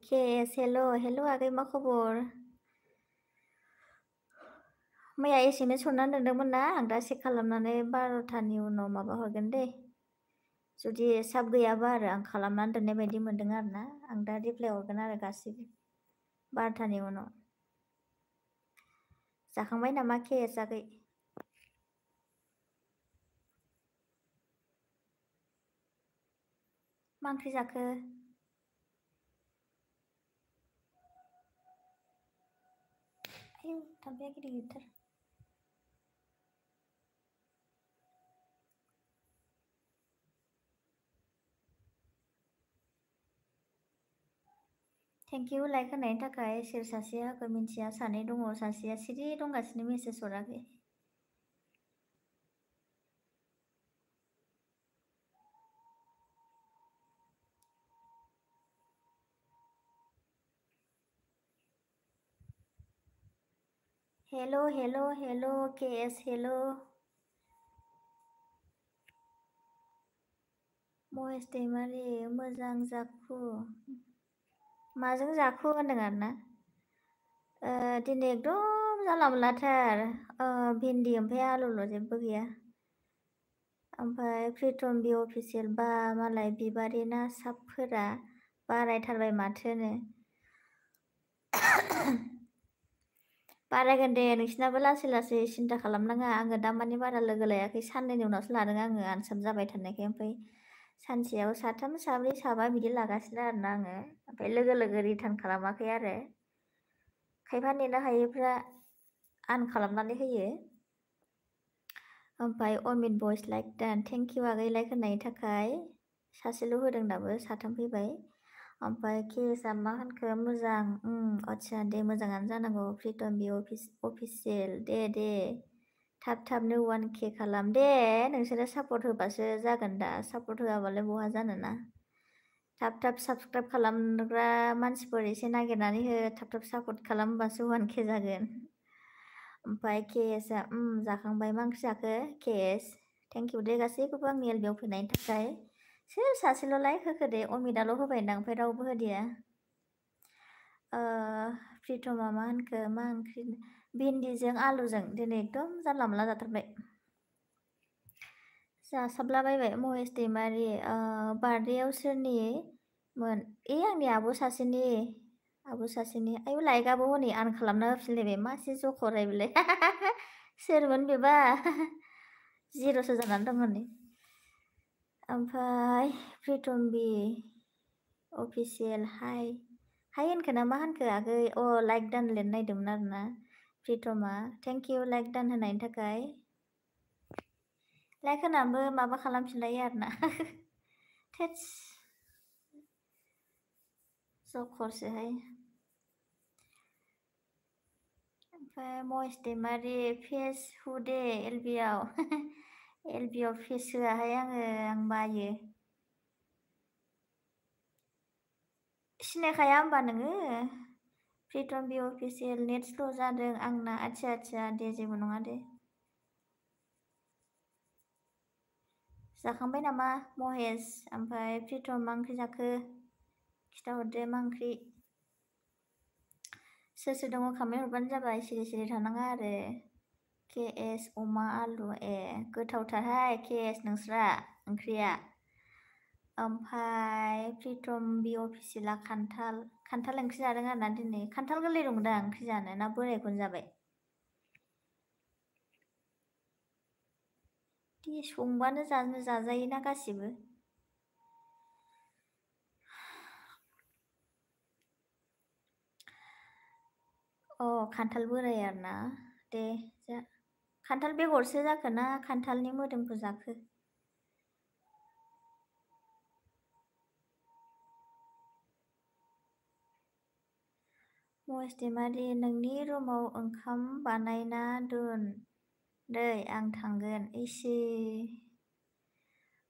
KS हेल' आगै मा खबर? मैया SMS हरनानै दोनदोंमोन ना आं दा चेक खालामनानै 12थानि उनाव माबा हरगोन दे। जुदि साब गैयाबा आरो आं खालामनानै दोननाय बायदि मोनदों आरोना आं दा रिप्लाय हरगोन आरो गासिबो 12थानि उनाव। जाखांबाय नामा KS आगै? मा ओंख्रि जाखो? आयौ थाम्फैया गिदिर गिदिरथार। थेंक इउ लाइक होनायनि थाखाय सोर सासेया होखो मिन्थिया सानै दङ सासेया सिरि दंगासिनो मेसेज हराखै। हेल' KS हेल'। महेश दैमारि मोजां जाखु। माजों जाखु होनदों आरोना? दिनै एकदम जानला मोनलाथार भिन्दि ओमफ्राय आलुल' जेबो गैया। ओमफ्राय प्रिटम बि अफिसियेल बा मालाय बिबारि ना साबफोरा बारायथारबाय माथोनो। बारायगोन दे नोंसिनाबो लासै लासै सिन्था खालामनाङा आङो दामानि बारा लोगो लायाखै साननैनि उनावसो लादों आङो आनसार जाबाय थानायखाय ओमफ्राय सानसेयाव साथाम साब्रै साबा बिदि लागासिनो आरोना आङो ओमफ्राय लोगो लोगो रिटार्न खालामाखै आरो खायफा नेनो हायैफ्रा आन खालामनानै होयो। ओमफ्राय अमित भइस लाइक दान थेंक इउ आगै लाइक होनायनि थाखाय सासेल' होदों दाबो साथाम फैबाय। ओमफ्राय केसआ मा होनखो मोजां आदसा दे मोजाङानो जानांगौ प्रिटम बि अफिसियेल दे थाब थाबनो 1K खालाम दे नोंसोरो सापर्ट होबासो जागोन दा सापर्ट होआबालाय बहा जानोना। थाब थाब साबसक्राइब खालामग्रा मानसिफोर एसे नागिरनानै हो थाब थाब सापर्ट खालामबासो 1K जागोन। ओमफ्राय केएसआ जाखांबाय मा ओंख्रि जाखो केएस थेंक इउ दे गासैखौबो आंनि एलबियाव फैनायनि थाखाय। सोर सासेल' लाइक होखो दे अमिताल' होबायदां ओमफ्राय रावबो होदिया। प्रिटमा मा होनखो मा ओंख्रि भिन्दिजों आलुजों दिनै एकदम जानला मोनला जाथारबाय। जासाबलाबायबाय महेश दैमारि बार्थडेआव सोरनिमोन आंनि आब' सासेनि आयौ लाइकआबो हनै आन खालामना होफिनलायबाय मासे जखराय बेलाय सोरमोन बेबा जिर'सो जानानै दं हनै। ओमफ्राय प्रिटम बि अफिसियेल हाय होनखो ना मा होनखो आगै लाइक दान लिरनो नायदोंमोन आरोना प्रिटमा थेंक इउ लाइक दान होनायनि थाखाय। लाइक होनानैबो माबा खालामफिनलायो आरोना थेट्स जखरसोहाय। ओमफ्राय महेश दैमारि फेस हुदे एलबियाव एलबियाव फेस होआहाय आं बायो। सिनायखाया होमबा नोङो preterm B official net slow' जादों आंना आदसा दे जेबो नङा दे। जाखांबाय नामा महेश ओमफ्राय प्रिटम मा ओंख्रि जाखो खिथाहरदो मा ओंख्रि। सोर सोर दङ खामाय हरबानो जाबाय सिरि सिरि थानाङा आरो। केएस अमा आलु गोथावथारहाय केएस नोंस्रा ओंख्रिया। ओमफ्राय प्रिटम बि अफिसियेला खान्थाल ओंख्रि जादों आरोना दिनै खान्थाल गोरलै दंदां ओंख्रि जानो ना बोरायखौनो जाबाय। दे संबानो जाजायोना गासिबो। खान्थाल बोराय आरोना दे खान्थाल बेगरसो जाखो ना खान्थालनि मोदोमखौ जाखो? महेश दैमारि नोंनि रुमाव ओंखाम बानायना दोन दै आं थांगोन इसे।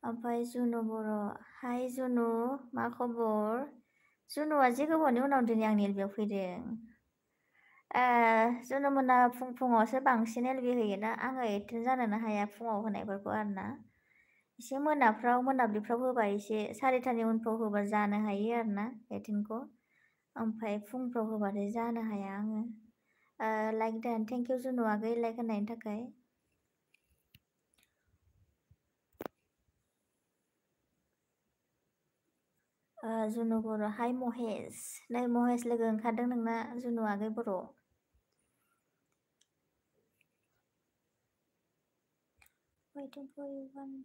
ओमफ्राय जुनु बर' हाय जुनु मा खबर? जुनुआ जे गोबावनि उनाव दिनै आंनि एलबियाव फैदों। जुनुमोना फुङावसो बांसिन एलबि होयोना आङो एटेन्ड जानोनो हाया फुङाव होनायफोरखौ आरोना एसे मोनाब्लिफ्राव होबा एसे 4:30नि उनफ्राव होबा जानो हायो आरोना 18खौ। ओमफ्राय फुंफ्राव होबाथाय जानो हाया आङो। लाइक डान थेंक इउ जुनु आगै लाइक होनायनि थाखाय। जुनु बर' हाय महेश। नै महेश लोगो ओंखारदों नोंना जुनु आगै बर'। Waiting for you one.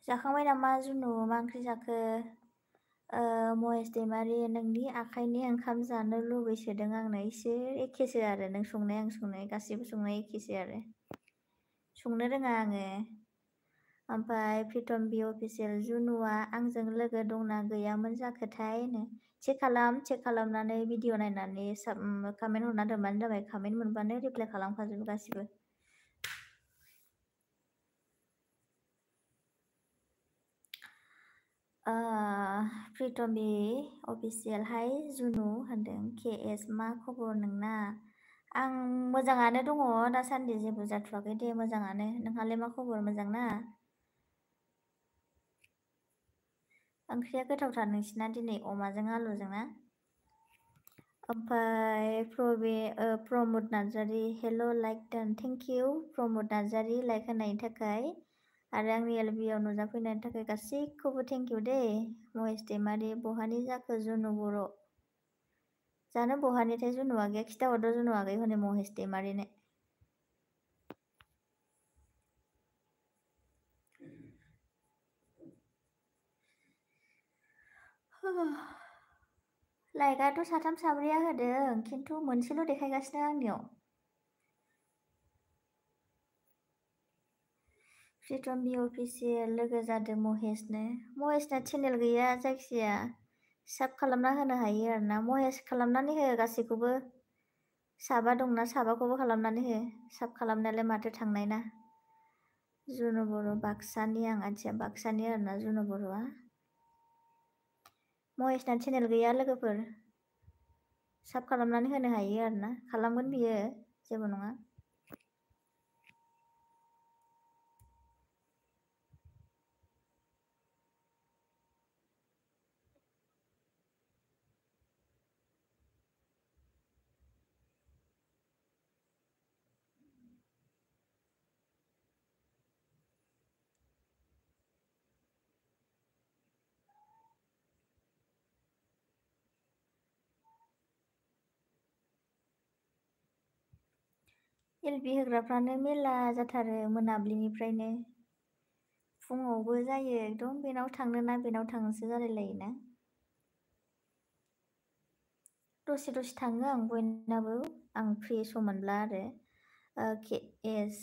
जाखांबाय नामा जुनु मा ओंख्रि जाखो? महेश दैमारि नोंनि आखाइनि ओंखाम जानो लुबैसोदों आंनो एसे एखेसो आरो नों संनाय आं संनाय गासिबो संनाय एखेसो आरो संनो रोङा आङो। ओमफ्राय प्रितम बि अफिसियेल जुनुआ आंजों लोगो दंना गैयामोन जाखोथाय चेक खालामनानै भिडिअ नायनानै कमेन्ट हरना दोनबानो जाबाय। कमेन्ट मोनबानो रिप्लाय खालामखाजोबो गासिबो। प्रितम बि अफिसियेल हाय जुनु होनदों KS मा खबर नोंना? आं मोजाङानो दङ दासान्दि जेबो जाथ'वाखै दे मोजाङानो। नोंहालाय मा खबर मोजां ना? ओंख्रिया गोथावथार नोंसिना दिनै अमाजों आलुजों ना? ओमफ्राय Pramod Narzary hello' like don thank you Pramod Narzary like होनायनि थाखाय आरो आंनि LB आव नुजाफैनायनि थाखाय गासैखौबो थेंक इउ दे। महेश दैमारि बहानि जाखो जुनु बर'? जानो बहानिथाय जुनु आगैया खिथाहरदो जुनु आगै हनै महेश दैमारिनो। लाइकआथ' साथाम साब्रैया होदों खिन्थु मोनसेल' देखायगासिनो आंनियाव। प्रितम बि अफिसियेल लोगो जादों महेशनो। महेशना चेनेल गैया जायखिजाया साब खालामना होनो हायो आरोना। महेश खालामनानै हो गासैखौबो। साबा दंना साबाखौबो खालामनानै हो। साब खालामनायालाय माथो थांनाय ना। जुनु बर' बाक्सानि आं आथिया बाक्सानि आरोना जुनु बर'आ। महेशना चेनेल गैया लोगोफोर। साब खालामनानै होनो हायो आरोना खालामगोन बियो जेबो नङा। LB होग्राफ्रानो मेला जाथारो मोनाब्लिनिफ्रायनो। फुङावबो जायो एकदम बेनाव थांनो ना बेनाव थांनोसो जालायलायोना। दसे थाङो आं बयनाबो आं फ्रि सम मोनब्ला आरो। KS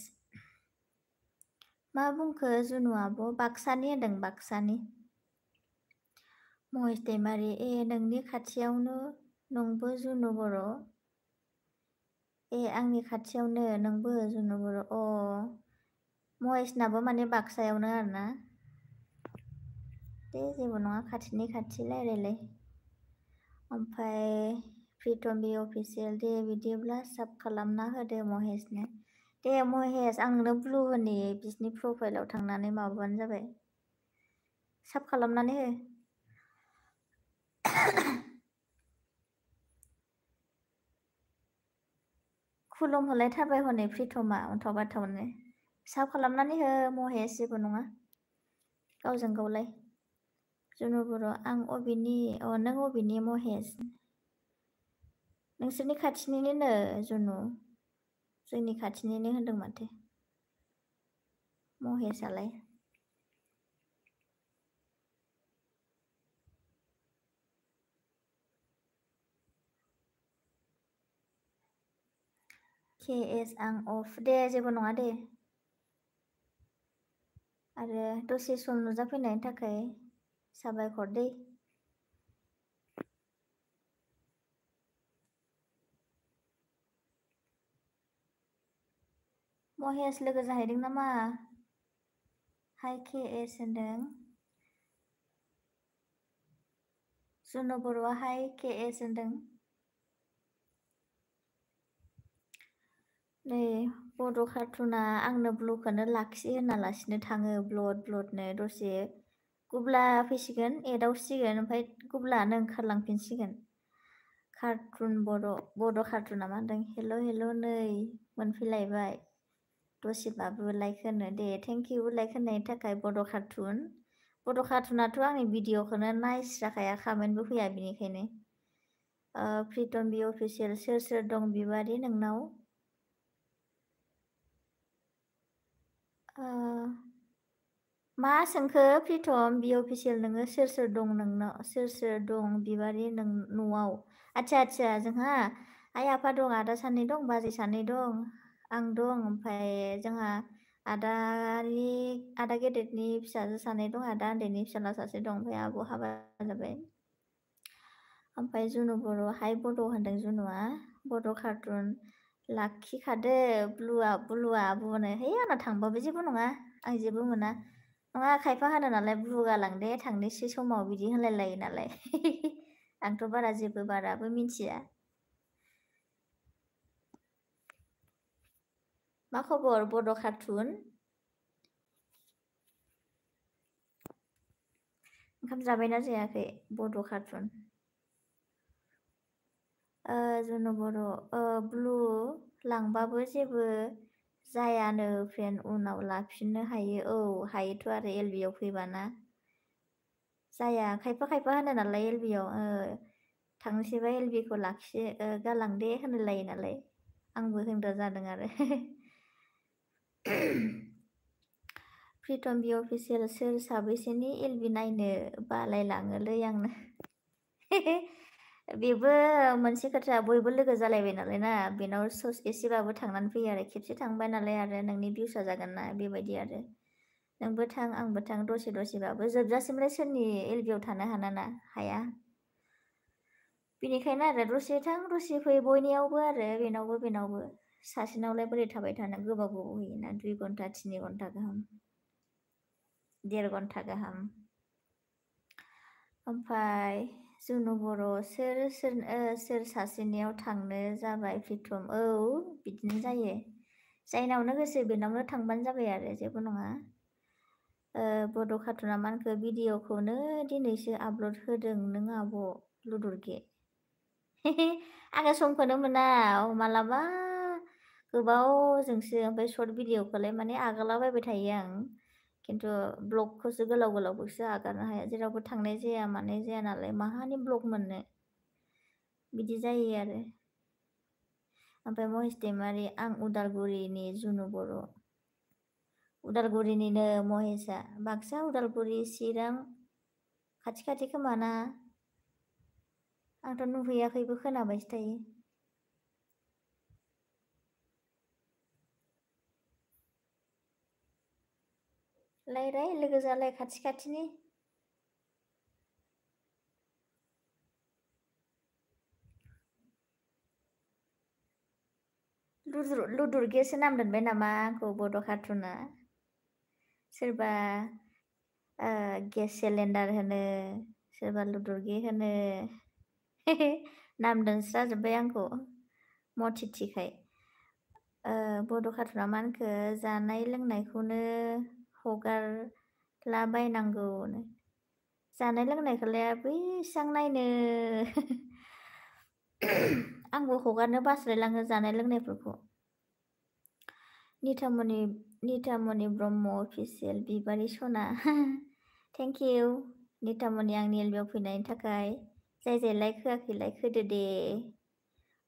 मा बुंखो जुनु आब' बाक्सानि होनदों बाक्सानि। महेश दैमारि नोंनि खाथियावनो नोंबो जुनु बर'। आंनि खाथियावनो नोंबो जुनु बर'। महेशनाबो माने बाक्सायावनो आरोना। दे जेबो नङा खाथिनि खाथि रायलायलाय। ओमफ्राय प्रितम बि अफिसियेल दे बिदिब्ला साब खालामना होदो महेशनो। दे महेश आं नोंनो ब्लु होनि बिसिनि प्रफाइलाव थांनानै माबाबानो जाबाय। साब खालामनानै हो। खुलुम हरलायथारबाय हनै प्रितमा अन्थाव बाथावनो। साब खालामनानै हो महेश जेबो नङा। गावजों गावलाय। जुनु बर' आं अबेनि नों अबेनि महेश? नोंसोरनि खाथिनिनो जुनु। जोंनि खाथिनिनो होनदों माथो। महेशआलाय। KS आं अफ दे जेबो नङा दे। आरो दसे सम नुजाफैनायनि थाखाय साबायखर दै। महेश लोगो जाहैदों नामा? हाय KS होनदों। जुनु बर'आ हाय KS होनदों। नै बड' कार्टुना आंनो ब्लुखौनो लाखि होनालासिनो थाङो ब्लदनो दसे गुब्ला फैसिगोन एदावसिगोन ओमफ्राय गुब्लानो ओंखारलांफिनसिगोन। कार्टुन बड' कार्टुना मा होनदों हेल' नै मोनफैलायबाय दसेबाबो लाइक होनो दे थेंक इउ लाइक होनायनि थाखाय बड' कार्टुनाथ' आंनि भिडिअखौनो नायस्राखाया कमेन्टबो फैया बिनिखायनो। प्रितम बि अफिसियेल सोर दं बिबारि नोंनाव? मा सोंखो प्रितम बि अफिसियेल नोङो सोर दं नोंनाव सोर दं बिबारि न'आव? आच्छा जोंहा आइ आफा दं आदा सानै दं बाजै सानै दं आं दं ओमफ्राय जोंहा आदा गेदेरनि फिसाजो सानै दं आदा उन्दैनि फिसाला सासे दं ओमफ्राय आब' हाबा जाबाय। ओमफ्राय जुनु बर' हाय बड' होनदों जुनुआ बड' कार्टुन लाखिखादो ब्लुआ बुंनो है आंना थांबाबो जेबो नङा आं जेबो मोना नङा खायफा होनो नालाय ब्लु गालांदे थांनोसै समाव बिदि होनलायलायो नालाय आंथ' बारा जेबो बाराबो मिथिया। मा खबर बड' कार्टुन? ओंखाम जाबायना जायाखै बड' कार्टुन? जुनु बर' ब्लु लांबाबो जेबो जायानो फ्रेन्ड उनाव लाफिननो हायो। औ हायोथ' आरो LB आव फैबाना जाया खायफा होनो नालाय LB आव थांनोसैबा LB खौ लाखि गालांदे होनलायलायो नालाय आंबो होनग्रा जादों आरो प्रितम बि अफिसियेल सोर साबैसेनि LB नायनो बालायलाङोलै आंनो बेबो मोनसे खोथा बयबो लोगो जालायबाय नालाय ना बेनाव एसेबाबो थांनानै फैयो आरो खेबसे थांबाय नालाय आरो नोंनि भिउसा जागोन ना बेबायदि आरो नोंबो थां आंबो थां दसेबाबो जोबजासिमलाय सोरनि LB आव थानो हाना हाया बेनिखायनो आरो दसे थां दसे फै बयनियावबो आरो बेनावबो सासेनावलाय बोरै थाबाय थानो गोबाव होयोना 2 घन्टा 3 घन्टा गाहाम 1.5 घन्टा गाहाम। ओमफ्राय जुनु बर' सोर सासेनियाव थांनो जाबाय प्रितम औ बिदिनो जायो जायनावनो गोसो बेनावनो थांबानो जाबाय आरो जेबो नङा। बड' कार्टुना मा होनखो भिडिअखौनो दिनैसो आपल'ड होदों नों आब' लुदुरगे आङो समखौनो मोना मालाबा गोबावजोंसो ओमफ्राय सर्ट भिडिअखौलाय माने आगालाबायबाय थायो आं खिन्थु ब्लगखौसो गोलावखौसो आगारनो हाया जेरावबो थांनाय जाया मानाय जाया नालाय माहानि ब्लग मोननो बिदि जायो आरो। ओमफ्राय महेश दैमारि आं उदालगुरिनि जुनु बर' उदालगुरिनिनो महेशआ बाक्सा उदालगुरि चिरां खाथि खोमाना आंथ' नुहैयाखैबो खोनाबायसो थायो। रायलाय लोगो जालाय खाथिनि लुदुरगेसो नाम दोनबाय नामा आंखौ बड' कार्टुना सोरबा गेस सिलिन्डार होनो सोरबा लुदुरगे होनो नाम दोनस्राजोब्बाय आंखौ मथिथिखाय। बड' कार्टुना मा होनखो जानाय लोंनायखौनो हगारलाबायनांगौनो जानाय लोंनायखौलाय बेसां नायनो आंबो हगारनो बास्रायलाङो जानाय लोंनायफोरखौ। निथामनि ब्रह्म अफिसियेल बिबारि सना थेंक इउ निथामनि आंनि LB आव फैनायनि थाखाय जाय लाइक होआखै लाइक होदो दे।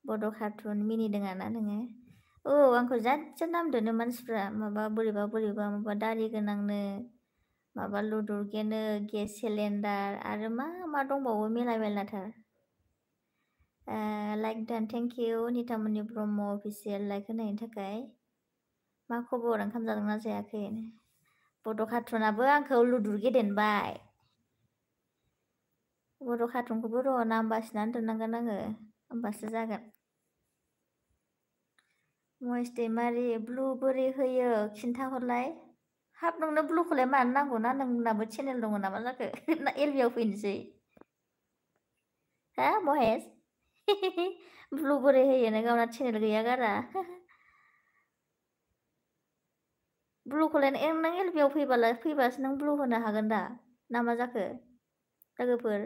बड' कार्टुन मिनिदों ना नोङो? औ आंखौ जाद नाम दोनो मानसिफ्रा माबा बोरैबा माबा दारि गोनांनो माबा लुदुरगेनो गेस सिलिन्डार आरो मा दंबावो मेरलाथार। लाइक दान थेंक इउ निथामनि ब्रह्म अफिसियेल लाइक होनायनि थाखाय। मा खबर ओंखाम जादोंना जायाखै? बड' कार्टुनाबो आंखौ लुदुरगे दोनबाय। बड' कार्टुनखौबो र' नाम बासिनानै दोननांगोन आङो होमबासो जागोन। महेश दैमारि ब्लु बोरै होयो खिन्थाहरलाय हाब नोंनो ब्लुखौलाय मानो नांगौ ना नोंनाबो चेनेल दङ नामा जाखो ना LB आव फैनोसै हा महेश ब्लु बोरै होयो नों गावना चेनेल गैया गारा ब्लुखौलाय नों एलबियाव फैबासो नों ब्लु होनो हागोन दा ना मा जाखो लोगोफोर?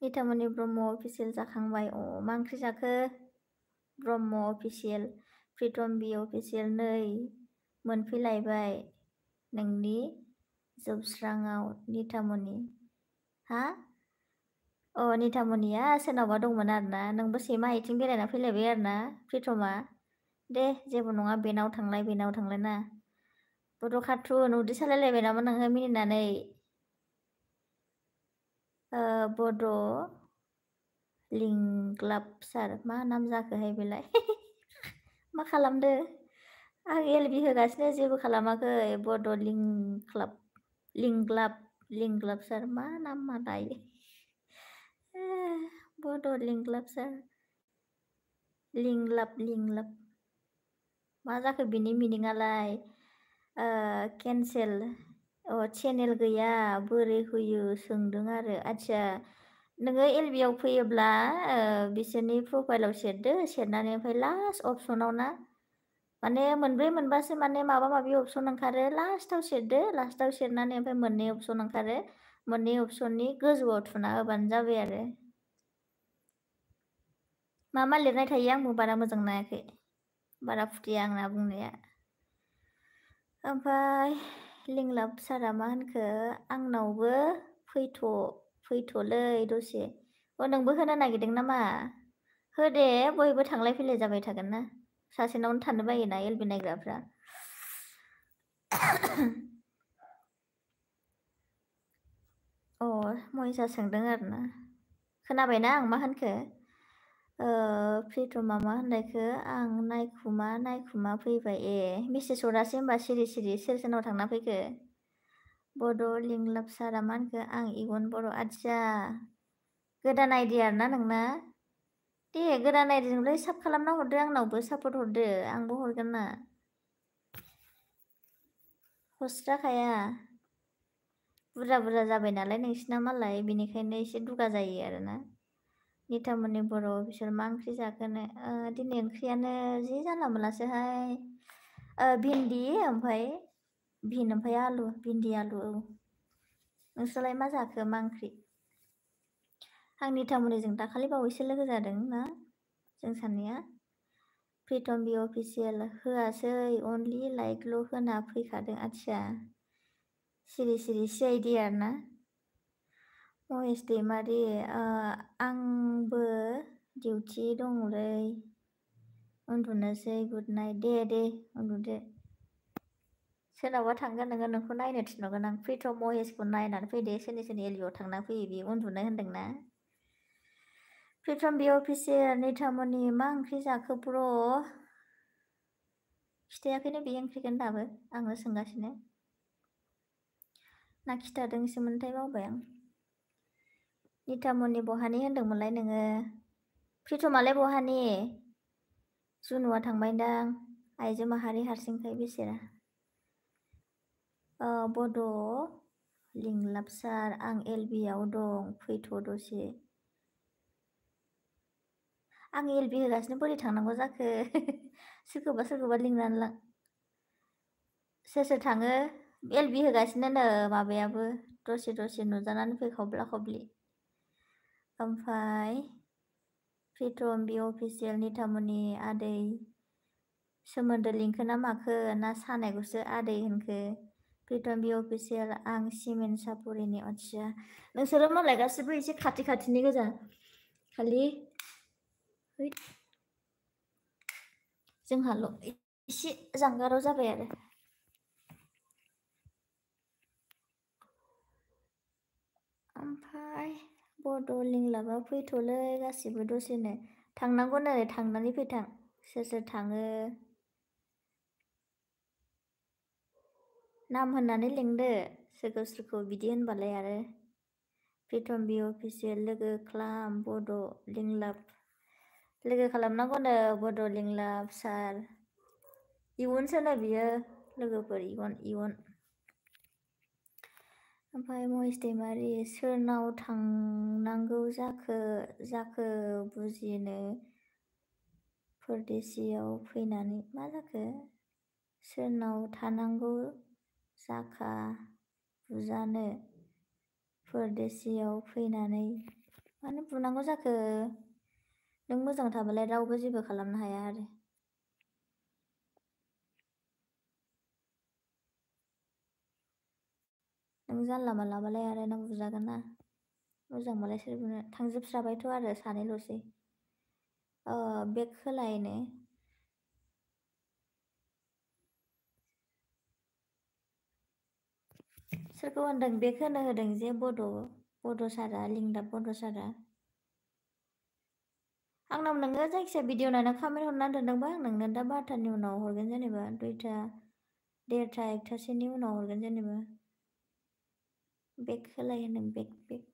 नितामनि ब्रह्म अफिसियेल जाखांबाय। मा ओंख्रि जाखो? ब्रह्म अफिसियेल, प्रितम बि अफिसियेल नै मोनफैलायबाय नोंनि जोबस्राङाव नितामनि। हा? नितामनिया सोरनावबा दंमोन आरोना, नोंबो सैमा आथिं बेरायना फैलायबाय आरोना प्रितमा। दे जेबो नङा, बेनाव थांलाय ना। बड' कार्टुन उदै सालायलायबाय नामा नोङो मिनिनानै? बड' लिंग्लाब सार, मा नाम जाखोहाय बेलाय? मा खालामदो? आं एलबि होगासिनो जेबो खालामाखै। बड' लिंग्लाब सार, मा नाम मालाय? बड' लिंग्लाब सार, लिंलाब मा जाखो बिनि मिनिङालाय? केन्सेल, चेनेल गैया बोरै होयो सोंदों आरो। आदसा नोङो एलबियाव फैयोब्ला बिसोरनि प्रफाइलाव सेरदो, सेरनानै ओमफ्राय लास्ट अपसनाव ना, माने मोनब्रै मोनबासो माने माबा माबि अपसन ओंखारो, लास्टाव सेरदो, लास्टाव सेरनानै ओमफ्राय मोननै अपसन ओंखारो, मोननै अपसननि गोजौआव थुना होबानो जाबाय आरो। मा लिरनाय थायो आंबो बारा मोजां नायाखै, बारा फुथिया आंना बुंनाया। ओमफ्राय लिंलाब सारा मा होनखो? आंनावबो फैथ'लै दसे। नोंबो होनो नागिरदों नामा? होदे, बयबो थांलाय फैलाय जाबाय थागोन ना, सासेनावनो थानो बायोना एलबि नायग्राफ्रा। महेशआ सोंदों आरोना, खोनाबायना आं मा होनखो? प्रितमा मा होननायखो? आं नायखुमा फैबाय। मेसेज हरासै होनबा सिरि सोर थांना फैखो? बड' लिंलाब सारा मा होनखो? आं इगन बर'। आदसा गोदान आइडि आरोना नोंना? दे गोदान आइडिजोंलाय साब खालामना हरदो, आंनावबो सापर्ट हरदो, आंबो हरगोन ना। हस्राखाया बुरजा जाबाय नालाय नोंसिना मालाय, बेनिखायनो एसे दुगा जायो आरोना। नितामनि बर' बिसोर मा ओंख्रि जाखोनो? दिनै ओंख्रियानो जि जानला मोनलासोहाय। भिन्दि ओमफ्राय आलु, भिन्दि आलु। नोंस्रालाय मा जाखो? मा ओंख्रि? आं नितामनिजों दाखालि बावैसो लोगो जादों ना जों सानैया। प्रितम बि अफिसियेल होआसै, अनलि लाइकल' होना फैखादों। आदसा सिरि सिआइडि आरोना। महेश दैमारि, आंबो डिउटि दंलै, उन्दुनोसै, गुड नाइट। दे उन्दुदो। सोरनावबा थांगोन नोङो, नोंखौ नायनो थिनहरगोन आं। प्रितम महेशखौ नायनानै फैदे, सोरनि एलबियाव थांना फैयो, बे उन्दुनो होन्दोंना। प्रितम बि अफिसियेल, नितामनि मा ओंख्रि जाखो ब्र'? खिथायाखैनो बे ओंख्रिखौनो दाबो, आंनो सोंगासिनो। ना खिथादोंसोमोनथाय बावबाय आं। नितामनि बहानि होन्दोंमोनलाय नोङो? प्रितमालाय बहानि? जुनुआ थांबायदां, आइजो माहारि हारसिंखाय बेसेरा। बड' लिंलाब सार, आं एलबियाव दं, फैथ' दसे। आं एलबि होगासिनो बोरै थांनांगौ जाखो? सोरखौबा लिंनानै लां। सोर थाङो? एलबि होगासिनो माबायाबो, दसे नुजानानै फै खब्ला खब्लि। ओमफ्राय प्रितम बि अफिसियेल, नितामनि आदै सोमोन्दो लिंखो ना माखो, ना सानायखौसो आदै होनखो? प्रितम बि अफिसियेल, आं सिमेन्ट सापुरिनि। आदसा नोंसोरो मालाय गासिबो एसे खाथिनि गोजा, खालि जोंहाल' एसे जानगाराव जाबाय आरो। ओमफ्राय बड' लिंलाबा फैथ'लै गासिबो दसेनो थांनांगौनो, थांनानै फैथां। सोर थाङो? नाम होननानै लिंदो सोरखौ बिदि होनबालाय आरो। प्रितम बि अफिसियेल, लोगो खालाम बड' लिंलाब। लोगो खालामनांगौनो बड' लिंलाब सार। इयुनसोनो बियो, लोगोफोर इयुन। ओमफ्राय महेश दैमारि, सोरनाव थांनांगौ जाखो बुजिनो परदेसियाव फैनानै मा जाखो? सोरनाव थानांगौ जाखा बुजानो परदेसियाव फैनानै मानो बुनांगौ जाखो? नों मोजां थाबालाय रावबो जेबो खालामनो हाया आरो। नों जानला मानलाबालाय आरो नों बुजागोन ना। मोजांबालाय सोर बुनो थांजोबस्राबायथ' आरो सानैल'सै। बेग होलायनो सोरखौ होनदों बेग होनो होदों जे बड' सारा लिंदाब बड' सारा आंनाव नोङो जायखिजाया भिडिअ नायना कमेन्ट हरना दोनदोंबा आं नोंनो दा 12थानि उनाव हरगोन जेनेबा 2टा 1:30 1टासोनि उनाव हरगोन जेनेबा बेग होलाय होनदों बेग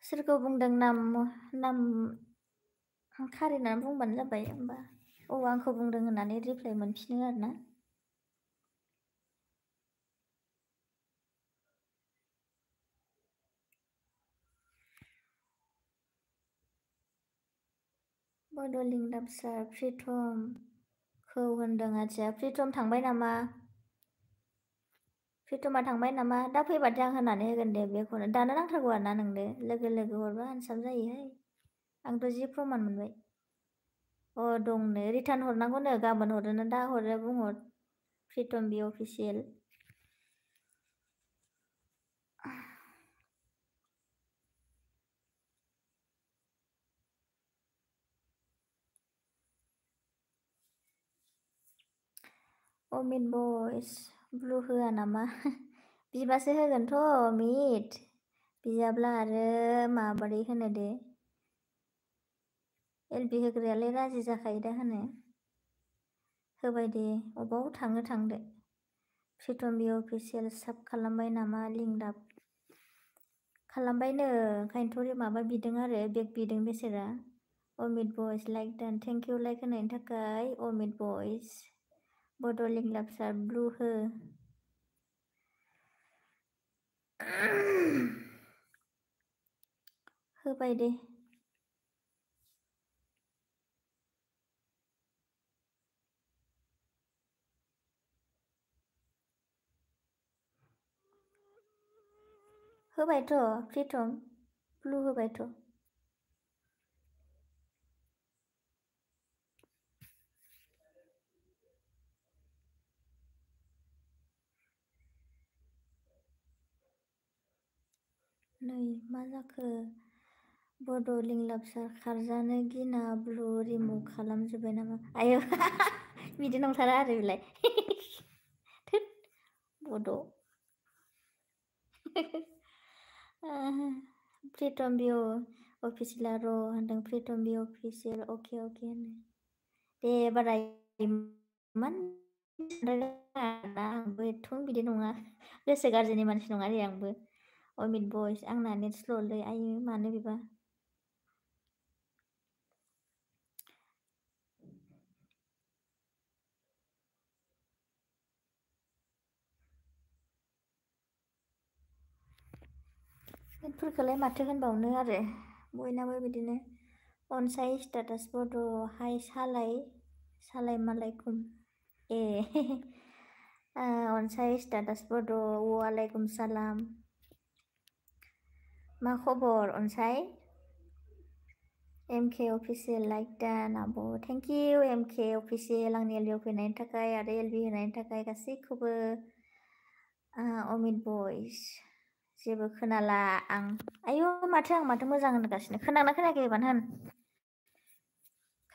सोरखौ बुंदों नाम खारिनानै बुंबानो जाबाय होमबा आंखौ बुंदों होननानै रिप्लाय मोनफिनो आरोना। बड' लिंदाब सार प्रितमखौ होनदों आथिया प्रितम थांबाय नामा? प्रितमा थांबाय नामा? दा फैबाथाय आं होनानै होगोन दे बेखौनो दानो नांथारगौ आरोना नोंनो लोगो हरबा आनसार जायोहाय आंथ' जि प्रमान मोनबाय। दंनो रिटार्न हरनांगौनो गाबोन हरोनो दा हरो बुंहर प्रितम बि अफिसियेल अमित बयस ब्लु होआ नामा? बिबासो होगोनथ' अमित बियाब्ला आरो माबोरै होनो दे एलबि होग्रायालाय राजि जाखायो दा होनो होबाय दे अबाव थाङो थांदो प्रितम बि अफिसियेल साब खालामबाय नामा लिंदाब खालामबायनो ओंखायनोथ' माबा बिदों आरो बेग बिदों बेसेरा अमित बयस like don thank you like होनायनि थाखाय अमित बयस बड' लिंलाब सार ब्लु हो होबाय दे होबायथ' प्रितम ब्लु होबायथ' नै मा जाखो बड' लिंलाब सार खारजानो गिना ब्लु रिमुभ खालामजोब्बाय नामा आयौ बिदि नंथारा आरो बेलाय थोद बड' प्रितम बि अफिसियेला र' होनदों प्रितम बि अफिसियेल अके होनो दे बारा इमान आंबो एथ' बिदि नङा गोसो गाज्रिनि मानसि नङा दे आंबो अमित बयस आंना नेट स्ल'लै आयो मानो बेबा नेटफोरखौलाय माथो होनबावनो आरो बयनाबो बिदिनो अनसाय स्टेटास बड' हाय सालाय मालायकुम ए अनसाय स्टेटास बड' वालाइकुम सालाम मा खबर अनसाय एमके अफिसियेल लाइक डान आब' थेंक इउ एमके अफिसियेल आंनि एलबिआव फैनायनि थाखाय आरो एलबि होनायनि थाखाय गासैखौबो अमित बयस जेबो खोनाला आं आयु माथो मोजां होनगासिनो खोनागोना खोनायाखै एबानो होन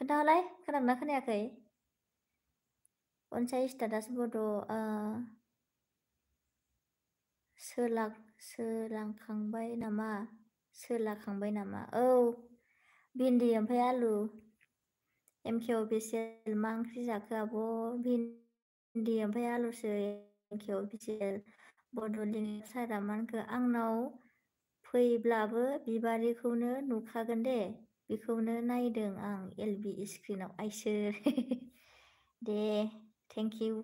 खोन्थालाय खोनादोंना खोनायाखै अनसाय स्टेटास बड' सोलाखांबाय नामा औ भिन्दि ओमफ्राय आलु एमके अफिसियेल मा ओंख्रि जाखो आब' भिन्दि ओमफ्राय आलुसो एमके अफिसियेल बड'लिं सारा मा होनखो आंनाव फैब्लाबो बिबारिखौनो नुखागोन दे बेखौनो नायदों आं एलबि स्क्रिनाव आइसोर दे थेंक इउ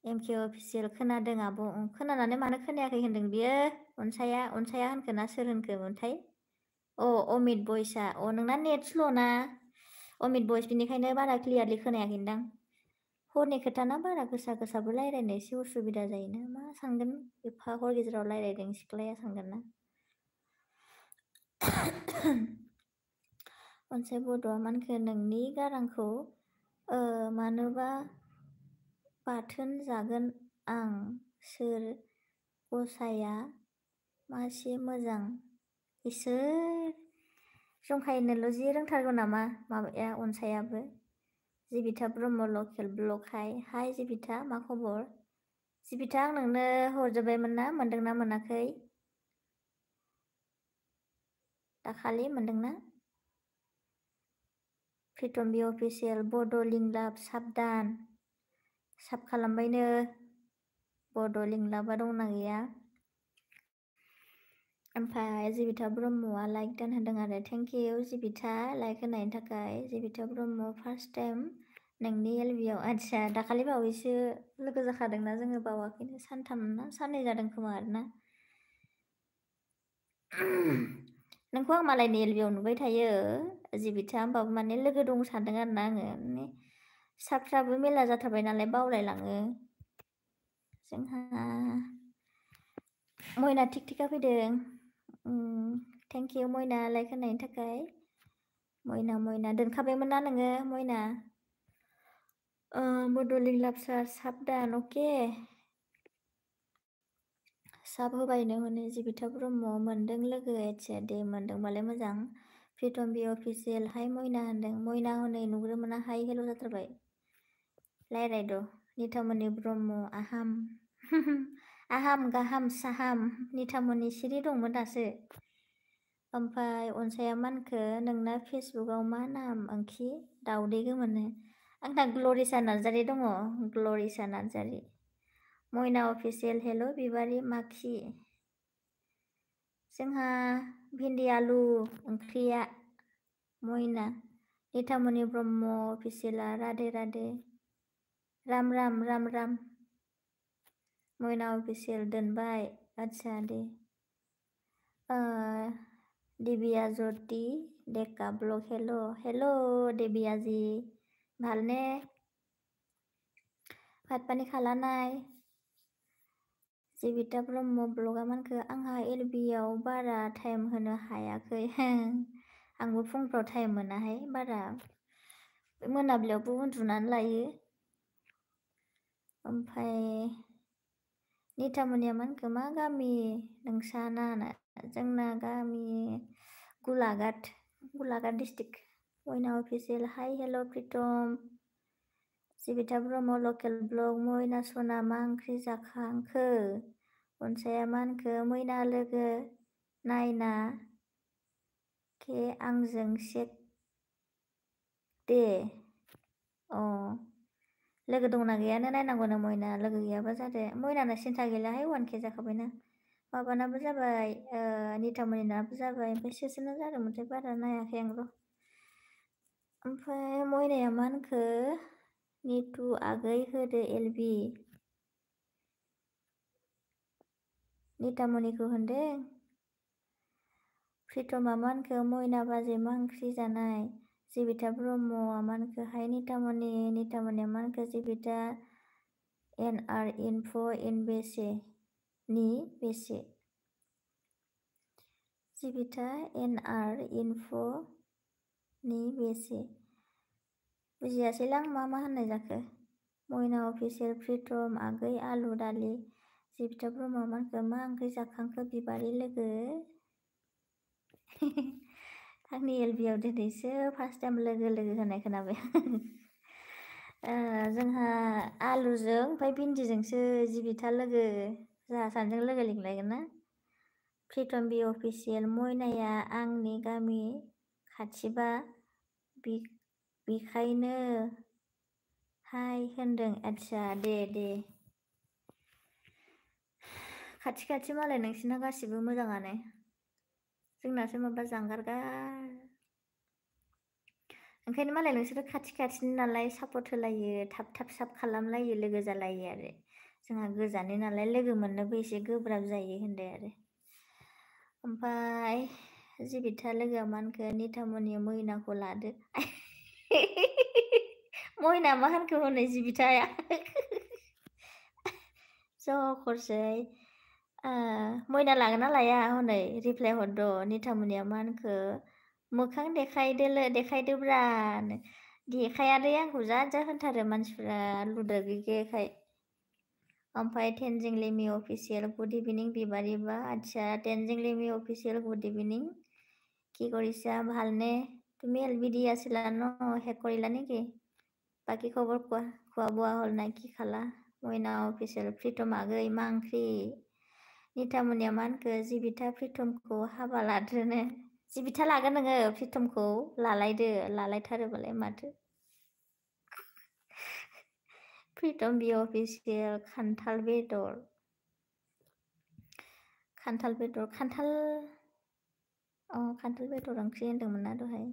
एमके अफिसियेल खोनादों आब' खोनानानै मानो खोनायाखै होनदों बियो अनसाया होनखो ना सोर होनखो मोनथाय अमित भइसआ नोंना नेट स्ल' ना अमित भइस बिनिखायनो बारा क्लियारलि खोनायाखैदां हरनि खोथाना बारा गोसा गोसाबो रायलायनो एसे उसुबिदा जायोना मा सानगोन एफा हर गेजेराव रायलायदों सिख्लाया सानगोन ना अनसाय बड'आ मानखो नोंनि गारांखौ मानोबा बाथोन जागोन आं सोर गसाया मासे मोजां इसोर जंखायनोल' जि रोंथारगौ नामा माबाया अनसायाबो जिबिता ब्रह्म लकेल ब्लग हाय जिबिता मा खबर जिबिता आं नोंनो हरजोब्बायमोन ना मोनदोंना मोनाखै दाखालि मोनदोंना प्रितम बि अफिसियेल बड' लिंलाब साबदान साब खालामबायनो बड' लिंलाबा दंना गैया ओमफ्राय जिबिता ब्रह्मआ लाइक दान होदों आरो थेंक इउ जिबिता लाइक होनायनि थाखाय जिबिता ब्रह्म फार्स्ट टाइम नोंनि एलबियाव आदसा दाखालि बावैसो लोगो जाखादोंना जोङो बावाखैनो सानथाम ना साननै जादों खोमा आरोना नोंखौ आं मालायनि एलबियाव नुबाय थायो जिबिता होमबाबो माने लोगो दं सानदों आरोना आङो माने साफ्राबो मेला जाथारबाय नालाय बावलायलाङो जोंहा मयना थिक फैदों थेंक इउ मयना लाइक होनायनि थाखाय मयना दोनखाबायमोन ना नोङो मयना बड'लिं लाबसार साबदान अके साब होबायनो हनै जिबिता ब्रह्म मोनदों लोगो एसे दे मोनदोंबालाय मोजां प्रितम बि अफिसियेल हाय मयना होनदों मयना हनै नुग्रो मोना हाय हेल' जाथारबाय रायलायद' निथामनि ब्रह्म आहाम आहाम गाहाम साहाम निथामनि सिरि दंमोन दासो ओमफ्राय अनसाया मानखो नोंना फेसबुकआव मा नाम ओंखि दाउदै गोमोनो आंना ग्लरिसा नार्जारि दङ ग्लरिसा नार्जारि मयना अफिसियेल हेल' बिबारि माखि जोंहा भिन्दि आलु ओंख्रिया मयना निथामनि ब्रह्म अफिसियेला राधे राधे राम मयना अफिसियेल दोनबाय आदसा दे दिबिया ज्योति डेका ब्लग हेल' देबिया जी ভালনে ভাত पानी खाला नाय जिबिता ब्रह्म ब्लगा मानखो आंहा एलबियाव बारा टाइम होनो हायाखै आंबो फुंफ्राव टाइम मोनाहाय बारा मोनाबिलियावबो उन्दुनानै लायो ओमफ्राय निथामनिया मानखो मा गामि नोंसाना जोंना गामि गलाघाट डिस्ट्रिक्ट मयना official hi hello' Pritam जिबिता Brahma लकेल ब्लग मयना सना मा ओंख्रि जाखांखो अनसाया मानखो मैना लोगो नायना के आंजों सेक दे लोगो दंना गैयानो नायनांगौनो मयना लोगो गैयाबा जादो मयनानो सिन्था गैलाहाय 1K जाखाबायना माबानाबो जाबाय निथामनिनाबो जाबाय ओमफ्राय सोरना जादोंमोनथाय बारा नायाखै आं र' ओमफ्राय मयनाया मा होनखो निथु आगै होदो एलबि निथामनिखौ होनदों प्रितमा मा होनखो मयना बाजै मा ओंख्रि जानाय जिबिता ब्रह्मआ मा होनखो हाय निथामनिया मा होनखो जिबिता एनआर इनफ इन बेसे जिबिता एनआर इनफ नि बेसे बुजियासैलां मा होननाय जाखो मयना अफिसियेल प्रितम आगै आलु दालि जिबिता ब्रह्म मा होनखो मा ओंख्रि जाखांखो बिबारि लोगो आंनि एलबियाव दिनैसो फार्स्ट टाइम लोगो होनाय खोनाबाय जोंहा आलुजों ओमफ्राय भिन्दिजोंसो जिबिता लोगो जोंहा सानैजों लोगो लिंलायगोन ना प्रितम बि अफिसियेल मयनाया आंनि गामि खाथिबा बेखायनो हाय होनदों आदसा दे खाथि मालाय नोंसिना गासिबो मोजाङानो जोंनासो माबा जानगारगार ओंखायनो मालाय नोंसोरो खाथिनि नालाय सापर्ट होलायो थाब साब खालामलायो लोगो जालायो आरो जोंहा गोजाननि नालाय लोगो मोननोबो एसे गोब्राब जायो होनदों आरो ओमफ्राय जिबिथा लोगोआ मा होनखो निथामनि मैनाखौ लादो मैना मा होनखो हनै जिबिथाया जखरसै मैना लागोन ना लाया हनै रिप्लाय हरद' निथामनिया मा होनखो मोखां देखायदोब्रा देखायादै आंखौ जा होनथारो मानसिफ्रा लुदो गैखायाखाय ओमफ्राय तेनजिं लिमि अफिसियेल गुड इभिनिं बिबारिबा আচ্ছা তেনজিং লিমি অফিচিয়েল গুড ইভিনিং কি কৰিছা ভালনে তুমি এলবি দি আছিলা ন শেষ কৰিলা নেকি বাকী খবৰ কোৱা খোৱা বোৱা হ'ল নাই কি খালা মইনা অফিচিয়েল প্ৰীতম आगै मा ओंख्रि निथामनिया मा होनखो जिबिथा प्रीतमखौ हाबा लाद्रोनो जिबिथा लागोन नोङो प्रीतमखौ लालायथारोबालाय माथो प्रीतम बि अफिसियेल खान्थाल बेदर खान्थाल बेदर खान्थाल ओंख्रि होनदोंमोन ना दहाय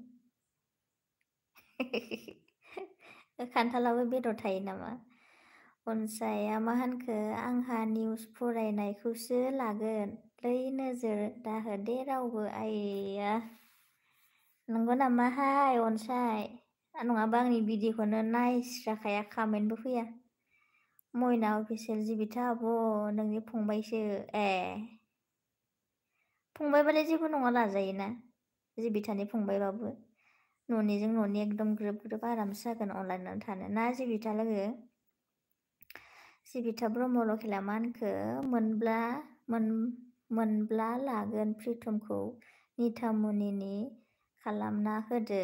खान्थालाबो बेदर थायो नामा अनसाया मा होनखो आंहा निउस फरायनायखौसो लागोन लै नोजोर दाहो दे रावबो आइया नंगौ नामाहाय अनसाय नङाबा आंनि भिडिअखौनो नायस्राखाया कमेन्टबो फैया मयना अफिसियेल जिबिथा आब' नोंनि फंबायसो ए फंबायबालाय जेबो नङा लाजायोना जिबिथानि फंबायबाबो न'निजों न'नि एकदम ग्रोब ग्रोब आरामसो जागोन अनलायनानै थानो ना जिबिथा लोगो जिबिथा ब्रह्म लकेला मा होनखो मोनब्ला लागोन प्रीतमखौ निथामुनिनि खालामना होदो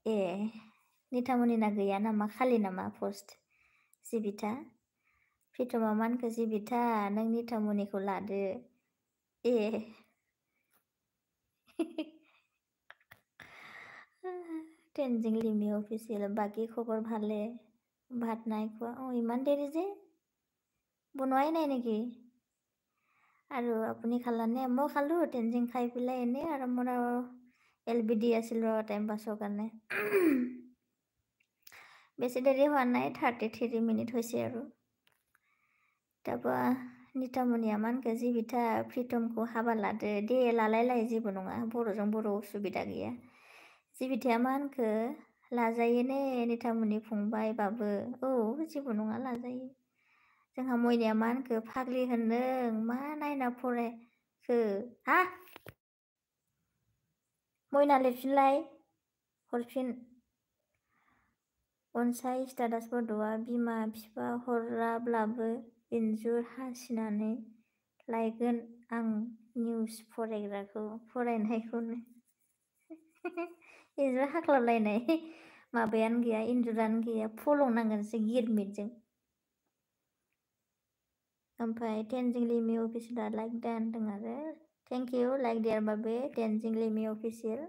ए निथामुनिना गैया नामा खालि नामा पस्ट जिबिथा प्रीतमा मा होनखो जिबिथा नों निथामुनिखौ लादो ए তেনজিং লিমি অফিচিয়েল বাকী খবৰ ভালে ভাত নাই খোৱা ইমান দেৰি যে বনোৱাই নাই নেকি আৰু আপুনি খালানে মই খালোঁ তেনজিং খাই পেলাই এনেই আৰু মোৰ এলবি দি আছিল টাইম পাছৰ কাৰণে বেছি দেৰি হোৱা নাই 33 মিনিট হৈছে আৰু তাৰপৰা निथामनिया मा होनखो जिबिथा प्रीतमखौ हाबा लादो दे लालाय जेबो नङा बर'जों बर' उसुबिदा गैया जिबिथाया मा होनखो लाजायो ने निथामनि फंबायबाबो औ जेबो नङा लाजायो जोंहा मयनाया मा होनखो फाग्लि होनदों मा नायना फरायखो हा मयना लिरफिनलाय हरफिन अनसाय स्टेटास बड'आ बिमा बिफा हराब्लाबो इन्जुर हासिनानै लायगोन आं निउस फरायनायखौनो इन्जुर हाख्लाबलायनाय माबायानो गैया इन्जुरानो गैया फलंनांगोनसो गिरमिटजों ओमफ्राय तेनजिं लिमि अफिसियेला लाइक दा होनदों आरो thank you like दियारबाबो Tenzing लिमि official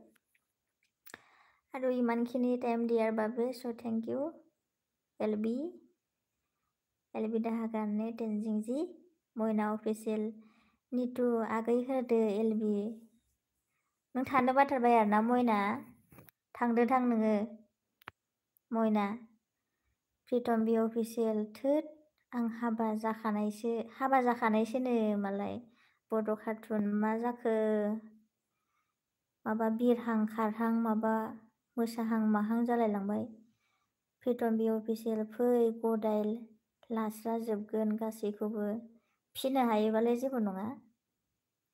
आरो इमानखिनि टाइम दियारबाबो स' थेंक इउ एलबि दाहा गारने तेनजिं जि मयना अफिसियेल नितु आगै होदो एलबि नों थानो बाथारबाय आरोना मयना थांदो थां नोङो मयना प्रीतम बि अफिसियेल थोद आं हाबा जाखानायसोनो मालाय बड' कार्टुन मा जाखो माबा बिरहां खारहां माबा मोसाहां माहां जालायलांबाय प्रीतम बि अफिसियेल फै गदाय लास्रा जोबगोन गासैखौबो फिनो हायोबालाय जेबो नङा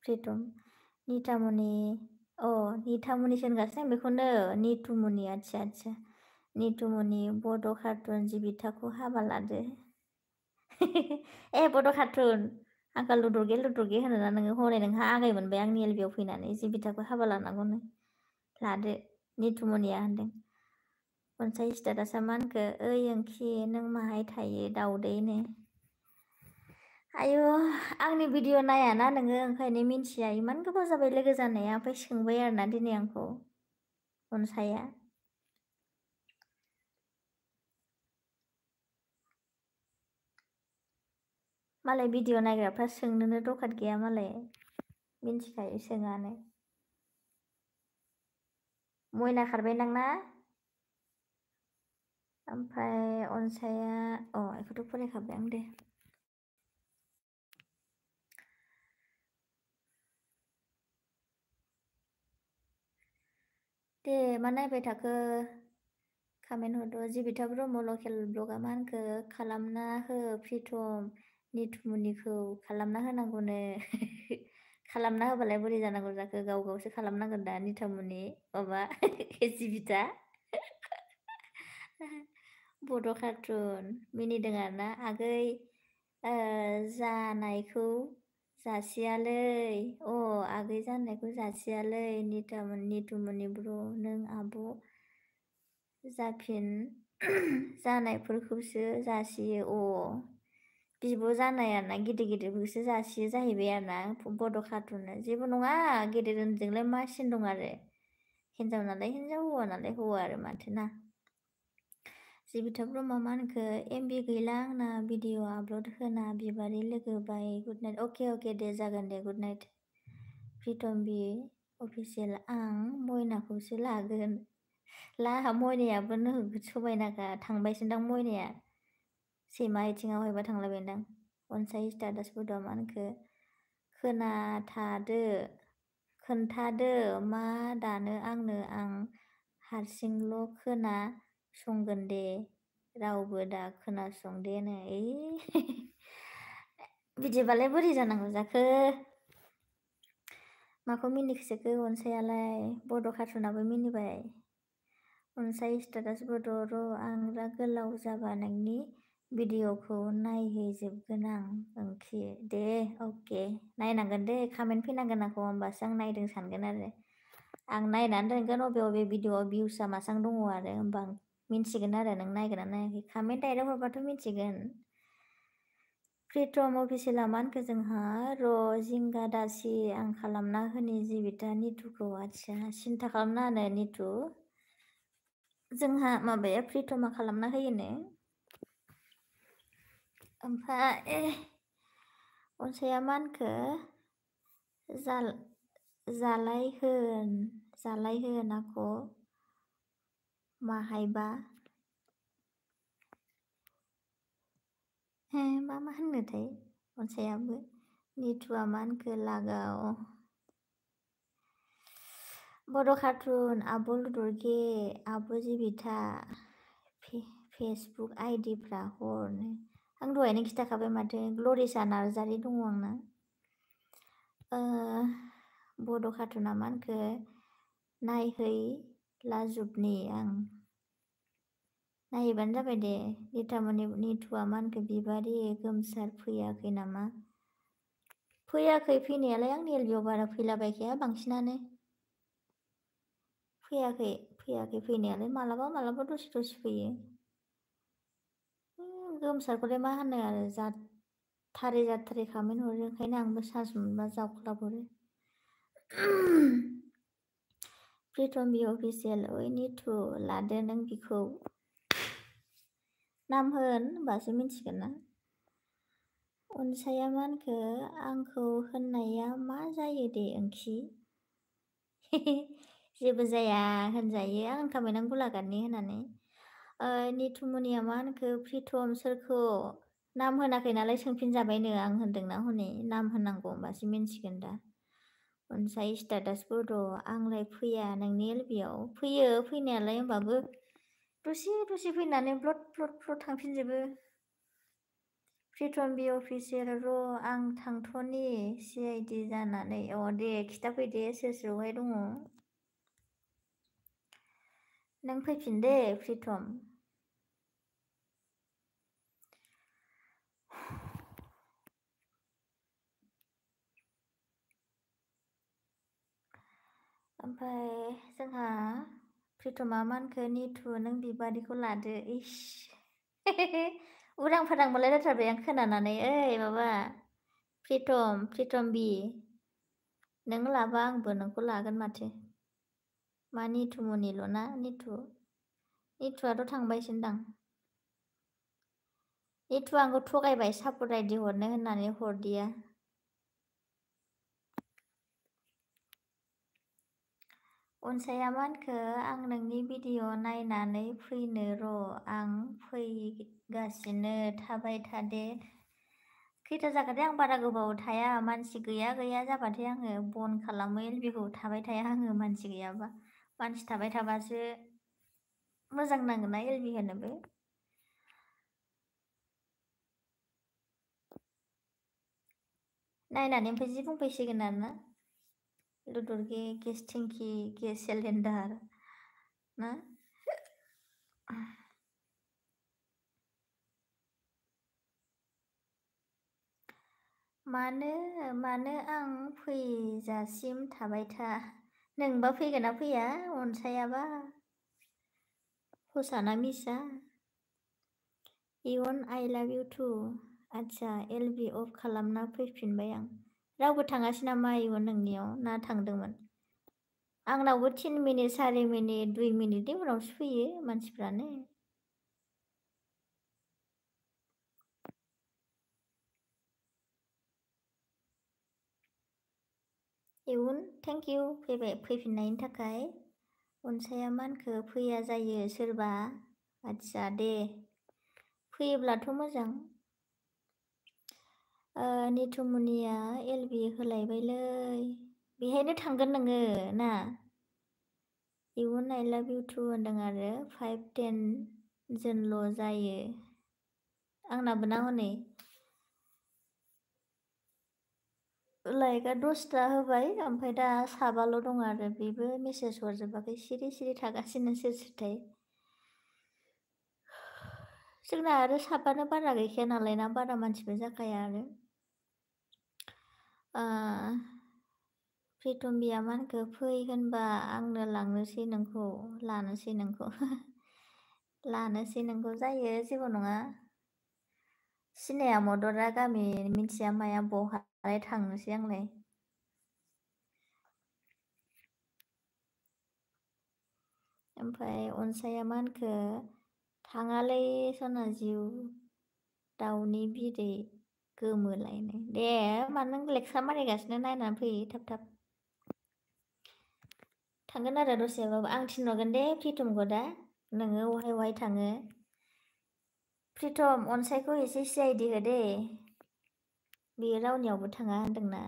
प्रीतम निथामुनि निथामुनिसो होनगासिनो आं बेखौनो निथुमुनि आच्छा निथुमुनि बड' कार्टुन जिबिथाखौ हाबा लादो ए बड' कार्टुन आंखौ लुदुरगे होनोना नोङो हरै नोंहा आगाय मोनबाय आंनि एलबियाव फैनानै जिबिथाखौ हाबा लानांगौनो लादो निथुमुनिया होनदों अनसाय स्टेटासा मा होनखो ओइ ओंखि नों माहाय थायो दाउदैनो आयु आंनि भिडिअ नायाना नोङो ओंखायनो मिन्थिया इमान गोबाव जाबाय लोगो जानाया ओमफ्राय सोंबाय आरोना दिनै आंखौ अनसाया मालाय भिडिअ नायग्राफ्रा सोंनोनो दरखार गैया मालाय मिन्थिखायो सोङानो मयना खारबाय नोंना ओमफ्राय अनसाया बेखौथ' फरायखाबाय आं दे दे मा नायबाय थाखो कमेन्ट हरद' जिबिता ब्रह्म लकेल ब्लगआ मा होनखो खालामना हो प्रितम निथुमुनिखौ खालामना होनांगौनो खालामना होबालाय बोरै जानांगौ जाखो गाव गावसो खालामनांगोन दा निथामुनि माबा जिबिता बड' कार्टुन मिनिदों आरोना आगै जानायखौ जासियालै आगै जानायखौ जासियालै निथुमुनि ब्र नों आब' जाफिन जानायफोरखौसो जासियो बिब' जानाय आरोना गिदिर गिदिरफोरखौसो जासियो जाहैबाय आरोना बड' कार्टुननो जेबो नङा गेदेर उन्दैजोंलाय मा सिन दं आरो हिन्जाव नालाय हिन्जाव हौवा नालाय हौवा आरो माथो ना जिबिता ब्रह्म मा होनखो एमबि गैला आंना भिडिअ आपलड होना बिबारि लोगो बाय गुड नाइट अके दे जागोन दे गुड नाइट प्रितम बि अफिसियेल आं मयनाखौसो लागोन मयनायाबो समायनाखा थांबायसोदां मयनाया सैमा आथिङाव हायबा थांलायबायदां अनसाय स्टाटासबो दं मा होनखो खोन्थादो मा दानो आंनो आं हारसिंल' खोना संगोन दे रावबो दा खोनासं दे नो बिदिबालाय बोरै जानांगौ जाखो माखौ मिनिखोसोखो अनसायालाय बड' कार्टुनाबो मिनिबाय अनसाय स्टेटासबो र' आं गोलाव जाबा नोंनि भिडिअखौ नायहैजोबगोन आं ओंखि दे अके नायनांगोन दे कमेन्ट फैनांगोन आंखौ होमबासो आं नायदों सानगोन आरो आं नायनानै दोनगोन अबे भिडिअआव भिउसआ मासां दङ आरो होमबा आं मिन्थिगोन आरो नों नायगोन ना नायाखै कमेन्ट डाइरेक्ट हरबाथ' मिन्थिगोन प्रितम अफिसियेला मा होनखो जोंहा र' जिंगा दासि आं खालामना होनि जिबिता निथुखौ आदसा सिन्था खालामना होनो निथु जोंहा माबाया प्रितमा खालामना होयोनो ओमफ्राय अनसाया मा होनखो जालायहोन आख' माहायबा मा होननोथाय अनसायाबो निथुआ मा होनखो लागाव बड' कार्टुन आब' लुदुरगे आब' जिबिता फेसबुक आइडिफ्रा हरनो आं दहायनो खिथाखाबाय माथो ग्लरिसा नार्जारि दङ आंना बड' कार्टुना मा होनखो नायहैलाजुबनि आं नायहैबानो जाबाय दे निथुआ मा होनखो बिबारि गोमसार फैयाखै नामा फैयाखै फैनायालाय आंनि एलबियाव बारा फैलाबायखाया बांसिनानो फैयाखै फैनायालाय मालाबा दसे फैयो गोमसारखौलाय मा होनो आरो जाथारै कमेन्ट हरो ओंखायनो आंबो चान्स मोनबा जावख्लाबहरो प्रितम बि अफिसियेल ओइ निथु लादो नों बिखौ नाम होन होनबासो मिन्थिगोन ना अनसाया मा होनखो आंखौ होननाया मा जायो दे ओंखि जेबो जाया होनजायो आं होनखाबाय नों गलागारनि होननानै निथुमुनिया मा होनखो प्रितम सोरखौ नाम होनाखै नालाय सोंफिनजाबायनो आं होनदोंना हनै नाम होनांगौ होनबासो मिन्थिगोन दा अनसाय स्टेटासबो आंलाय फैया नोंनि एलबियाव फैयो फैनायालाय होमबाबो दसे फैनानै ब्लद थांफिनजोबो प्रितम बि अफिसियेल र' आं थांथ'नि CID जानानै दे खिथाफै दे सोर सोरहाय दङ नों फैफिन दे प्रितम ओमफ्राय जोंहा प्रितमा मा होनखो निथु नों बिबारिखौ लादो इस उरां फारांबालाय जाथारबाय आं खोनानानै ओइ माबा प्रितम बि नों लाबा आंबो नोंखौ लागोन माथो मा निथुमुनिल' ना निथुआथ' थांबायसोदां निथु आंखौ थगायबाय सापर्ट आइडि हरनो होननानै हरदिया अनसाया मा होनखो आं नोंनि भिडिअ नायनानै फैनो र' आं फैगासिनो थाबाय थादे खैथा जाखादे आं बारा गोबाव थाया मानसि गैया जाबाथाय आङो बन खालामो एलबिखौ थाबाय थाया आङो मानसि गैयाबा मानसि थाबाय थाबासो मोजां नांगोन ना एलबि होनोबो। नायनानै ओमफ्राय जि बुंफैसिगोन आरोना लुदुरगे गेस टेंकि गेस सिलिन्डार ना मानो आं फैजासिम थाबाय था नोंबा फैगोन ना फैया अनसायाबा फसाना मिसा इवन आइ लाभ इउ टु आदसा एलबि अफ खालामना फैफिनबाय आं रावबो थाङासै नामा इवन नोंनियाव ना थांदोंमोन आंनावबो 3 मिनिट 4 मिनिट 2 मिनिटनि उनावसो फैयो मानसिफ्रानो इउन थेंक इउ फैफिननायनि थाखाय अनसाया मानखो फैया जायो सोरबा आदसा दे फैयोब्लाथ' मोजां निथुमुनिया एलबि होलायबायलै बेहायनो थांगोन नोङो ना इउन आइ लाभ इउ टु होनदों आरो 5-10 जोनल' जायो आंनाबो ना हनै लाइकआ 10ता होबाय ओमफ्राय दा साबाल' दं आरो बेबो मेसेज हरजोबाखै सिरि थागासिनो सोर जोंना आरो साबानो बारा गैखाया नालाय ना बारा मानसिबो जाखाया आरो प्रितम बियामानखो फै होनबा आंनो लांनोसै नोंखौ लानोसै नोंखौ जायो जेबो नङा सिनाया मदरा गामि मिथिया माया बहाय थांनोसै आंलाय ओमफ्राय अनसाया मानखो थाङालै सना जिउ दाउनि बिदै गोमोलायनो दे मानो नों लेक्सार मारिगासिनो नायनानै फै थाब थांगोन आरो दसेबाबो आं थिनहरगोन दे प्रितमखौ दा नोङो अहाय थाङो प्रितम अनसायखौ एसे सिआइडि हो दे बेयो रावनियावबो थाङा होनदोंना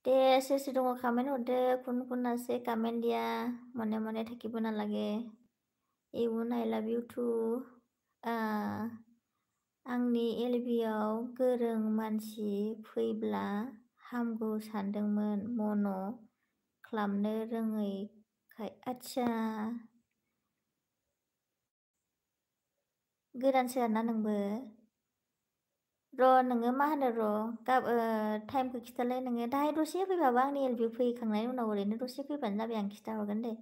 दे सोर दङ कमेन्ट हरदो कुन आसे कमेन्ट दिया मने থাকিব नालागे इउन आइ लाभ इउ टु आंनि एलबियाव गोरों मानसि फैब्ला हामगौ सानदोंमोन मन' खालामनो रोङैखाय आदसा गोदानसो आरोना नोंबो नोङो मा होनो टाइमखौ खिथालाय नोङो दाहाय दसे फैबाबो आंनि एलबि फैखांनायनि उनाव ओरैनो दसे फैबानो जाबाय आं खिथाहरगोन दे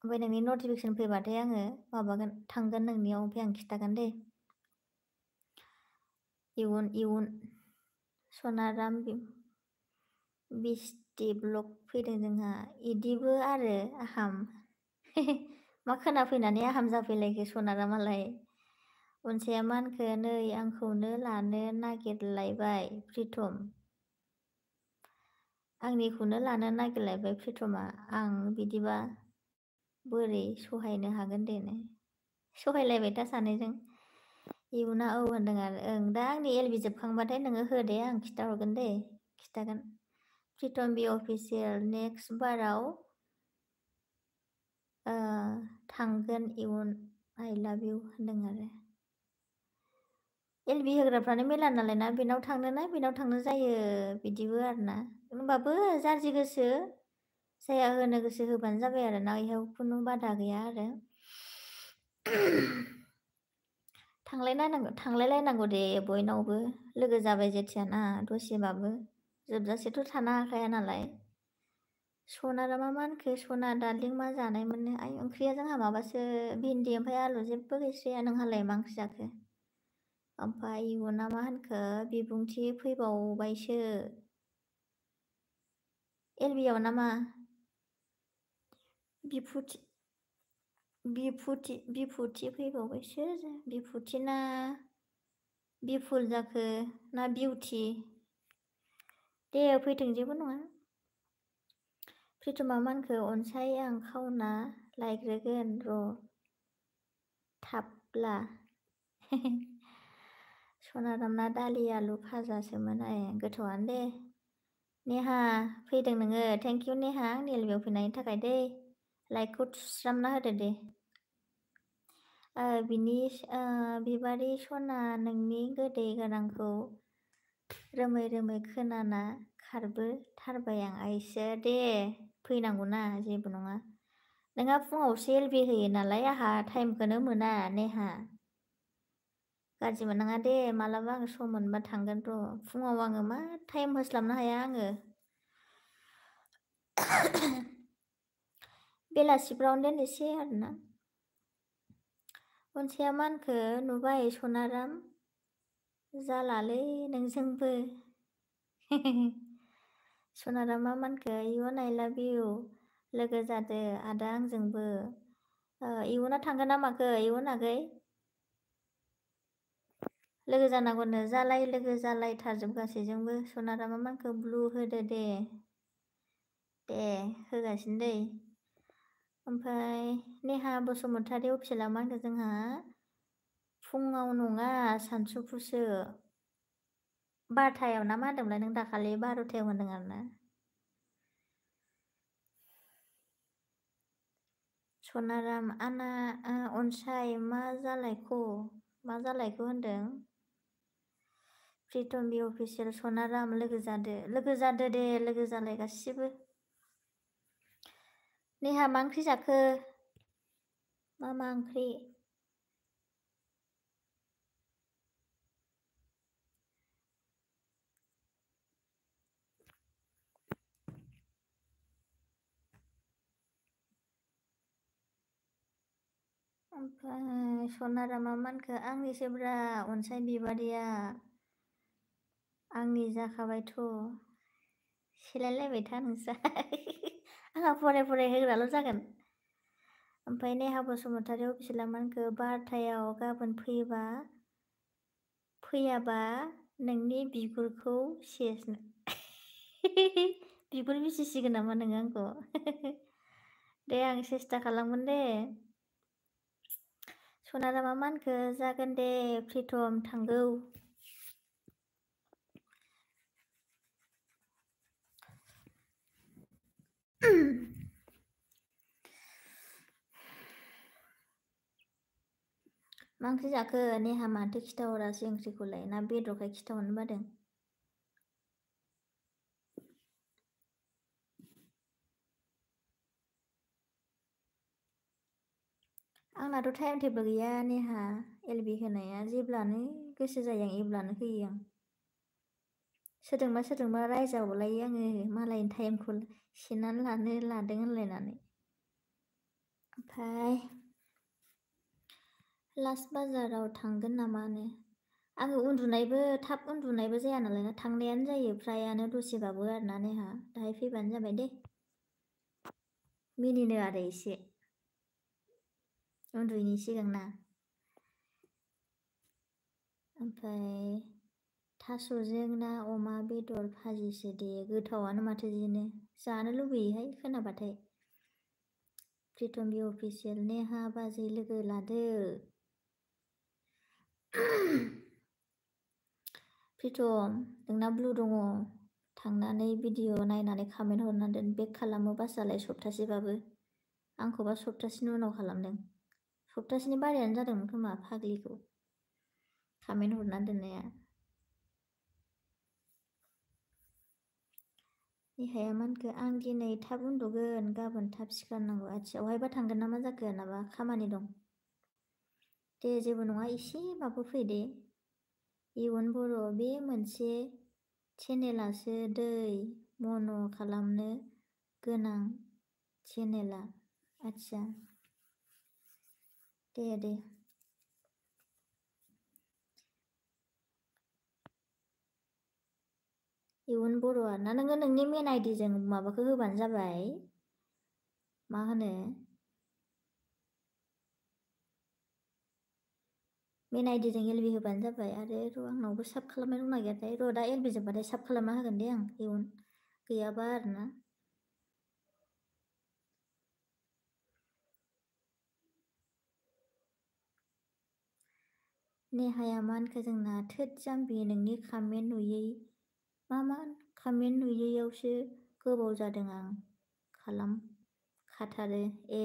ओमफ्राय नोंनि नटिफिकेसन फैबाथाय आङो माबागोन थांगोन नोंनियाव ओमफ्राय आं खिथागोन दे इयुन सनाराम बिस्टि ब्लग फैदों जोंहा इदिबो आरो आहाम मा खोनाफैनानै आहाम जाफैलायखो सनारामालाय अनसाया मानखो नै आंखौनो लानो नागिरलायबाय प्रितम आंनिखौनो लानो नागिरलायबाय प्रितमा आं बिदिबा बोरै सहायनो हागोन दे सहायलायबाय दा सानैजों इयुना औ होनदों आरो दा आंनि एलबि जोबखांबाथाय नोङो हो दे आं खिथाहरगोन दे खिथागोन प्रितम बि अफिसियेल नेक्स्ट बाराव थांगोन इयुन आइ लाभ इउ होनदों आरो एलबि होग्राफ्रानो मेला नालाय ना बेनाव थांनो जायो बिदिबो आरोना होनबाबो जारजि गोसो जाया होनो गोसो होबानो जाबाय आरो ना इहाव खुनु बादा गैया आरो थांलायलायनांगौ दे बयनावबो लोगो जाबाय जेथियाना दसेबाबो जोबजासेथ' थानो हाखाया नालाय सनारामा मा होनखो सना दार्लिं मा जानाय मोननो आइ ओंख्रिया जोंहा माबासो भिन्दि ओमफ्राय आलु जेबो गैस्राया नोंहालाय मा ओंख्रि जाखो ओमफ्राय इयुना मा होनखो बिबुंथि फैबावबायसो एलबियाव नामा बिफुथि फैबावबायसो बिफुथि ना बिफुल जाखो ना बिउटि दे फैथों जेबो नङा प्रितमा मानखो अनसाय आं खावना लायग्रोगोन र' थाबला सनारामना दालि आलु भाजासोमोन गोथावआनो दे नेहा फैदों नोङो थेंक इउ नेहा आंनि एलबियाव फैनायनि थाखाय दै लाइकखौ थुस्रामना होदो दे बिबारि सना नोंनि गोदै गारांखौ रोमै रोमै खोनाना खारबोथारबाय आं आइसो दे फैनांगौना जेबो नङा नोंहा फुङावसो एलबि होयो नालाय आंहा टाइमखौनो मोना नेहा गाज्रि मोननाङा दे मालाबा आं सम मोनबा थांगोन र' फुङाव आङो मा टाइम होस्लाबनो हाया आङो बेलासिफ्रावनो दोननोसै आरोना अनसाया मानखो नुबाय सनाराम जालालै नोंजोंबो सनारामा मानखो इयुन आइ लाभ इउ लोगो जादो आदा आंजोंबो इयुना थांगोन ना माखो इयुन आगै लोगो जानांगौनो जालाय लोगो जालायथारजोब गासैजोंबो सनारामा मानखो ब्लु होदो दे होगासिनो दै ओमफ्राय नेहा बसुमतारी अफिसियेला मा होनदों जोंहा फुङाव नङा सानसुफुसो 12टायाव ना मा होनदोंमोनलाय नों दाखालि 12टायाव होनदों आरोना सनाराम आना अनसाय मा जालायखो होनदों प्रितम बि अफिसियेल सनाराम लोगो जादो दे लोगो जालाय गासिबो नेहा मा ओंख्रि जाखो मा ओंख्रि ओमफ्राय सनारामा मानखो आंनिसोब्रा अनसाय बिबारिया आंनि जाखाबायथ' सेलायलायबाय था नोंस्रा आंहा फराय होग्राल' जागोन ओमफ्राय नेहा बसुमतारी अफिसियेला मानखो 12टायाव गाबोन फैयाबा नोंनि बिगुरखौ बिगुर बिसिसिगोन नामा नोङो आंखौ दे आं सेस्था खालामगोन दे सनारामा मानखो जागोन दे प्रितम थांगौ मा ओंख्रि जाखो नेहा माथो खिथाहरासै ओंख्रिखौलाय ना बेदरखाय खिथाहरनो बादों आंनाथ' टाइम टेबोल गैया नेहा एलबि होनाया जेब्लानो गोसो जायो आं एब्लानो होयो आं सोरजोंबा रायजाबावलायो आङो मालायनि टाइमखौ सेनानै लादों होनलायनानै ओमफ्राय लास्ट बाजाराव थांगोन नामानो आङो थाब उन्दुनायबो जाया नालाय ना थांनायानो जायो फ्रायानो दसेबाबो आरोना नेहा दाहाय फैबानो जाबाय दे मिनिनो आरो एसे उन्दुयैनि सिगां ना ओमफ्राय थास'जों ना अमा बेदर भाजिसो दे गोथावानो माथो जिनो जानो लुबैयोहाय खोनाबाथाय प्रितम बि अफिसियेल नेहा बाजै लोगो लादो प्रितम नोंना ब्लु दङ थांनानै भिडिअ नायनानै कमेन्ट हरना दोन बेक खालामो बासालाय सप्तासेबाबो आंखौबा सप्तासेनि उनाव खालामदों सप्तासेनि बारायानो जादोंमोन खोमा फाग्लिखौ कमेन्ट हरना दोननाया नेहाया मानखो आं दिनै थाब उन्दुगोन गाबोन थाब सिखारनांगौ आथिया अहायबा थांगोन ना मा जाखो नामा खामानि दं दे जेबो नङा एसेबाबो फै दे इयुन बर' बे मोनसे चेनेलासो दै मन' खालामनो गोनां चेनेला आथिया दे इयुन बर'आ ना नोङो नोंनि मेन आइडिजों माबाखौ होबानो जाबाय मा होनो मेन आइडिजों एलबि होबानो जाबाय आरो र' आंनावबो साब खालामनाय दंना गैयाथाय र' दा एलबि जोब्बाथाय साब खालामना होगोन दे आं इयुन गैयाबा आरोना नेहाया मा होनखो जोंना थोद जाम्बि नोंनि कमेन्ट नुयै मा कमेन्ट नुयैयावसो गोबाव जादों आं खालामखाथारो ए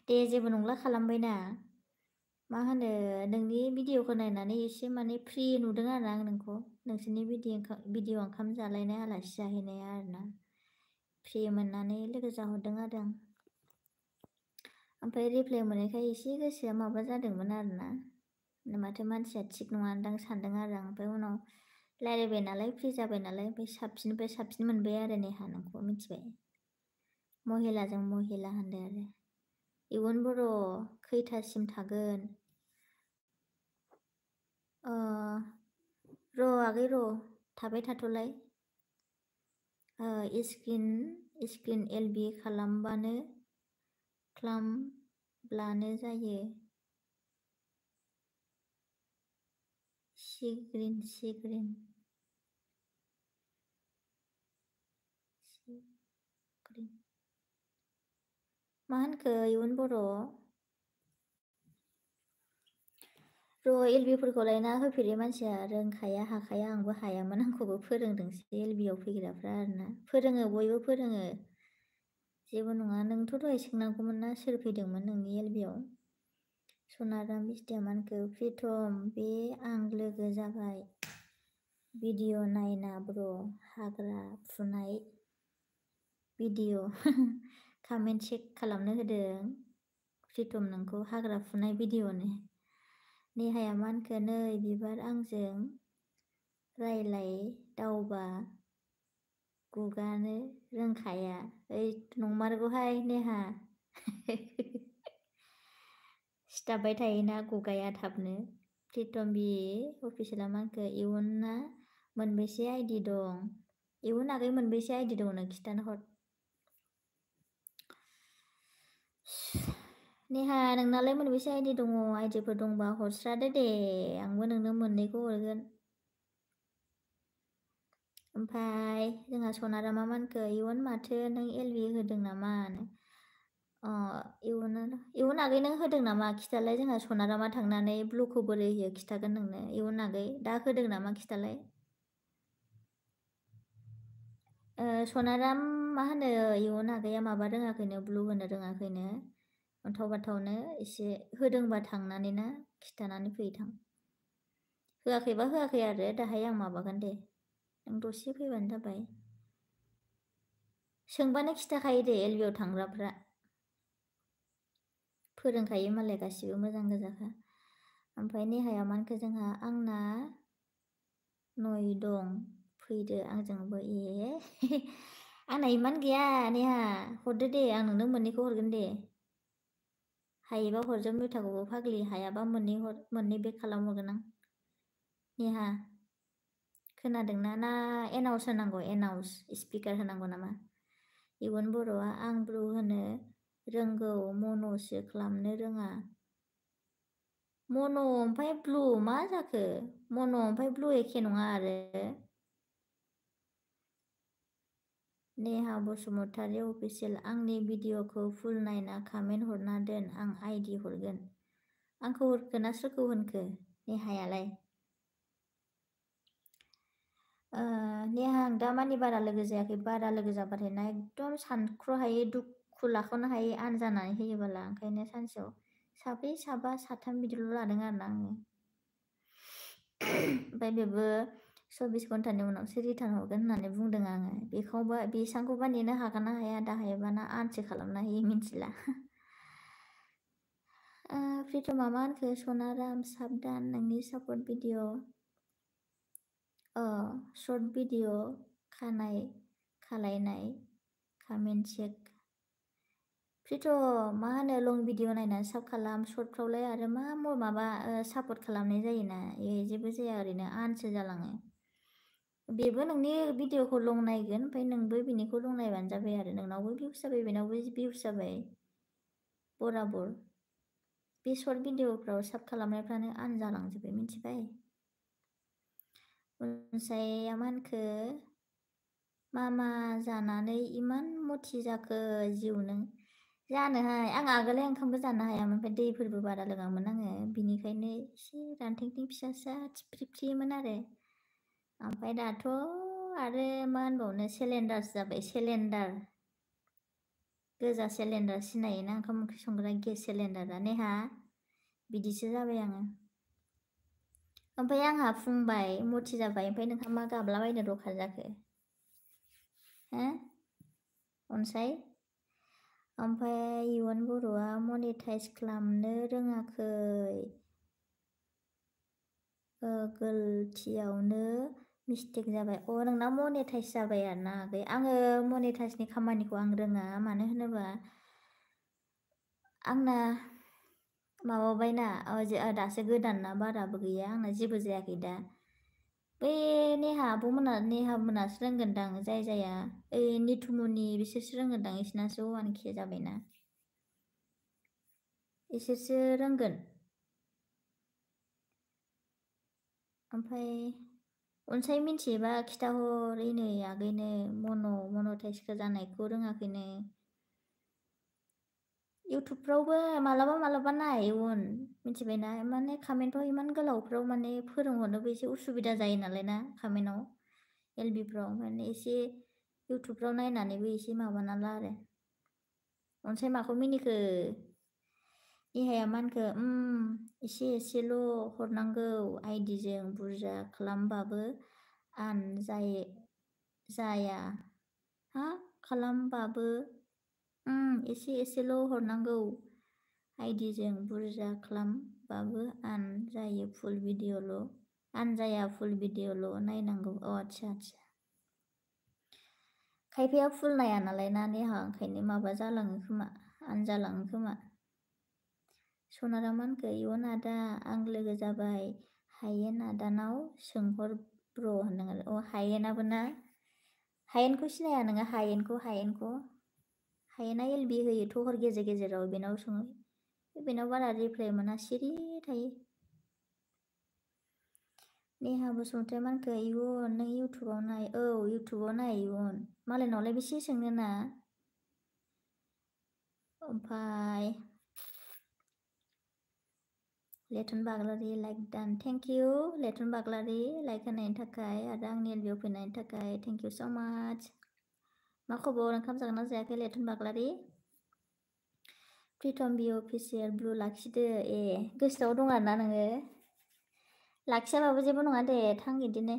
दे जेबो नंला खालामबायना मा होनो नोंनि भिडिअखौ नायनानै एसे माने फ्रि नुदों आरो आं नोंखौ नोंसोरनि भिडिअ ओंखाम जालायनाय आलासि जाहैनाया आरोना फ्रि मोननानै लोगो जाहरदों आरो आं ओमफ्राय रिप्लाइ मोननायखाय एसे गोसोआ माबा जादोंमोन आरोना माथो मानसिया थिग नङादां सानदों आरो आं ओमफ्राय उनाव रायलायबाय नालाय फ्रि जाबाय नालाय ओमफ्राय साबसिननिफ्राय साबसिन मोनबाय आरो नेहा नोंखौ मिथिबाय महिलाजों महिला होनदो आरो इयुन बर' खैथासिम थागोन र' आगै र' थाबाय थाथ'लाय स्क्रिन एलबि खालामब्लानो जायो सिग्रिन मा होनखो इयुन बर' र' एलबिफोरखौ लायना होफेरै मानसिया रोंखाया हाखाया आंबो हायामोन आंखौबो फोरोंदोंसो एलबियाव फैग्राफ्रा आरोना फोरोङो बयबो फोरोङो जेबो नङा नोंथ' दहाय सोंनांगौमोन ना सोर फैदोंमोन नोंनि एलबियाव सनाराम बिस्टियामानखौ प्रितम बे आं लोगो जाबाय भिडिअ नायना ब्र हाग्रा फुनाय भिडिअ कमेन्ट चेक खालामनो होदों प्रितम नोंखौ हाग्रा फुनाय भिडिअनो नेहाया मा होनखो नै बिबार आंजों रायलायदावबा गुगानो रोंखाया ओइ नंमारगौहाय नेहा सिथाबबाय थायोना गुगाया थाबनो प्रितम बि अफिसियेला मा होनखो इयुना मोनबेसे आइडि दं इयुन आगै मोनबेसे आइडि दं नो खिथानो हर नेहा नोंनालाय मोनबेसे आइडि दङ आइडिफोर दंबा हरस्रादो दे आंबो नोंनो मोननैखौ हरगोन ओमफ्राय जोंहा सनारामा मा होनखो इयुन माथो नों एलबि होदों नामा इयुन आगै नों होदों नामा खिथालाय जोंहा सनारामा थांनानै ब्लुखौ बोरै होयो खिथागोन नोंनो इयुन आगै दा होदों नामा खिथालाय सनाराम मा होनो इयुन आगैया माबा रोङाखैनो ब्लु होनो रोङाखैनो अन्थाव बाथावनो एसे होदोंबा थांनानै ना खिथानानै फैथां होआखैबा होआखै आरो दाहाय आं माबागोन दे नों दसे फैबानो जाबाय सोंबानो खिथाखायो दे एलबियाव थांग्राफ्रा फोरोंखायो मालाय गासिबो मोजां गोजाखा ओमफ्राय नेहाया मा होनखो जोंहा आंना नय दं फैदो आंजोंबो ए आंना इमान गैया नेहा हरदो दे आं नोंनो मोननैखौ हरगोन दे हायोबा हरजोब मिउटाखौबो फाग्लि हायाबा मोननै बेक खालामहरगोन आं नेहा खोनादोंना ना एनाउन्स होनांगौ एनाउन्स स्पिकार होनांगौ नामा इयुन बर'आ आं ब्लु होनो रोंगौ मन'सो खालामनो रोङा मन' ओमफ्राय ब्लु मा जाखो मन' ओमफ्राय ब्लु एखे नङा आरो नेहा बसुमतारी अफिसियेल आंनि भिडिअखौ फुल नायना कमेन्ट हरना दोन आं आइडि हरगोन आंखौ हरखो ना सोरखौ होनखो नेहायालाय नेहा आं दा मानि बारा लोगो जायाखै बारा लोगो जाबाथाय ना एकदम सानख्र'हायै दुखु लाख'नो हायै आनजानानै होयोबोला ओंखायनो सानसेयाव साब्रै साबा साथाम बिदिल' लादों आरोना आङो ओमफ्राय बेबो 24 घन्टानि उनावसो रिटार्न हरगोन होननानै बुंदों आङो बेसांखौबा नेनो हागोन ना हाया दाहायबाना आनसो खालामना होयो मिन्थिला प्रितमा मा होनखो सनाराम साबदान नोंनि सापर्ट भिडिअ शर्ट भिडिअ खालायनाय कमेन्ट चेक प्रिथ मा होनो लं भिडिअ नायनानै साब खालाम शर्टफ्रावलाय आरो मा माबा सापर्ट खालामनाय जायोना जेबो जाया ओरैनो आनसो जालाङो बेबो नोंनि भिडिअखौ लं नायगोन ओमफ्राय नोंबो बिनिखौ लं नायबानो जाबाय आरो नोंनावबो भिउस जाबाय बेनावबो भिउस जाबाय बराबर बे शर्ट भिडिअफ्राव साब खालामनायफ्रानो आन जालांजोबबाय मिथिबाय अनसाया मा होनखो मामा जानानै इमान मथि जाखो जिउ नों जानोहाय आं आगोलहाय ओंखामबो जानो हायामोन ओमफ्राय दैफोरबो बारा लोङामोन आङो बिनिखायनो एसे रानथेंथें फिसा फिसा थिफ्रि फ्रिमोन आरो ओमफ्राय दाथ' आरो मा होनबावनो सिलिन्डारसो जाबाय सिलिन्डार गोजा सिलिन्डार सिनायोना ओंखाम ओंख्रि संग्रा गेस सिलिन्डारा नेहा बिदिसो जाबाय आङो ओमफ्राय आंहा फुंबाय मथि जाबाय ओमफ्राय नोंहा मा गाबलाबायनो दरखार जाखो हो अनसाय ओमफ्राय इउन बर'आ मनेटाइज खालामनो रोङाखै गोलथियावनो मिस्टेक जाबाय नोंना मनेटाइज जाबाय आरोना आगै आङो मनेटाइजनि खामानिखौ आं रोङा मानो होनोबा आंना माबाबायना दासो गोदान ना बाराबो गैया आंना जेबो जायाखै दा बै नेहा मोनासो रोंगोनदां जाया ओइ निथुमुनि बिसोरसो रोंगोनदां इसोरनासो 1K जाबायना इसोरसो रोंगोन ओमफ्राय अनसाय मिन्थियोबा खिथाहर नै आगैनो मनेटाइजखौ जानायखौ रोङाखैनो इउटुबफ्रावबो मालाबा नाय मिथिबायना माने कमेन्टआव इमान गोलावफ्राव माने फोरोंहरनोबो एसे उसुबिदा जायो नालाय ना कमेन्टआव एलबिफ्राव माने एसे इउटुबफ्राव नायनानैबो एसे माबाना ला आरो अनसाय माखौ मिनिखो नेहाया मानखो एसेल' हरनांगौ आइडिजों बुरजा खालामबाबो जाया हा खालामबाबो एसेल' हरनांगौ आइडिजों बुरजा खालामबाबो जाया फुल भिडिअ'ल' नायनांगौ आच्छा खायफाया फुल नाया नालाय ना नेहा ओंखायनो माबा जालाङो खोमा जालाङो खोमा सनारामानखो इयुन आदा आं लोगो जाबाय हायेन आदानाव सोंहर ब्र होनदों हायेनाबो ना हायेनखौ सिनाया नोङो हायेनखौ हायेना एलबि होयोथ' हर गेजेराव बेनाव सोङो बेनाव बारा रिप्लाय मोना सिरि थायो नेहा बसुमतारी मानखो इयुन नों इउटुबाव नाय इउटुबाव नाय इयुन मालायनावलाय बेसे सोंनो ना ओमफ्राय लेथन बाग्लारि लाइक डान थेंक इउ लेथन बाग्लारि लाइक होनायनि थाखाय आरो आंनि एलबियाव फैनायनि थाखाय थेंक इउ स' माच मा खबर ओंखाम जागोन ना जायाखै लेथन बाग्लारि प्रिटम बि अफिसियेल ब्लु लाखिदो गोसोआव दं आरोना नोङो लाखियाबाबो जेबो नङा दे थां बिदिनो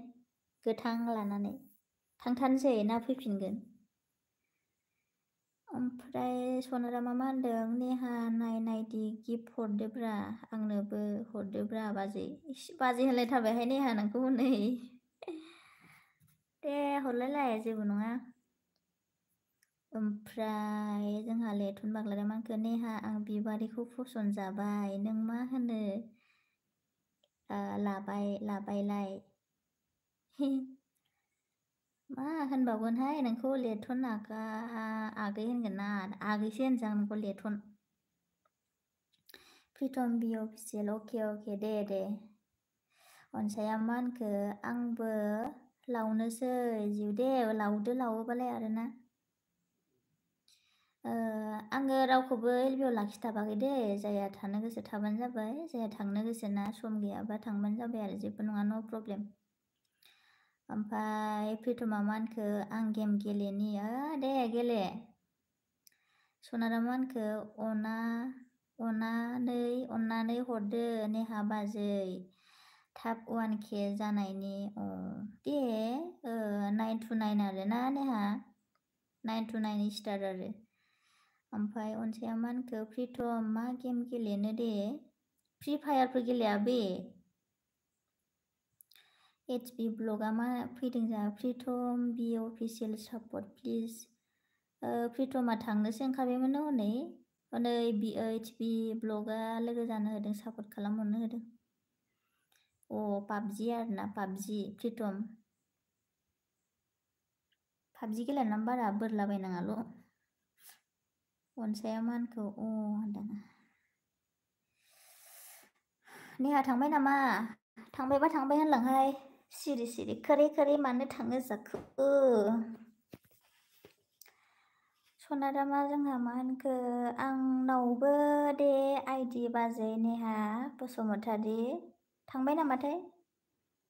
गोथां लानानै थांथारनोसै ना फैफिनगोन ओमफ्राय सनारामा मा होनदों नेहा नायदि गिफ्ट हरदोब्रा आंनोबो हरदोब्रा बाजै होनलायथारबायहाय नेहा नोंखौ नै दे हरलायलाय जेबो नङा ओमफ्राय जोंहा लेथन बाग्लारि मानखो नेहा आं बिबारिखौ फसन जाबाय नों मा होनो लाबायलाय मा होनबावगोनहाय नोंखौ लेथन आगै होनगोन ना आगैसो होनसै आं नोंखौ लेथन प्रिटम बि अफिसियेल अके दे अनसाया मा होनखो आंबो लावनोसै जिउ दे लावोबालाय आरोना आङो रावखौबो एलबियाव लाखिथाबाखै दे जायहा थानो गोसो थाबानो जाबाय जायहा थांनो गोसो ना सम गैयाबा थांबानो जाबाय आरो जेबो नङा न' प्रब्लेम ओमफ्राय प्रिटमा मा होनखो आं गेम गेलेनि दे गेले सनारामा होनखो अननानै हरदो नेहा बाजै थाब 1K जानायनि दे 929 आरो ना नेहा 929 स्टार आरो ओमफ्राय अनसाया मा होनखो प्रिटम मा गेम गेलेनो दे फ्रि फायारफोर गेलेया बे HB ब्लगा मा फैदों जा Pritam B official support please प्रिटमा थांनोसो ओंखारबायमोन हनै HB ब्लगा लोगो जानो होदों सापर्ट खालामहरनो होदों पाबजि आरोना पाबजि प्रिटम पाबजि गेलेनानै बारा बोरलाबायनाङाल' अनसाया मानखौ होनदों नेहा थांबाय नामा थांबायबा थांबाय होनलांहाय सिरि खोरै मानो थाङो जाखो सनारामा जोंहा मा होनखो आंनावबो दे आइडि बाजै नेहा बसुमतारी थांबाय नामाथाय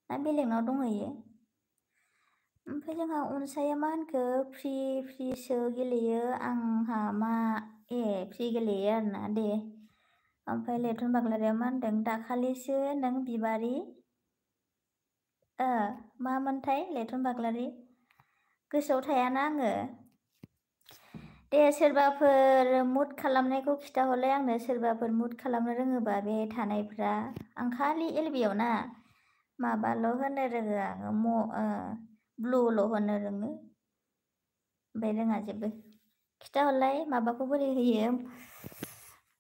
ना बेलेगनाव दंहैयो ओमफ्राय जोंहा अनसाया मा होनखो फ्रिसो गेलेयो आंहा मा फ्रि गेलेयो आरोना दे। ओमफ्राय लेथन बाग्लारिया मा होनदों दाखालिसो नों बिबारि मामोनथाय लेथन बाग्लारि गोसोआव थायाना आङो। दे सोरबाफोर मुद खालामनायखौ खिथाहरलाय आंनो सोरबाफोर मुद खालामनो रोङोबा बे थानायफ्रा आं खालि एलबियाव ना माबाल' होनो रोङो आङो ब्लुल' होनो रोङो ओमफ्राय रोङा जेबो खिथाहरलाय माबाखौ बोरै होयो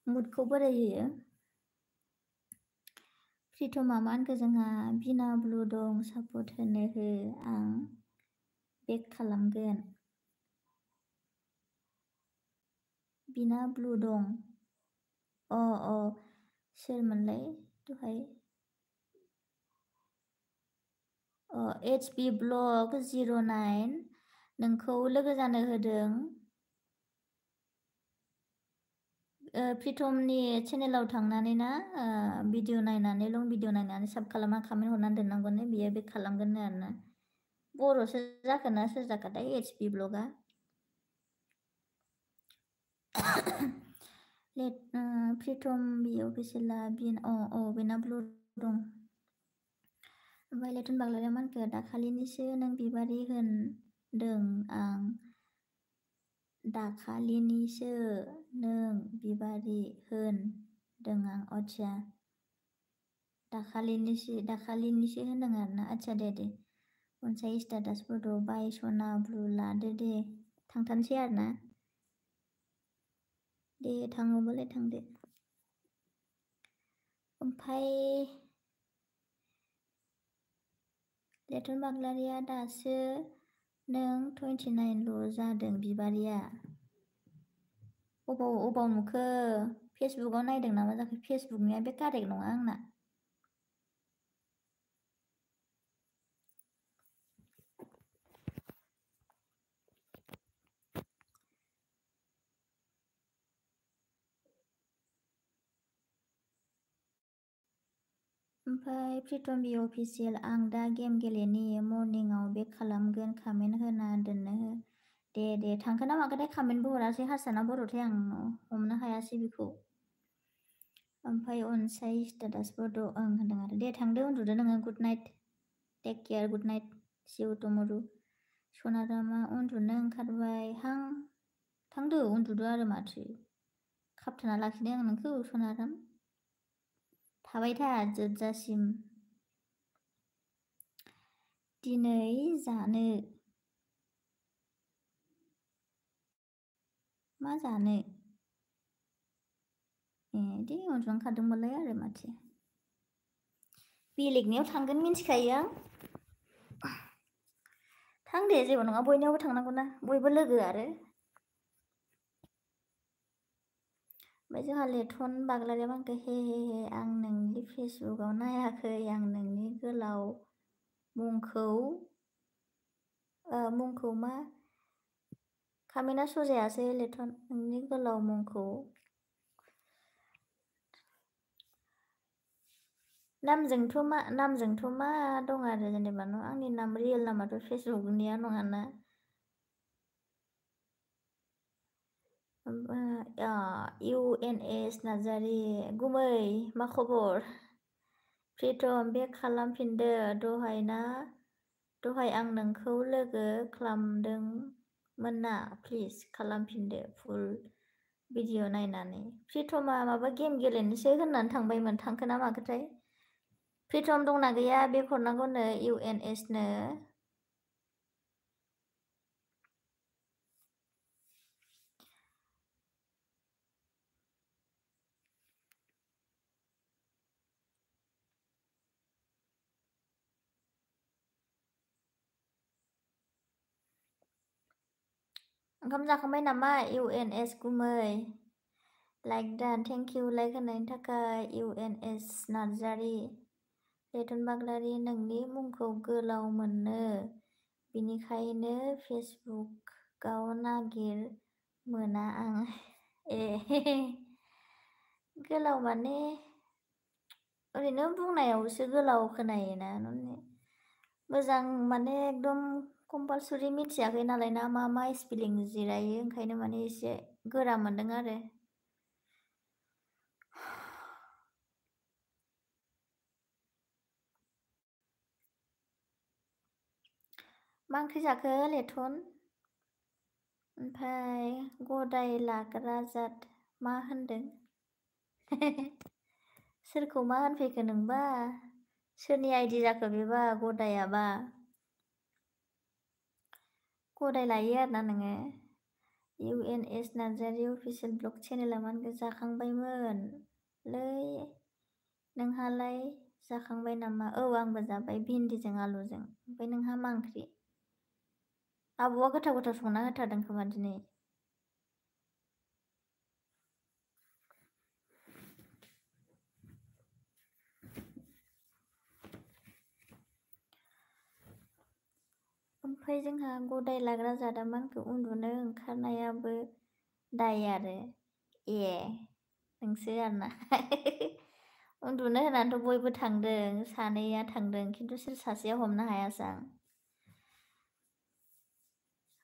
मुदखौ बोरै होयो। प्रिथमा मा होनखो जोंहा बिना ब्लु दं सापर्ट होनो हो आं बेक खालामगोन। बिना ब्लु दं अ सोरमोनलाय दहाय HB ब्लग 09 नोंखौ लोगो जानो होदों। प्रिथमनि चेनेलाव थांनानै ना भिडिअ नायनानै लं भिडिअ नायनानै साब खालामना कमेन्ट हरनानै दोननांगौनो बियो बेक खालामगोननो आरोना। बर'सो जाखोना सोर जाखोथाय HB ब्लगा प्रिथम बि अफिसियेला बेना ब्लु दं। ओमफ्राय लेथन बाग्लारिया मा होनखो दाखालिनिसो नों बिबारि होनदों आं दाखालिनिसो नों बिबारि होनदों आं आच्छा दाखालिनिसो होनदों आरोना आच्छा दे अनसाय स्टेटास फट' बाय सना ब्लु लादो दे थांथारसै आरोना दे थाङोबालाय थांदो। ओमफ्राय लेथन बाग्लारिया दासो नों 29ल' जादों बिबारिया अबाव नुखो फेसबुकआव नायदों नामा जाखो फेसबुकनिया बे कारेक्ट नङा आंना। ओमफ्राय प्रिथम बि अफिसियेल आं दा गेम गेलेनि मर्निंआव बेक खालामगोन कमेन्ट होना दोननो हो दे थांखो ना माखोथाय कमेन्टबो हरासै हारसाना बर'थाय आं हमनो हायासै बेखौ। ओमफ्राय अनसाय स्टेटास फट' होनदों आरो दे थांदो उन्दुदो नोङो good night take care good night see you tomorrow. सनारामा उन्दुनो ओंखारबाय हां थांदो उन्दुदो आरो माथो खाबथाना लाखिदों आं नोंखौ सनाराम थाबाय था जोबजासिम। दिनै जानो मा जानो दे उन्दुनो ओंखारदोंबालाय आरो माथो बेलेगनियाव थांगोन मिन्थिखायो आं थां दे जेबो नङा बयनियावबो थांनांगौ ना बयबो लोगो आरो। ओमफ्राय जोंहा लेथन बाग्लारिया मा होनखो हे आं नोंनि फेसबुकआव नायाखै आं नोंनि गोलाव मुंखौ मा कामेन्टआ सजायासै लेथन नोंनि गोलाव मुंखौ नामजोंथ' मा दं आरो जेनेबा आंनि नाम रियेल नामाथ' फेसबुकनिया नङाना। UNS नार्जारि गुमै मा खबर प्रिथम बेक खालामफिनदो दहाय आं नोंखौ लोगो खालामदोंमोन ना प्लिज खालामफिनदो फुल भिडिअ नायनानै। प्रिथमा माबा गेम गेलेनोसो होननानै थांबायमोन थांखो ना माखोथाय प्रिथम दंना गैया बेक हरनांगौनो UNS नो। ओंखाम जाखांबाय नामा UNS गुमै like don thank you like होनायनि थाखाय UNS नार्जारि। लेथन बाग्लारि नोंनि मुंखौ गोलाव मोनो बिनिखायनो फेसबुकआव नागिर मोना आं गोलाव माने ओरैनो बुंनायावसो गोलाव खोनायोना मोजां माने एकदम कम्पालसरि मिथियाखै नालाय ना मा स्पेलिं जिरायो ओंखायनो माने एसे गोरा मोनदों आरो। मा ओंख्रि जाखो लेथन? ओमफ्राय गदाय लाग्रा जात मा होनदों? सोरखौ मा होनफैखो नोंबा? सोरनि आइडि जाखो बेबा गदायाबा? गदाय लायो आरोना नोङो? UNS नार्जारि अफिसियेल ब्लग चेनेला मा होनखो जाखांबायमोन लै नोंहालाय जाखांबाय नामा? औ आंबो जाबाय भिन्दिजों आलुजों। ओमफ्राय नोंहा मा ओंख्रि? आब'आ गोथाव गोथाव संना होथारदों खोमा दिनै। ओमफ्राय जोंहा गदाय लाग्रा जादा मा होनखो उन्दुनो ओंखारनायाबो दाय आरो ए नोंसो आरोना उन्दुनो होनानैथ' बयबो थांदों सानैया थांदों खिन्थु सोर सासेया हमनो हायासै आं।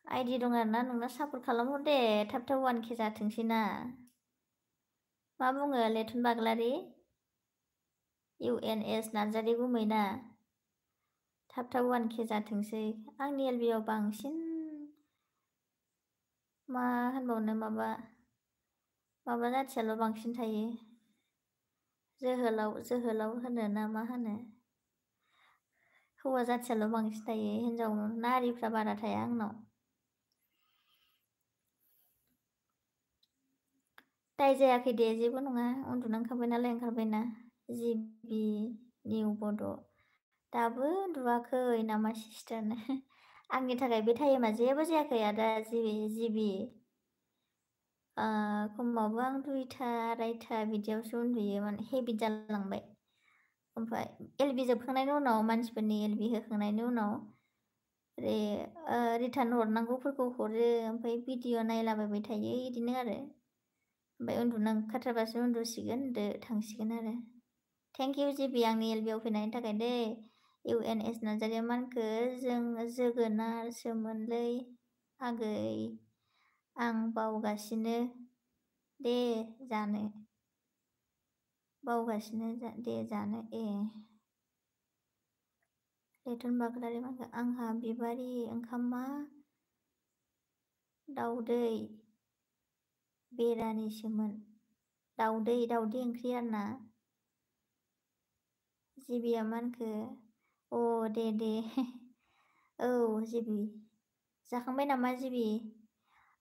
आइडि दं आरोना नोंना सापर्ट खालामहर दे थाब थाब 1K जाथोंसै ना। मा बुङो लेथन बाग्लारि? UNS नार्जारि गुमैना थाब थाब 1K जाथोंसै। आंनि एलबियाव बांसिन मा होनबावनो माबा जाथियाल' बांसिन थायो। जोहोलाव होनो ना मा होनो? हौवा जाथियाल' बांसिन थायो हिन्जाव नारिफ्रा बारा थाया आंनाव। दाय जायाखै दे जेबो नङा उन्दुनो ओंखारबाय नालाय ओंखारबायना। जिबि निउ बड' दाबो उन्दुवाखै नामा सिस्टारनो? आंनि थाखाय बे टाइमा जेबो जायाखै आदा जिबि खमावबो आं 2टा 2:30 बिदियावसो उन्दुयो माने हेबिट जालांबाय। ओमफ्राय एलबि जोबखांनायनि उनाव मानसिफोरनि एलबि होखांनायनि उनाव रिटार्न हरनांगौफोरखौ हरो ओमफ्राय भिडिअ नायलाबायबाय थायो बिदिनो आरो। ओमफ्राय उन्दुनो ओंखारथारबासो उन्दुसिगोन थांसिगोन आरो। थेंक इउ जिबि आंनि एलबियाव फैनायनि थाखाय दे। UNS नार्जारिया मा होनखो जों जोगोनारसोमोनलै आगै आं बावगासिनो दे जानो बावगासिनो दे जानो ए लेथन बाग्लारि मा होनखो आंहा बिबारि ओंखामा दाउदै बेरानिसोमोन दाउदै ओंख्रि आरोना। जिबिया मा होनखो अ दे औ जिबि जाखांबाय नामा जिबि?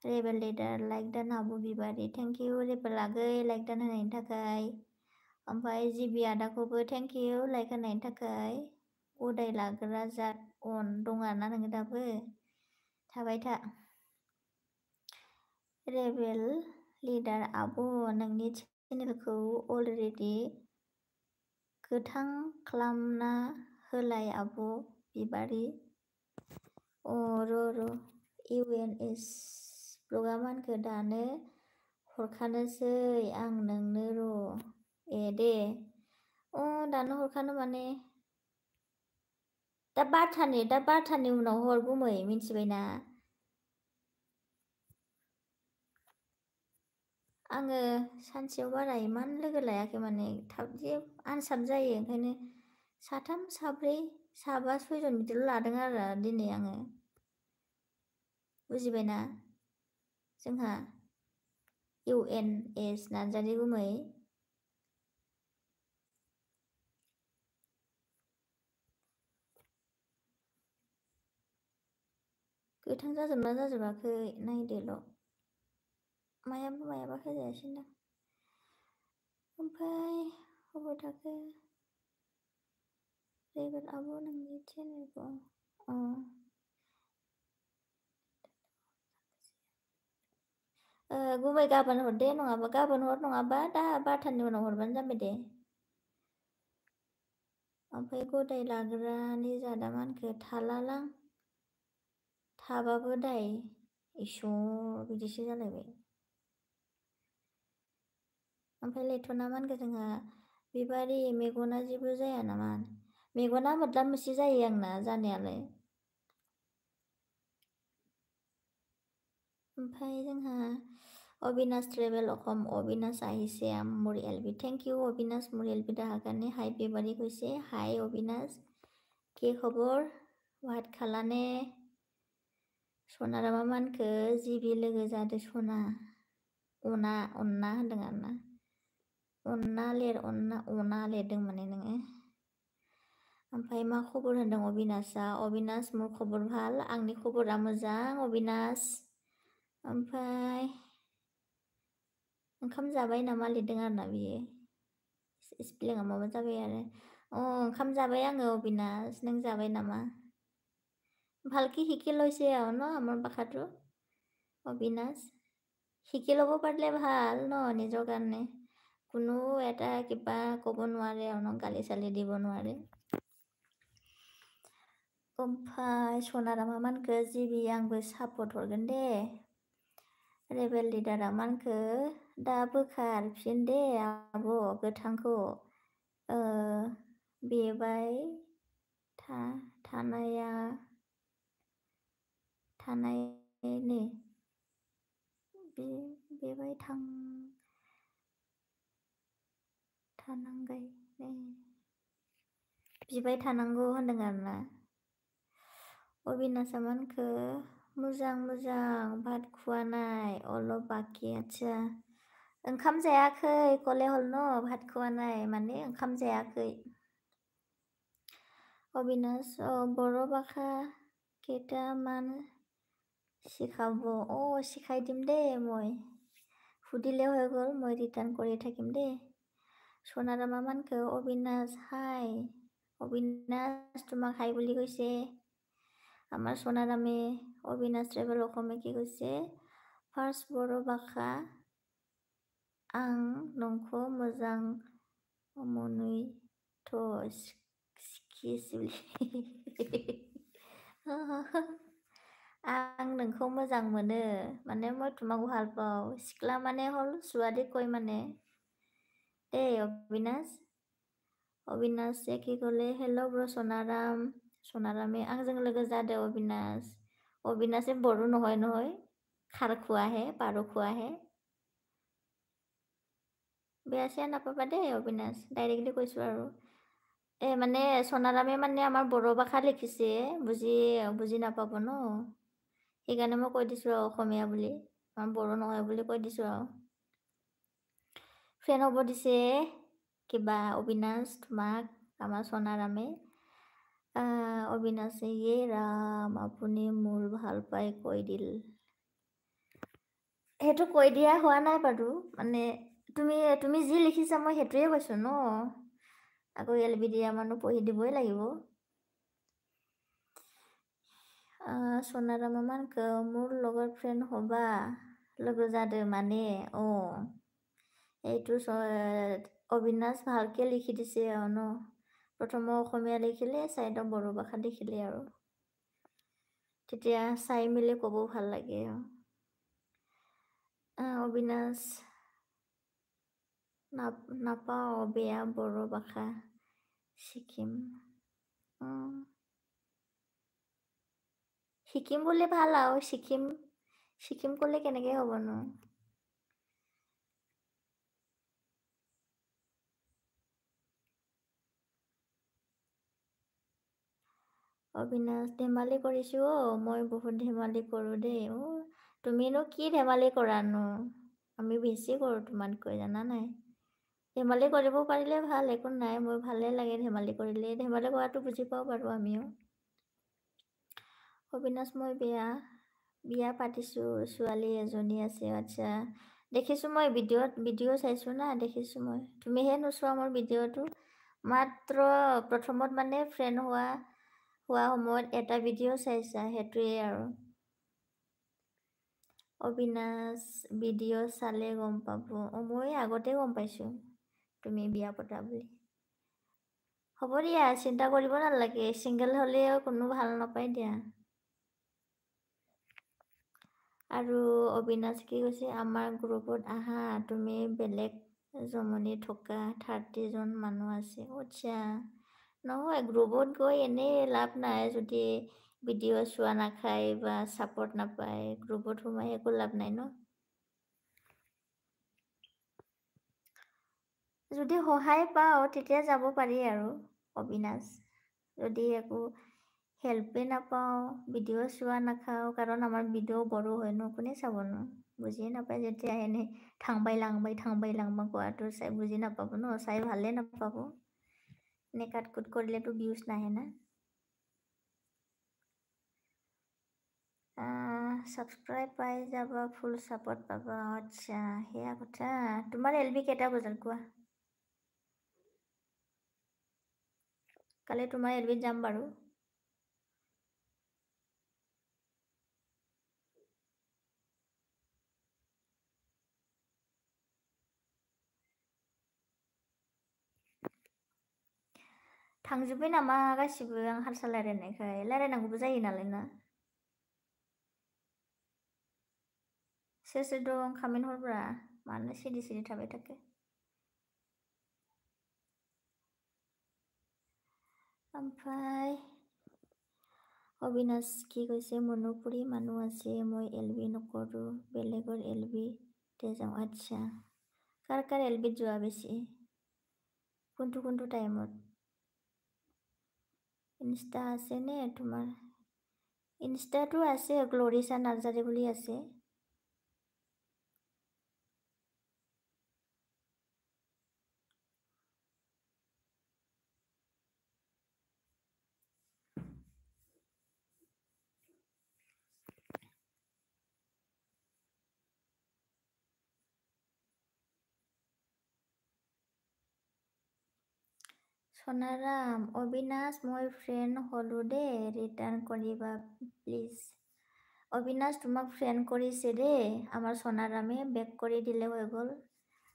रेबेल लिडार लाइक दान आब' बिबारि थेंक इउ रेबेल आगै लाइक दान होनायनि थाखाय। ओमफ्राय जिबि आदाखौबो थेंक इउ लाइक होनायनि थाखाय। गदाय लाग्रा जात अन दं आरोना नोङो दाबो थाबाय था। रेबेल लिडार आब' नोंनि चेनेलखौ अलरेडि गोथां खालामना होलाय आब' बिबारि। र' UNS ब्लगा मा होनखो दानो हरखानोसै आं नोंनो र' दे दानो हरखानो माने दा 12थानि उनाव हर गुमै मिथिबायना। आङो सानसेयाव बारा इमान लोगो लायाखै माने थाब जे आनसाफ जायो ओंखायनो 3 4 5 6 बिदिल' लादों आरो दिनै आङो। बुजिबायना जोंहा UNS नार्जारि गुमै गोथां जाजोबना जाजोबाखै नायदोल' मायाबा होजायासैना। ओमफ्राय अबाव थाखो रेबेल आब' नोंनि चेनेलखौ गुमै गाबोन हर दे नङाबा गाबोन हर नङाबा दा 12थानि उनाव हरबानो जाबाय दे। ओमफ्राय गदाय लाग्रानि जादा मा होनखो थालालां थाबाबो दाय बिदिसो जालायबाय। ओमफ्राय लेथना मा होनखो जोंहा बिबारि मेगना जेबो जाया नामा? मेगना मोद्लाब मोसि जायो आंना जानायालाय। ओमफ्राय जोंहा अबिनाश ट्रेभेल अखम अबिनाश আহিছে মোৰ এলবি থেংক ইউ অবিনাশ মোৰ এলবি অহাৰ কাৰণে হাই বেবাৰী কৈছে হাই অবিনাশ কি খবৰ ভাত খালানে सनारामा मानखो जिबि लोगो जादो सना अना होनदों आरोना अना लिरदों माने नोङो ओमफ्राय मा खबर होनदों अबिनाशा अबिनाश मोर खबर भाल आंनि खबरा मोजां अबिनाश ओमफ्राय ओंखाम जाबाय नामा लिरदों आरोना बियो स्पेलिंआ माबा जाबाय आरो ओंखाम जाबाय आङो अबिनाश नों जाबाय नामा ভালকে শিকি লৈছে আৰু ন আমাৰ ভাষাটো অবিনাশ শিকি ল'ব পাৰিলে ভাল ন নিজৰ কাৰণে কোনো এটা কিবা ক'ব নোৱাৰে আৰু ন গালি চালি দিব নোৱাৰে ओमफ्राय सनारामा मानखो जिबि आंबो सापर्ट हरगोन दे रेबेल लिडारा मानखो दा बोखारफिन दे आब' गोथांखौ बेबाय थानायनि बेबाय थानांगौ बिबाय थानांगौ होनदों आरोना अबिनाशा मानखो मोजां भात खुवानाय अलप बाखि आच्छा ओंखाम जायाखै कले हल न भात खुवानाय माने ओंखाम जायाखै अबिनाश बर' भाषा केइटामान শিকাব শিকাই দিম দে মই সুধিলে হৈ গ'ল মই ৰিটাৰ্ণ কৰি থাকিম দে সোনাৰামা মানখো অবিনাশ হাই অবিনাশ তোমাক হাই বুলি কৈছে আমাৰ সোনাৰামে অবিনাশ ট্ৰেভেল অসমে কি কৈছে ফাৰ্ষ্ট बर' भाषा आं नोंखौ मोजां मोनैथ' सिखिसि आं नोंखौ मोजां मोनो माने মই তোমাক ভাল পাওঁ सिख्ला माने हल ছোৱালী কৈ মানে दे अविनाश কি ক'লে हेल' ब्र सनारामे आंजों लोगो जादो अविनाशे बড়ো নহয় खार खुवाহে पार खुवाহে বেয়া চেয়া নাপাবা দেই অবিনাশ ডাইৰেক্টলি কৈছোঁ আৰু মানে সোনাৰামে মানে আমাৰ বড়ো ভাষা লিখিছে বুজি নাপাব ন সেইকাৰণে মই কৈ দিছোঁ আৰু অসমীয়া বুলি আমাৰ বড়ো নহয় বুলি কৈ দিছোঁ আৰু ফ্ৰেণ্ড হ'ব দিছে কিবা অবিনাশ তোমাক আমাৰ সোনাৰামে অবিনাশে ৰাম আপুনি মোৰ ভাল পাই কৈ দিল সেইটো কৈ দিয়া হোৱা নাই বাৰু মানে তুমি যি লিখিছা মই সেইটোৱে কৈছোঁ ন আকৌ এলবি দিয়া মানুহ পঢ়ি দিবই লাগিব সোনাৰামা মানखো মোৰ লগৰ ফ্ৰেণ্ড হ'বা लोगो जादो माने এইটো অবিনাশ ভালকে লিখি দিছে আৰু ন প্ৰথমে অসমীয়া লিখিলে চাইডত বড়ো ভাষা লিখিলে আৰু তেতিয়া চাই মেলি ক'ব ভাল লাগে অবিনাশ নাপাওঁ বেয়া বড়ো ভাষা শিকিম বুলি ভাল আৰু শিকিম ক'লে কেনেকৈ হ'বনো অবিনাশ ধেমালি কৰিছোঁ মই বহুত ধেমালি কৰোঁ দেই তুমিনো কি ধেমালি কৰানো আমি বেছি কৰোঁ তোমাতকৈ জানা নাই ধেমালি কৰিব পাৰিলে ভাল একো নাই মই ভালে লাগে ধেমালি কৰিলে ধেমালি কৰাটো বুজি পাওঁ বাৰু আমিও অবিনাশ মই বিয়া পাতিছোঁ ছোৱালী এজনী আছে আচ্ছা দেখিছোঁ মই ভিডিঅ' চাইছোঁ না দেখিছোঁ মই তুমিহে নোচোৱা মোৰ ভিডিঅ'টো মাত্ৰ প্ৰথমত মানে ফ্ৰেণ্ড হোৱা সময়ত এটা ভিডিঅ' চাইছা সেইটোৱে আৰু অবিনাশ ভিডিঅ' চালে গম পাব মই আগতে গম পাইছোঁ তুমি বিয়া পতা বুলি হ'ব দিয়া চিন্তা কৰিব নালাগে ছিংগল হ'লেও কোনো ভাল নাপায় দিয়া আৰু অবিনাশ কি কৈছে আমাৰ গ্ৰুপত আহা তুমি বেলেগ জমনি থকা 30জন মানুহ আছে আচ্ছা নহয় গ্ৰুপত গৈ এনেই লাভ নাই যদি ভিডিঅ' চোৱা নাখায় বা ছাপৰ্ট নাপায় গ্ৰুপত সোমাই একো লাভ নাই ন যদি সহায় পাওঁ তেতিয়া যাব পাৰি আৰু অবিনাশ যদি একো হেল্পে নাপাওঁ ভিডিঅ' চোৱা নাখাওঁ কাৰণ আমাৰ ভিডিঅ' বড়ো হয় ন কোনে চাবনো বুজিয়ে নাপায় যেতিয়া এনেই থাংবাই লাংবাই কোৱাটো চাই বুজি নাপাব ন চাই ভালে নাপাব এনে কাটকুট কৰিলেতো ভিউজ নাহে না ছাবস্ক্ৰাইব পাই যাবা ফুল ছাপৰ্ট পাবা আচ্ছা সেয়া কথা তোমাৰ এলবি কেইটা বজাত কোৱা কালি তোমাৰ এলবিত যাম বাৰু थांजोब्बाय नामा गासिबो आं हारसा रायलायनायखाय रायलायनांगौबो जायो नालाय ना सोर सोर दं कमेन्ट हरब्रा मानो सिरि सिरि थाबाय थाखो ओमफ्राय অবিনাশ কি কৈছে মনোপুৰী মানুহ আছে মই এলবি নকৰোঁ বেলেগৰ এলবিতে যাওঁ আচ্ছা কাৰ কাৰ এলবিত যোৱা বেছি কোনটো টাইমত ইনষ্টা আছে নে তোমাৰ ইনষ্টাটো আছে গ্লৰিছা নাৰ্জাৰী বুলি আছে সোণাৰাম অবিনাশ মই ফ্ৰেণ্ড হ'লোঁ দেই ৰিটাৰ্ণ কৰিবা প্লিজ অবিনাশ তোমাক ফ্ৰেণ্ড কৰিছে দেই আমাৰ সোণাৰামে বেক কৰি দিলে হৈ গ'ল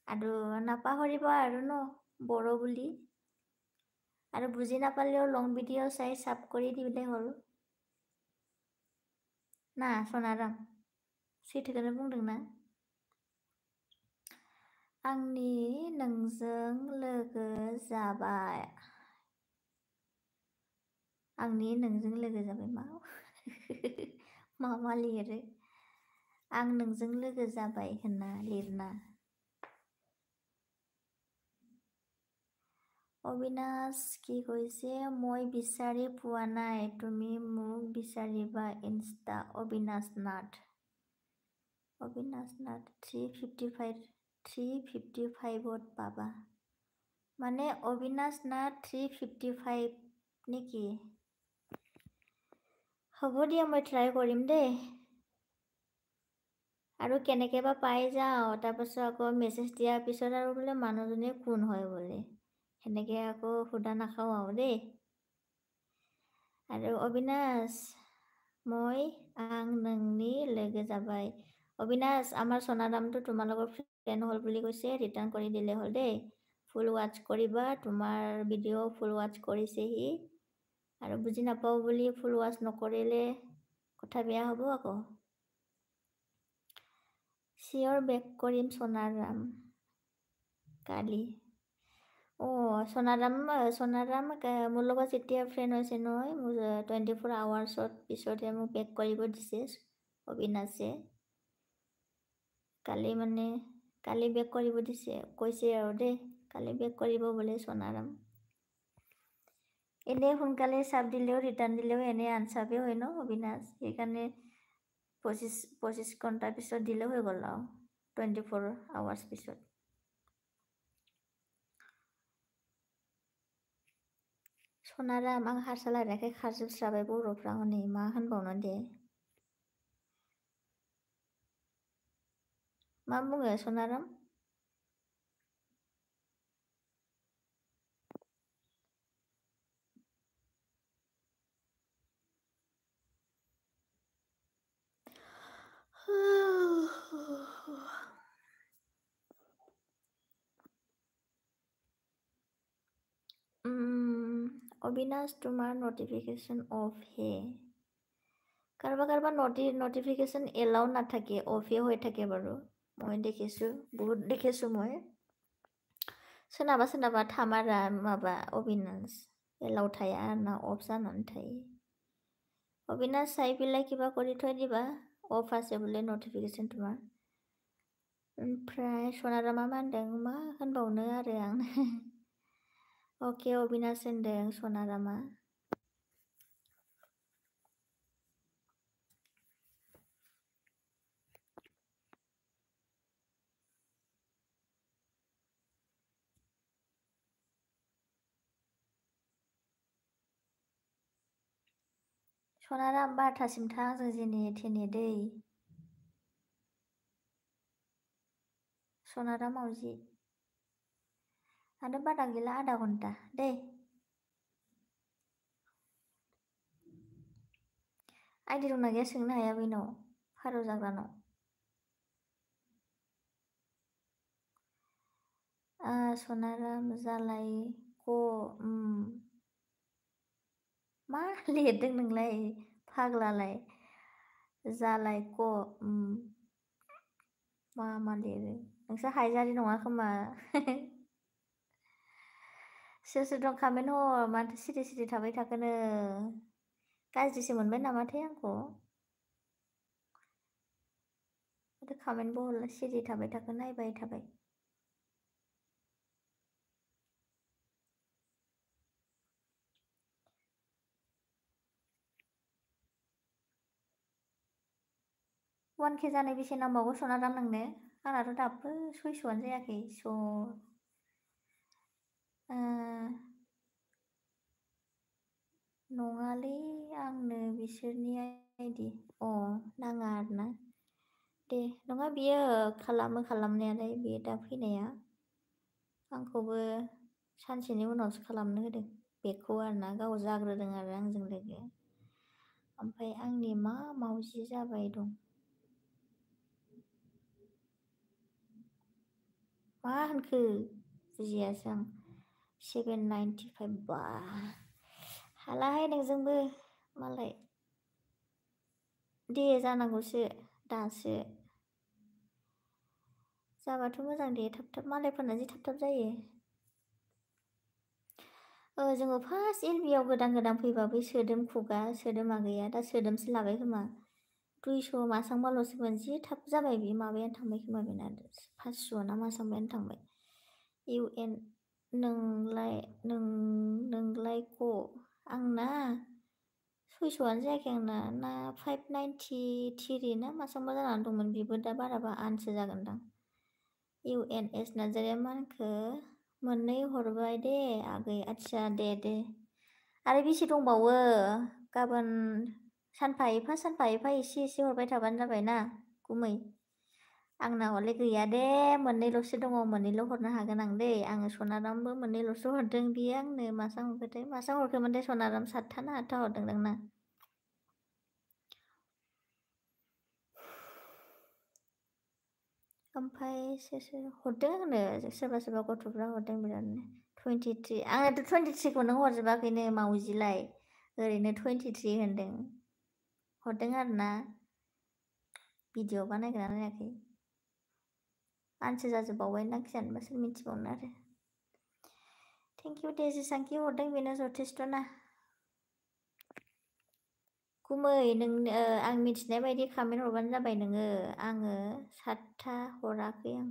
আৰু নাপাহৰিবা আৰু ন বড়ো বুলি আৰু বুজি নাপালেও লং ভিডিঅ' চাই চাব কৰি দিলে হ'ল ना सोनाराम सैथोखौनो बुंदोंना आंनि नोंजों लोगो जाबाय आंनि नोंजों लोगो जाबाय मा लिरो आं नोंजों लोगो जाबाय होनना लिरना অবিনাশ কি কৈছে মই বিচাৰি পোৱা নাই তুমি মোক বিচাৰিবা ইনষ্টা অবিনাশ নাথ 355ত পাবা মানে অবিনাশ নাথ 355 নেকি হ'ব দিয়া মই ট্ৰাই কৰিম দেই আৰু কেনেকৈ বা পাই যাওঁ তাৰপাছত আকৌ মেছেজ দিয়াৰ পিছত আৰু বোলে মানুহজনে কোন হয় বোলে সেনেকৈ আকৌ সোধা নাখাওঁ আৰু দেই আৰু অবিনাশ মই आं नोंनि लोगो जाबाय অবিনাশ আমাৰ সোণাৰামটো তোমাৰ লগত ফ্ৰেণ্ড হ'ল বুলি কৈছে ৰিটাৰ্ণ কৰি দিলে হ'ল দেই ফুল ৱাচ কৰিবা তোমাৰ ভিডিঅ' ফুল ৱাচ কৰিছে সি আৰু বুজি নাপাওঁ বুলি ফুল ৱাচ নকৰিলে কথা বেয়া হ'ব আকৌ চিয়ৰ বেক কৰিম সোণাৰাম কালি সোণাৰাম মোৰ লগত যেতিয়া ফ্ৰেণ্ড হৈছে নহয় মোৰ 24 আৱাৰ্ছত পিছতহে মোক বেক কৰিব দিছে অবিনাশে কালি বেক কৰিব দিছে কৈছে আৰু দেই কালি বেক কৰিব বোলে সোণাৰাম এনেই সোনকালে চাব দিলেও ৰিটাৰ্ণ দিলেও এনেই আনচাবেই হয় ন অবিনাশ সেইকাৰণে 25 ঘণ্টাৰ পিছত দিলেও হৈ গ'ল আৰু 24 আৱাৰ্ছ পিছত सोनाराम आं हारसा रायलायनायखाय खारजोबस्राबाय बर'फ्रा हनै मा होनबावनो दे मा बुङो सोनाराम অবিনাশ তোমাৰ নটিফিকেশ্যন অফ হে কাৰোবাৰ নটিফিকেশ্যন এলাও নাথাকে অফে হৈ থাকে বাৰু মই দেখিছোঁ বহুত দেখিছোঁ মই सोरनाबा थामारा माबा अबिनाश एलाव थाया ना अफ जानानै थायो অবিনাশ চাই পেলাই কিবা কৰি থৈ দিবা অফ আছে বোলে নটিফিकेसन তোমাৰ ओमफ्राय सनारामा मा होनदों मा होनबावनो आरो आं अके अबिनाश होनदों सनारामा सनाराम 12थासिम था आंजों जेने थेने दै सनाराम मावजि आरो बादा गैला आधा घन्टा दे आइदि दंना गैया सोंनो हाया बैनाव फारौ जाग्रानाव सनाराम जालाय क मा लिरदों नोंलाय फाग्लालाय जालाय क मा लिरो नोंसोर हायजारि नङा खोमा सोर सोर दं कामेन्ट हर माथो सिरि सिरि थाबाय थाखोनो गाज्रिसो मोनबाय नामाथाय आंखौ माथो कामेन्टबो हरला सिरि थाबाय थाखो नायबाय थाबाय वान के जानाय बेसे नांबावगौ सनाराम नोंनो आंनाथ' दाबो 600आनो जायाखै स' नङालै आंनो बिसोरनि आइदि नाङा आरोना दे नङा बियो खालामो खालामनायालाय बियो दा फैनाया आंखौबो सानसेनि उनावसो खालामनो होदों बेखौ आरोना गाव जाग्रोदों आरो आंजों लोगो ओमफ्राय आंनि मा मावजि जाबाय दं मा होनखो बुजियासै आं 795 बा हालाहाय नोंजोंबो मालाय दे जानांगौसो दासो जाबाथ' मोजां दे थाब थाब मालायफोरना जि थाब थाब जायो जोङो फार्स्ट एलबिआव गोदान फैबा बै सोदोम खुगा सोदोमा गैया दा सोदोमसो लाबाय खोमा 200 मासांबाल'सोमोन जि थाब जाबाय बे माबायानो थांबाय खोमा बेना 500 ना मासांबायानो थांबाय इउएन नोंलाय क आंना 600आनो जायाखै आंना ना 593 ना मासांबा जानानै दंमोन बेबो दा बाराबा आनसो जागोनदां इउएनएस नार्जारिया मा होनखो मोननै हरबाय दे आगै आच्छा दे आरो बेसे दंबावो गाबोन सानफा एफा एसे हरबाय थाबानो जाबाय ना गुमै आंना हले गैया दे मोननैल'सो दङ मोननैल' हरनो हागोन आं दे आङो सनारामबो मोननैल'सो हरदों बियो आंनो मासां हरखोथाय मासां हरखोमोनथाय सनाराम 7था ना 8था हरदों नोंना ओमफ्राय सोर हरदों आंनो सोरबा गथ'फ्रा हरदों बिरादनो 23 आंनाथ' 23खौ नों हरजोबाखैनो मावजिलाय ओरैनो 23 होनदों हरदों आरोना भिडिअ' बानायगोना नायाखै आनसो जाजोबबावबाय ना खिजानोबा सोर मिथिबावनो आरो थेंक इउ दे जेसांखि हरदों बेनो जथेस्थ' ना गुमै नों आं मिथिनाय बायदि कामेन्ट हरबानो जाबाय नोङो आङो 7था हराखै आं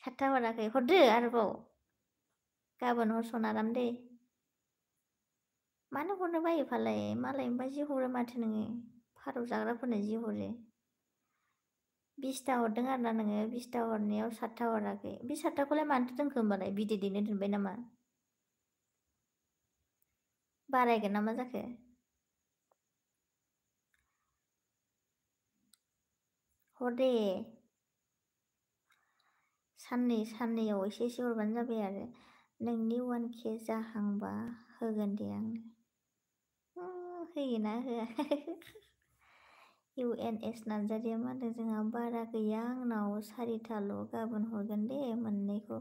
7था हराखै हरदो आरोबाव गाबोन हर सनाराम दे मानो हरनो बायो फालाय मालायनोबा जि हरो माथो नोङो फारौ जाग्राफोरनो जि हरो 20था हरदों आरोना नोङो 20था हरनायाव 7था हराखै बे 7थाखौलाय मानोथो दोनखो होमबालाय बिदै दैनो दोनबाय नामा बारायगोन ना मा जाखो हर दे साननैयाव एसे हरबानो जाबाय आरो नोंनि 1K जाहांबा होगोन दे आंनो होयोना होआ इउएनएस नार्जारिया मा होनदों जोंहा बारा गैया आंनाव 4थाल' गाबोन हरगोन दे मोननैखौ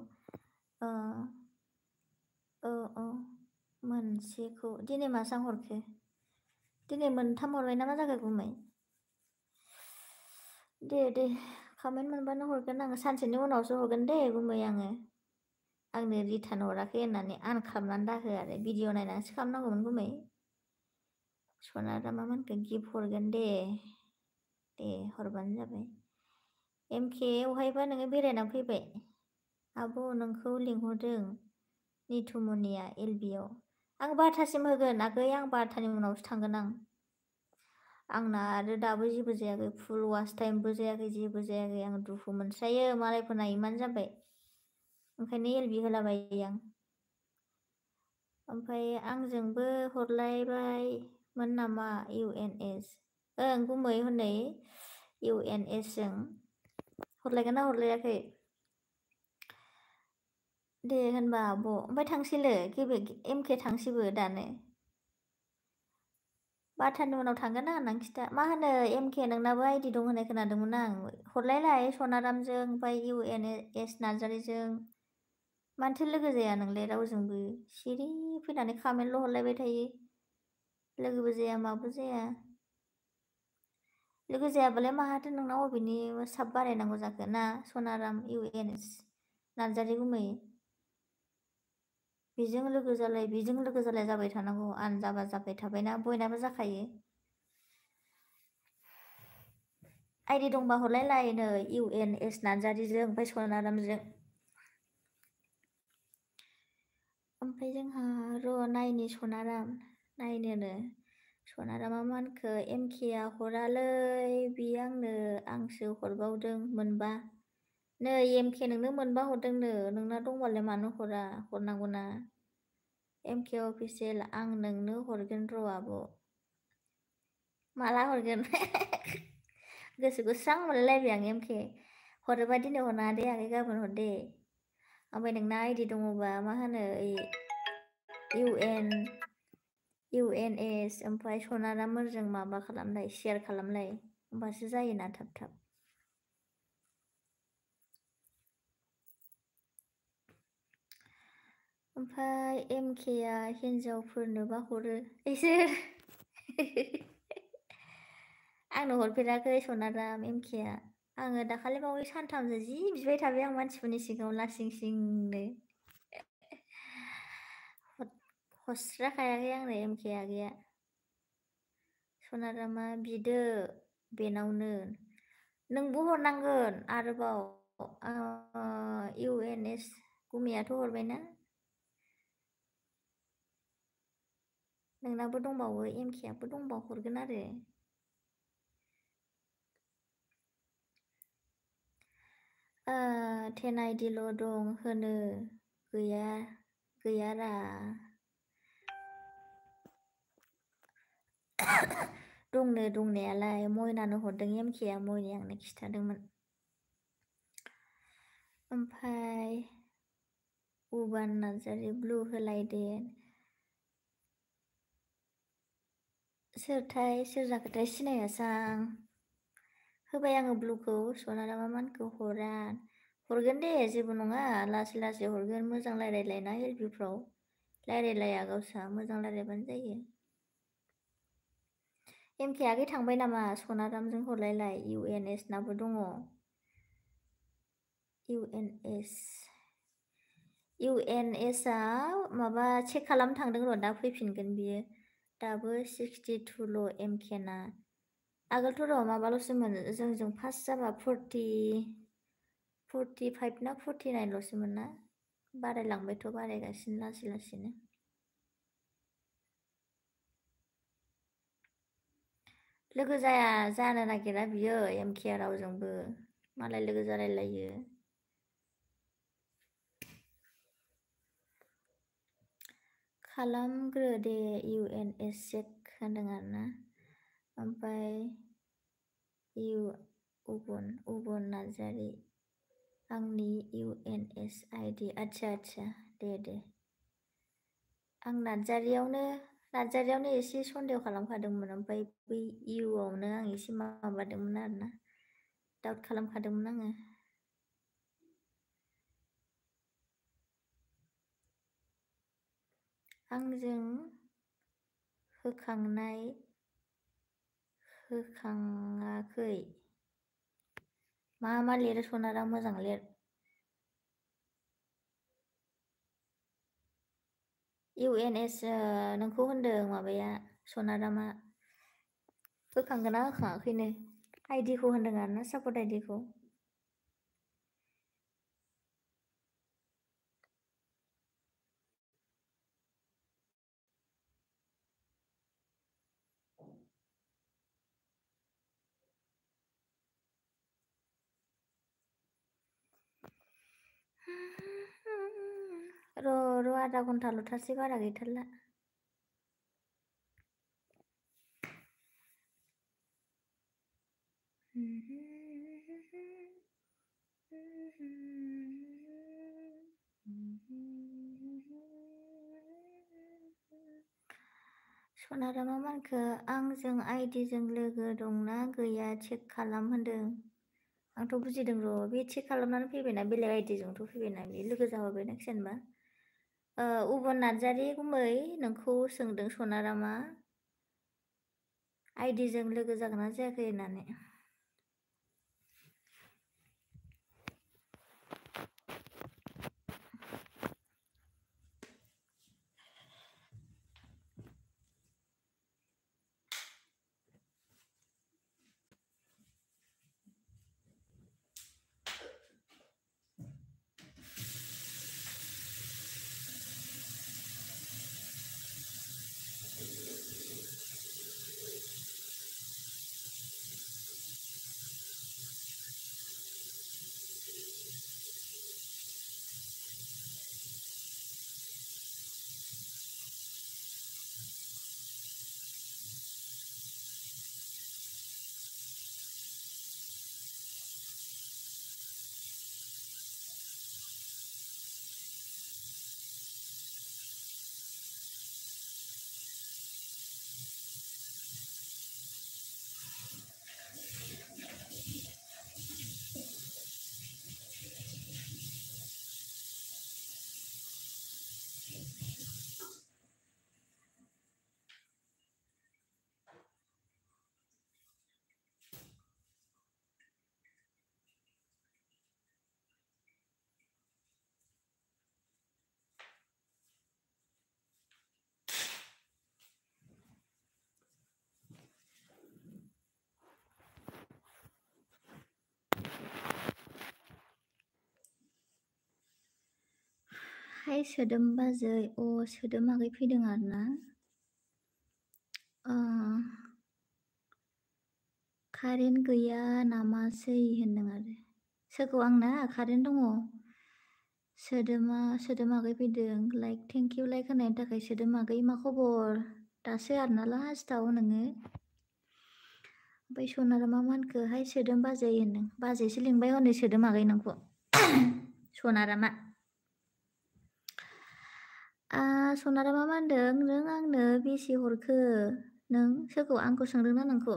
मोनसेखौ दिनै मासां हरखो दिनै मोनथाम हरबाय ना मा जाखो गुमै दे कमेन्ट मोनबानो हरगोन आङो सानसेनि उनावसो हरगोन दे गुमै आंनो रिटार्न हराखै होननानै आन खालामनानै दाहो आरो भिडिअ नायनानैसो खालामनांगौमोन गुमै सनारामा मोनखो गिफ्ट हरगोन दे हरबानो जाबाय। MK अहायबा नोङो बेरायना फैबाय? आब' नोंखौ लिंहरदों निथुमनिया LB आव। आं 12थासिम होगोन आगै, आं 12थानि उनावसो थांगोन आं। आंना आरो दाबो जेबो जायाखै, फुल वास टाइमबो जायाखै, जेबो जायाखै। आं दुखु मोनस्रायो, मालायफोरना इमान जाबाय। ओंखायनो LB होलाबायो आं। ओमफ्राय आंजोंबो हरलायबायमोन नामा UNS? ओं गुमै हनै UNS जों हरलायगोन ना हरलायाखै? दे होनबा आब', ओमफ्राय थांसैलो MK थांसैबो दानो। 12थानि उनाव थांगोन ना होननानै खिथा। मा होनो MK नोंनाबो ID दं होननाय खोनादोंमोन आं। हरलायलाय सनारामजों ओमफ्राय UNS नार्जारिजों। मानोथो लोगो जाया नोंलाय रावजोंबो? सिरि फैनानै खामेन्टल' हरलायबाय थायो। लोगोबो जाया माबो जाया। लोगो जायाबालाय माहाथो नोंनाव अबेनि साब बारायनांगौ जाखो ना सनाराम UNS नार्जारि गुमै? बेजों लोगो जालाय बेजों लोगो जालाय जाबाय थानांगौ। आन जाबा जाबाय थाबायना, बयनाबो जाखायो। ID दंबा हरलायलाय नै UNS नार्जारिजों ओमफ्राय सनारामजों। ओमफ्राय जोंहा र' नायनि सनाराम नायनोनो। सनारामा मानखो MKआ हरालै, बियो आंसो हरबावदों मोनबा। नै MK नोंनो मोनबा हरदोंनो, नोंना दंबालाय मानो हरा? हरनांगौना। MK अफिसियेल आं नोंनो हरगोन र' आब'। माला हरगोन? गोसोखौ स्रां मोनलायलायबाय आं MK। हरोबा दिनै हरनाङा दे आगै, गाबोन हर दे। ओमफ्राय नोंना ID दङबा मा होनो UNS ओमफ्राय सनारामफोरजों माबा खालामलाय, शेयार खालामलाय, होमबासो जायोना थाब थाब। ओमफ्राय MKआ हिन्जावफोरनोबा हरो इसोर। आंनो हरफेराखै सनाराम MKआ। आङो दाखालि बावै सानथामसो जि बिबाय थाबाय आं मानसिफोरनि सिगाङाव लासिं सिंनो। हस्राखायाखै आंनो MK आगैया। सनारामा बिदो बेनावनो। नोंबो हरनांगोन आरोबाव। UNS गुमैयाथ' हरबायना? नोंनाबो दंबावो, MKआबो दंबा हरगोन आरो। टेन आइडिल' दं होनो, गैयारा। दंनो दंनायालाय, मयनानो हरदों MKआ, मयनाया आंनो खिथादोंमोन। ओमफ्राय उबान नार्जारि ब्लु होलायदो। सोरथाय सोर जाखोथाय सिनायासै आं। होबाय आङो ब्लुखौ, सनारामा मानखौ हरा। हरगोन दे जेबो नङा, लासै लासै हरगोन। मोजां रायलायलायना LBफ्राव। रायलायलाया गावसा, मोजां रायलायबानो जायो। MK आगै थांबाय नामा? सनारामजों हरलायलाय, UNS नाबो दङ। UNS आ माबा चेक खालामनो थांदों र', दा फैफिनगोन बियो। दाबो 62ल' MK ना। आगोलथ' र' माबाल'सोमोन, जोंजों फार्स्ट जाबा 45 ना 49ल'सोमोन ना? बारायलांबायथ' बारायगासिनो लासै लासैनो। लोगो जानो नागिरा बियो MK रावजोंबो, मालाय लोगो जालायलायो। खालामग्रो दे UNS चेक होनदों आरोना। ओमफ्राय उबन नार्जारि आंनि UNS ID आच्छा दे। आं नार्जारियावनो एसे सन्देह खालामखादोंमोन, ओमफ्राय बै आवनो आं एसे माबादोंमोन आरोना, डाउट खालामखादोंमोन आङो। आंजों होखाङाखै। मा लिरो सनारा, मोजां लिर। UNS नोंखौ होनदों माबाया सनारामा। होखांगोन ना होखाङाखैनो आइडिखौ होनदों आरो ना सापर्ट आइडिखौ र' आधा घन्टाल'थारसै बारा गैथारला सनारामा मानखो आंजों आइडिजों लोगो दंना गैया चेक खालाम होनदों आंथ' बुजिदों र' बे चेक खालामनानै फैबायना बेलेग आइडिजोंथ' फैबायना बे लोगो जाबायना जेनेबा उबन नार्जारि गुमै नोंखौ सोंदों सनारामा आइडिजों लोगो जागोन ना जायाखै होननानै हाय सोदोम बाजै सोदोम आगै फैदों आरो ना कारेन्ट गैया नामासै होनदों आरो सोरखौ आंना कारेन्ट दङ सोदोम आगै फैदों लाइक थेंक इउ लाइक होनायनि थाखाय सोदोम आगै मा खबर दासो आरो ना लास्टाव नोङो ओमफ्राय सनारामा मानखो हाय सोदोम बाजै होनदों बाजैसो लिंबाय हनै सोदोम आगै नोंखौ सनारामा सनारामा मा होनदों नों आंनो बेसे हरखो नों सोरखौ आंखौ सोंदोंना नोंखौ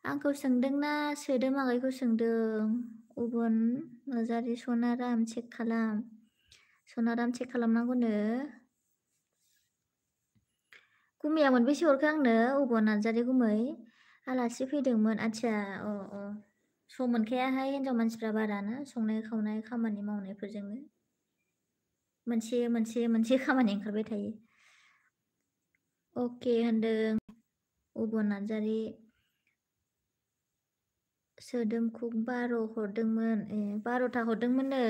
आंखौ सोंदोंना सोदोम आगैखौ सोंदों उबन नार्जारि सनाराम चेक खालामनांगौनो गुमैया मोनबेसे हरखो आंनो उबन नार्जारि गुमै आलासि फैदोंमोन आदसा सम मोनखायाहाय हिन्जाव मानसिफ्रा बाराना संनाय खावनाय खामानि मावनायफोरजोंनो मोनसे खामानि ओंखारबाय थायो अके होनदों उबन नार्जारि सोदोमखौ 12 हरदोंमोन 12था हरदोंमोननो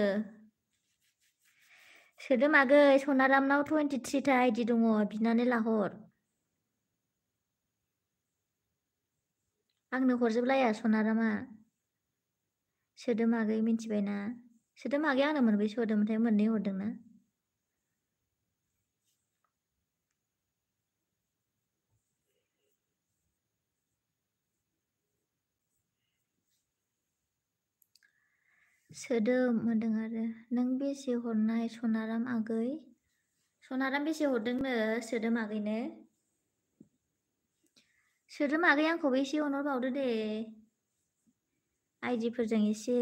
सोदोम आगै सनारामनाव 23था आइडि दङ बिनानै लाहर आंनो हरजोबलाया सनारामा सोदोम आगै मिन्थिबायना सोदोम आगै आंनो मोनबेसे हरदोंमोनथाय मोननै हरदोंना सोदोम होनदों आरो नों बेसे हरनाय सनाराम आगै सनाराम बेसे हरदोंनो सोदोम आगैनो सोदोम आगै आंखौबो एसे अनहरबावदो दे आइडिफोरजों एसे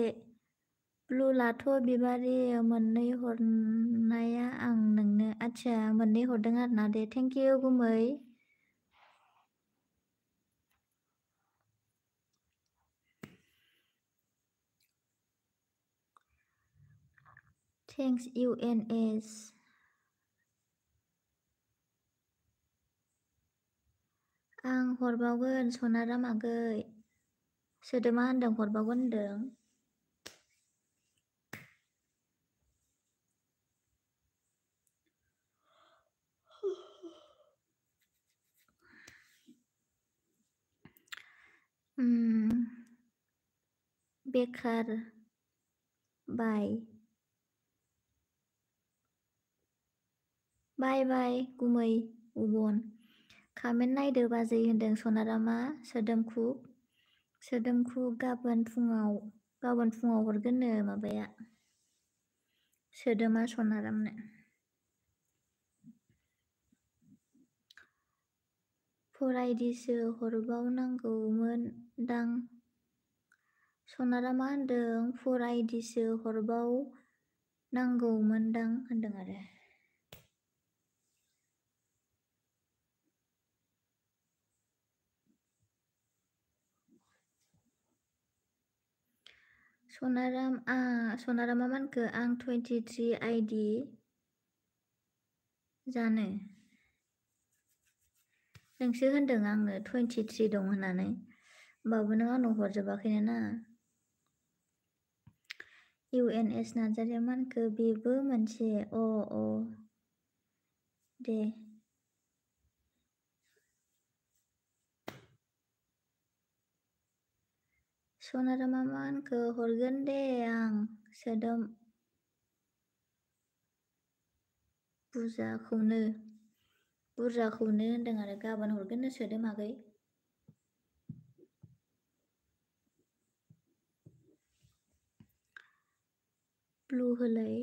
ब्लु लाथ' बिबारि मोननै हरनाया आं नोंनो आदसा मोननै हरदों आरोना दे थेंक इउ गुमै थेंक्स UNS आं हरबावगोन सनाराम आगै। सोदोमा होनदों हरबावगोन होनदों। बेखार बाय गुमै उबन कामेन्ट नायदो बाजै होनदों सनारामा। सोदोमखु गाबोन फुङाव हरगोननो माबाया सोदोमा सनारामनो। फरायदिसो हरबावनांगौमोन दां। सनारामा होनदों फरायदिसो हरबावनांगौमोनदां होनदों आरो। सनारामा मानखो आं 23 आइडि जानो। नोंसो होनदों आंनो 23 दं होननानै। होमबाबो नों आंनाव हरजोबाखैनो ना। UNS नार्जारिया मानखो बेबो मोनसे दे। सनारामा मानखो हरगोन दे आं सोदोम बुरजाखौनो होनदों आरो गाबोन हरगोननो सोदोम आगै। ब्लु होलाय।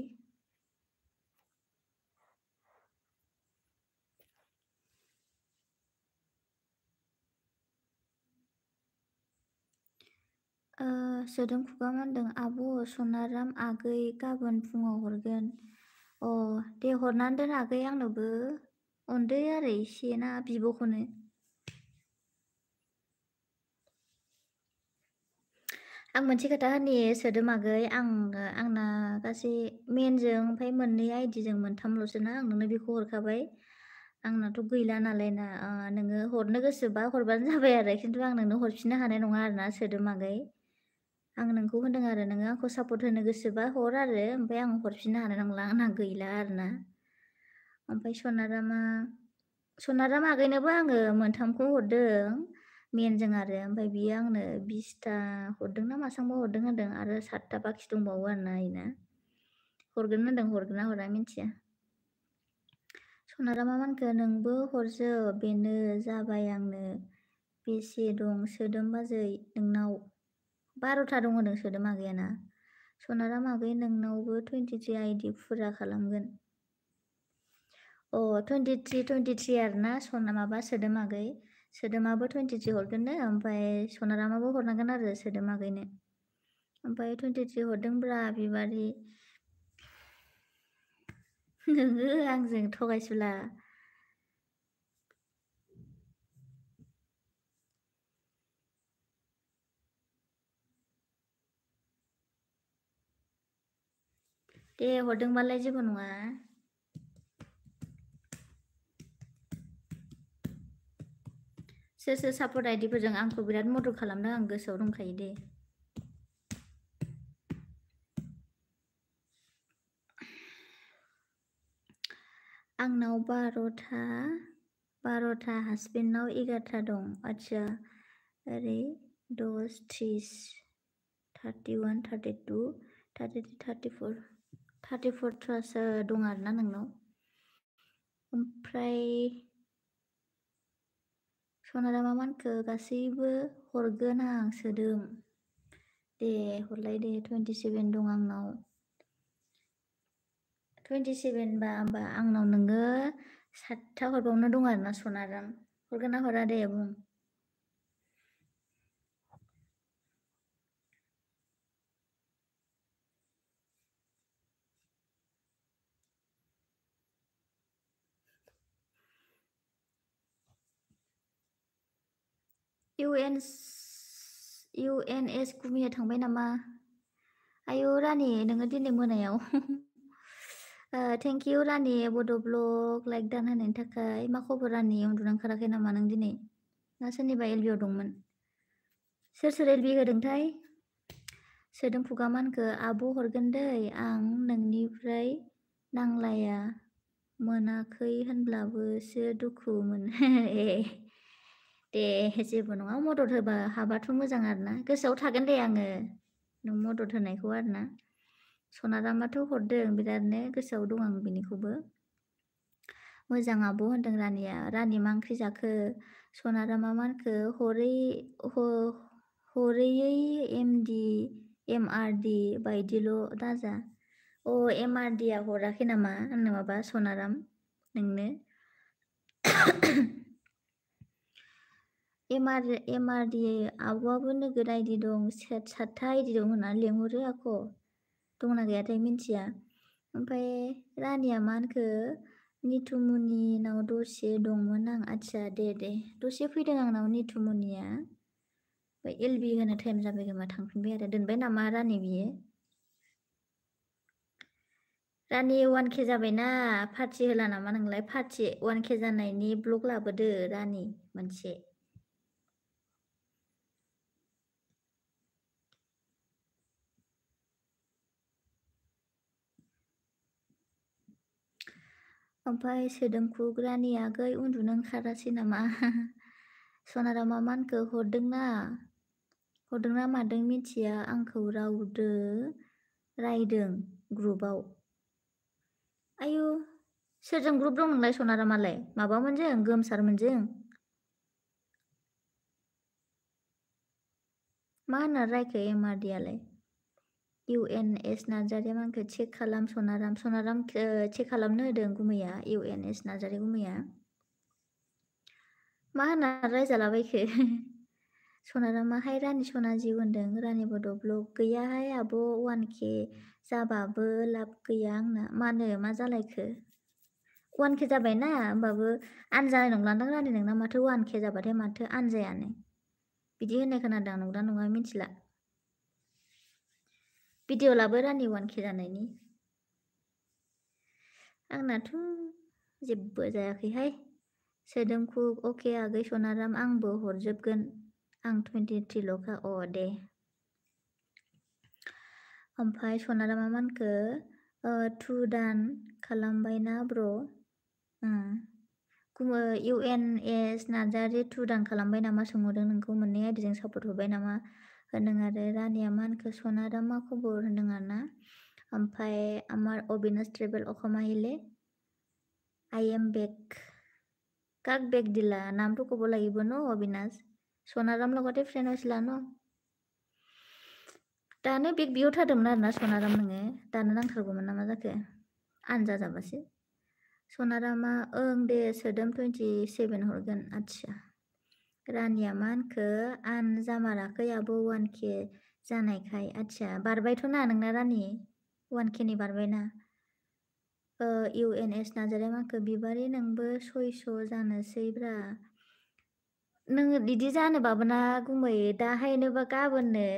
सोदोम खुगा होनदों आब' सनाराम आगै गाबोन फुङाव हरगोन। दे हरनानै दोन आगै आंनोबो अनदो आरो एसे ना बिब'खौनो। आं मोनसे खोथा होननि सोदोम आगै आंना गासै मेनजों ओमफ्राय मोननै आइडिजों मोनथामल'सो ना आं नोंनो बेखौ हरखाबाय। आंनाथ' गैला नालाय ना नोङो हरनो गोसोबा हरबानो जाबाय आरो खिन्थु आं नोंनो हरफिननो हानाय नङा आरोना सोदोम आगै। आं नोंखौ होनदों आरो नोङो आंखौ सापर्ट होनो गोसोबा हर आरो ओमफ्राय आं हरफिननो हानाय नंला आंना गैला आरोना। ओमफ्राय सनाराम आगैनोबो आङो मोनथामखौ हरदों मेनजों आरो ओमफ्राय बियो आंनो 20ता हरदों ना मासांबा हरदों होनदों आरो 7ता बाखि दंबावो आरोना इना। हरगोन होनदों हरगोन ना हरा मिन्थिया। सनारामा मानखो नोंबो हरजोब बेनो जाबाय आंनो बेसे दं सोदोम बाजै नोंनाव 12ता दं होनदों सोदोम आगैयाना। सनाराम आगै नोंनावबो 23 आइडि फुरा खालामगोन। 23 आरोना माबा सोदोम आगै। सोदोमाबो 23 हरगोननो ओमफ्राय सनारामाबो हरनांगोन आरो सोदोम आगैनो। ओमफ्राय 23 हरदोंब्रा बिबारि। नोङो आंजों थगायसुला। दे हरदोंबालाय जेबो नङा। सोर सापर्ट आइडिफोरजों आंखौ बिराद मदद खालामदों आं गोसोआव दंखायो दे। आंनाव 12ता हासबेन्डनाव 11ता दं। आच्छा ओरै 10, 30, 31, 32, 33, 34, 34तासो दं आरोना नोंनाव। ओमफ्राय सनारामा मानखो गासैबो हरगोन आं सोदोम। दे हरलाय दे 27 दं आंनाव। 27 बा होमबा आंनाव नोङो 7ता हरबावनो दं आरोना सनाराम। हरगोन ना हरा दे बुं। UNS गुमिया थांबाय नामा? आयौ रानि नोङो दिनै मोनायाव थेंक इउ रानि बड' ब्लग लाइक दान होनायनि थाखाय। मा खबर रानि उन्दुनो ओंखाराखै नामा नों दिनै? ना सोरनिबा एलबिआव दंमोन सोर सोर एलबि होदोंथाय सोदों खुगा मानखो आब' हरगोन दै आं नोंनिफ्राय नांलाया मोनाखै होनब्लाबोसो दुखु मोनो ए दे जेबो नङा मदद होबा हाबाथ' मोजां आरोना गोसोआव थागोन दे आङो नों मदद होनायखौ आरोना सनारामाथ' हरदों बिरादनो गोसोआव दं आं बिनिखौबो मोजां आब' होनदों रानिया रानि मा ओंख्रि जाखो सनारामा मानखो हरैयै एमआरडि बायदिल' दाजा अ एमआरडिआ हराखै नामा आंनो माबा सनाराम नोंनो एमआरडि आब'आबो नोगोद आइडि दं सातथा आइडि दं होननानै लेंहरो आख' दंना गैयाथाय मिन्थिया ओमफ्राय रानिया मा होनखो निथुमुनिनाव दसे दंमोन आं आदसा दे दसे फैदों आंनाव निथुमुनिया ओमफ्राय एलबि होनो टाइम जाबाय खोमा थांफिनबाय आरो दोनबाय नामा रानि बियो रानि 1K जाबायना पार्टि होला नामा नोंलाय पार्टि 1K जानायनि ब्लग लाबोदो रानि मोनसे ओमफ्राय सोदोमखुग रानि आगै उन्दुनो ओंखारासै नामा सनारामा मानखो हरदोंना मादों मिथिया आंखौ रायदों ग्रुपआव आयु सोरजों ग्रुप दं नोंलाय सनारामालाय माबामोनजों गोमसारमोनजों मा होनना रायखो एमआरडिआलाय UNS नार्जारिया मानखो चेक खालाम सनाराम चेक खालामनो होदों गुमैया UNS नार्जारि गुमैया मा होनना रायजालाबायखो सनारामाहाय रानि सना जिउ होनदों रानि बड' ब्लग गैयाहाय आब' 1K जाबाबो लाब गैया आंना मानो मा जालायखो 1K जाबायना होमबाबो आनजानाय नंलादां रानि नोंना माथो 1K जाबाथाय माथो आनजायानो बिदि होननाय खोनादों नंदा नङा मिथिला भिडिअ लाबो रानि 1K जानायनि आंनाथ' जेबो जायाखैहाय सोदोमखुग अके आगै सनाराम आंबो हरजोबगोन आं 23ल'खा अ दे ओमफ्राय सनारामा मानखो 2 दान खालामबायना ब्र UNS नार्जारि 2 दान खालामबाय नामा सोंहरदों नोंखौ मोननै आइडिजों सापर्ट होबाय नामा होनदों आरो रानिया मानखो सनाराम मा खबर होनदों आरोना ओमफ्राय आमार अबिनाश ट्रेभेल অসমা আহিলে I am back কাক বেক দিলা নামটো ক'ব লাগিব ন অবিনাশ সনাৰাম লগতে ফ্ৰেণ্ড হৈছিলা ন दानो बेग बिहरथारदोंमोन आरोना सनाराम नोङो दानो नांथारगौमोन नामा जाखो आनजा जाबासो सनारामा ओं दे सोदोम 27 हरगोन आदसा रानिया मा होनखो आन जामाराखै आब' 1K जानायखाय आदसा बारबायथ' ना नोंना रानि 1K नि बारबायना UNS नार्जारिया मानखो बिबारि नोंबो 600 जानोसैब्रा नोङो बिदि जानोबाबो ना गुमै दाहायनोबा गाबोननो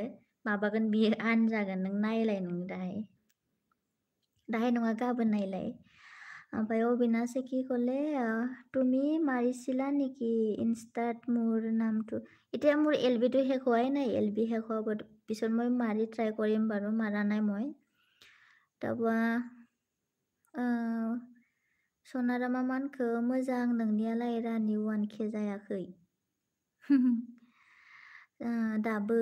माबागोन बियो आन जागोन नों नायलाय नों दाहाय नङा गाबोन नायलाय ओमफ्राय অবিনাশ কি ক'লে তুমি মাৰিছিলা নেকি ইনষ্টাত মোৰ নামটো এতিয়া মোৰ এলবিটো শেষ হোৱাই নাই এলবি শেষ হোৱাৰ পিছত মই মাৰি ট্ৰাই কৰিম বাৰু মাৰা নাই মই তাৰপৰা सनारामा मानखो मोजां नोंनियालाय रानि 1K जायाखै दाबो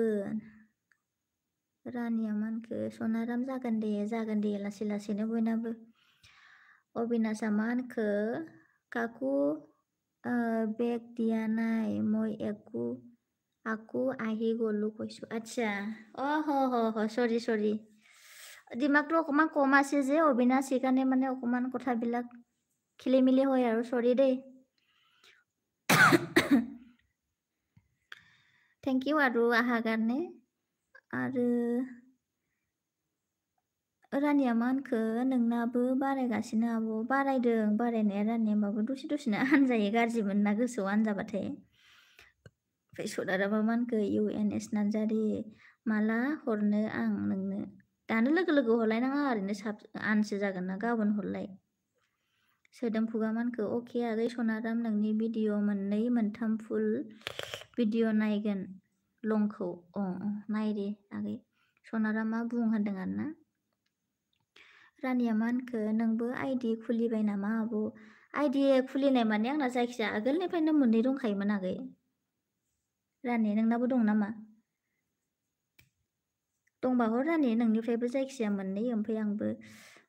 रानिया मानखो सनाराम जागोन दे लासै लासैनो बयनाबो अबिनाशा मा होनखो काकु बेग দিয়া নাই মই আকৌ আহি গ'লো কৈছো আচ্ছা হ সৰি দিমাগটো অকণমান কম আছে যে অবিনাশ সেইকাৰণে মানে অকণমান কথাবিলাক খেলি মেলি হয় আৰু সৰি দেই थेंक इउ आरो आहा गारने आरो रानिया मा होनखो नोंनाबो बारायगासिनो आब' बारायदों बारायनाया रानिया होमबाबो दसेनो आनजायो गाज्रि मोनना गोसोआव आनजाबाथाय ओमफ्राय सनारामा मा होनखो UNS नार्जारि माला हरनो आं नोंनो दानो लोगो हरलायनाङा ओरैनो आनसो जागोन ना गाबोन हरलाय सोदोम खुगा मानखो अके आगै सनाराम नोंनि भिडिअ 2-3 फुल भिडिअ नायगोन लंखौ नाय दे आगै सनारा मा बुं होनदों आरोना रानिया मा होनखो नोंबो आइडि खुलिबाय नामा आब' आइडि खुलिनाय माने आंना जायखिजाया आगोलनिफ्रायनो मोननै दंखायोमोन आगै रानि नोंनाबो दं नामा दंबा हर रानि नोंनिफ्रायबो जायखिजाया मोननै ओमफ्राय आंबो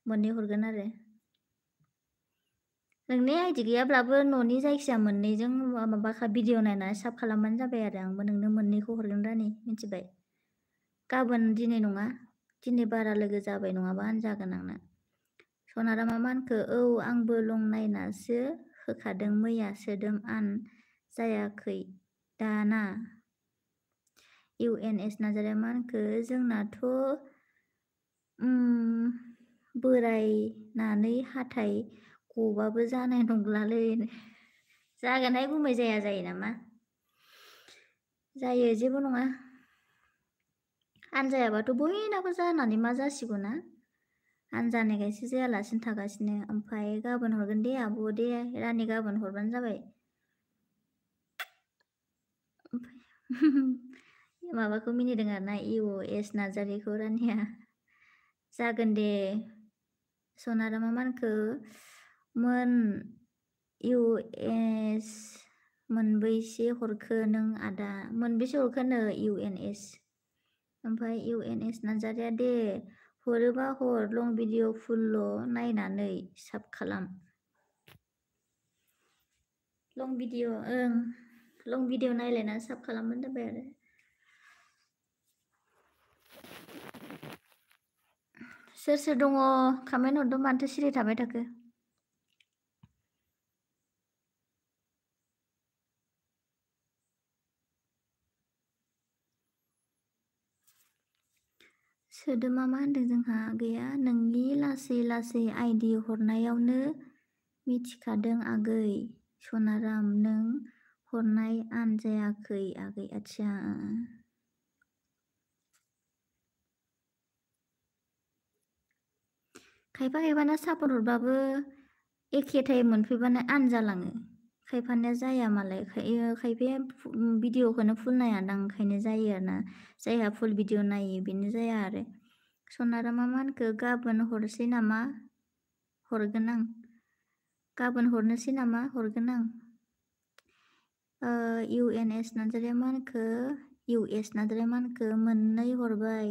मोननै हरगोन आरो नोंनि आइडि गैयाब्लाबो न'नि जायखिजाया मोननैजों माबा भिडिअ नायनानै साब खालामबानो जाबाय आरो आंबो नोंनो मोननैखौ हरगोन रानि मिथिबाय गाबोन दिनै नङा दिनै बारा लोगो जाबाय नङाबा आं जागोन आंना सनारा मा होनखो औ आंबो लं नायनासो होखादों मैया सोदोम आन जायाखै दाना UNS नार्जारिया मा होनखो जोंनाथ' बोरायनानै हाथाय गबाबो जानाय नंलालै जागोनहाय गुमै जाया जायो नामा जायो जेबो नङा आनजायाबाथ' बयनाबो जानानै मा जासिगौ ना आनजानायखायसो जायालासिनो थागासिनो ओमफ्राय गाबोन हरगोन दे आब' दे रानि गाबोन हरबानो जाबाय माबाखौ मिनिदों आरोना US नार्जारिखौ रानिया जागोन दे सनारा मा होनखो मोन US मोनबैसे हरखो नों आदा मोनबेसे हरखोनो UNS ओमफ्राय UNS नार्जारिया दे हरोबा हर लं भिडिअ फुलल' नायनानै साब खालाम लं भिडिअ लं भिडिअ नायलायना साब खालामबानो जाबाय आरो सोर सोर दङ कमेन्ट हरदों मानोथो सिरि थाबाय थाखो सोदोमा मा होनदों जोंहा गैया नोंनि लासै लासै आइडि हरनायावनो मिथिखादों आगै सनाराम नों हरनाय आनजायाखै आगै आच्छा खायफा खायफाना सापर्ट हरबाबो एखे टाइम मोनफैबानो आन जालाङो खायफानिया जाया मालाय खायफाया भिडिअखौनो फुल नायादां ओंखायनो जायो आरोना जायहा फुल भिडिअ नायो बेनो जाया आरो सनारा मा होनखो गाबोन हरसै नामा हरगोन आं गाबोन हरनोसै नामा हरगोन आं UNS नार्जारिया मा होनखो US नार्जारिया मा होनखो मोननै हरबाय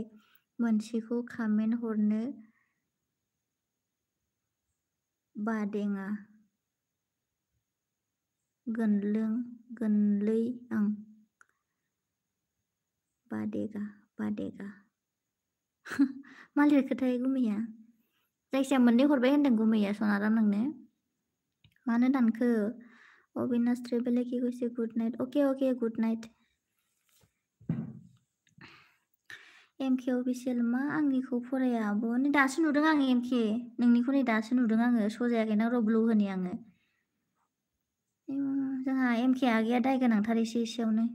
मोनसेखौ कमेन्ट हरनो बादेङा गोनलै आं बादेगा मा लिरखोथाय गुमैया जायखिजाया मोननै हरबाय होनदों गुमैया सनारा नोंनो मानो दानखो अबिनाश ट्रेभेल एखे कइसे गुड नाइट अके गुड नाइट MK अफिसियेल मा आंनिखौ फराया आब' नै दासो नुदों आङो MK नोंनिखौ नै दासो नुदों आङो सजायाखैना र' ब्लु होनि आङो जोंहा MK आगैया दाय गोनांथार एसेयावनो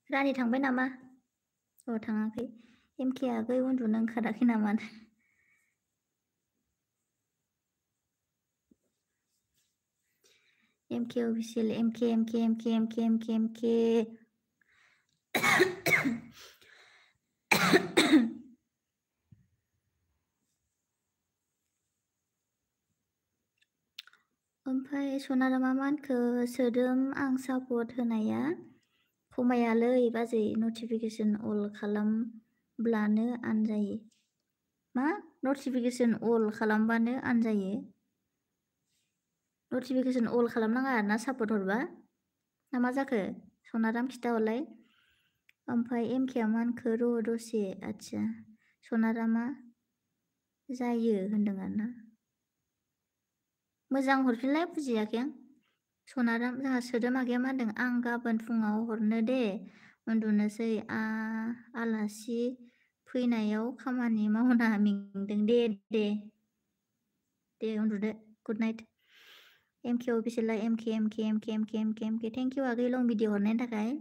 रानि थांबाय नामा थाङाखै MK आगै उन्दुनो ओंखाराखै नामा MK अफिसियेल MK ओमफ्राय सनारा मा होनखो सोदोम आं सापर्ट होनाया खमायालै बाजै नटिफिकेसन अल खालामब्लानो आनजायो मा नटिफिकेसन अल खालामबानो आनजायो नटिफिकेसन अल खालामनाङा आरोना सापर्ट हरबा ना मा जाखो सनाराम खिथाहरलाय ओमफ्राय MKआ मा होनखो र' दसे आच्छा सनारामा जायो होनदों आरोना मोजां हरफिनलाय बुजियाखै आं सनाराम जोंहा सोदोम आगैया मा होनदों आं गाबोन फुङाव हरनो दे उन्दुनोसै आलासि फैनायाव खामानि मावना मेंदों दे उन्दुदो गुड नाइट MK अफिसियेला MK थेंक इउ आगै लं भिडिअ हरनायनि थाखाय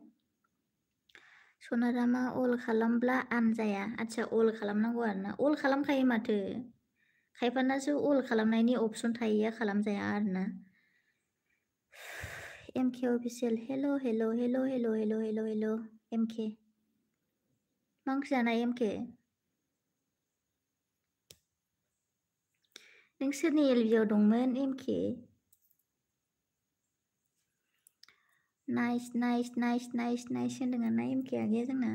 सनारामा अल खालामब्ला आनजाया आच्छा अल खालामनांगौ आरोना अल खालामखायो माथो खायफानासो अल खालामनायनि अपसन थायैया खालामजाया आरोना MK अफिसियेल हेल' हेल' हेल' हेल' हेल' हेल' हेल' MK मा ओंख्रि जानाय MK नों सोरनि LB आव दंमोन MK nice nice nice nice nice होनदों आरोना MK आगैया जोंना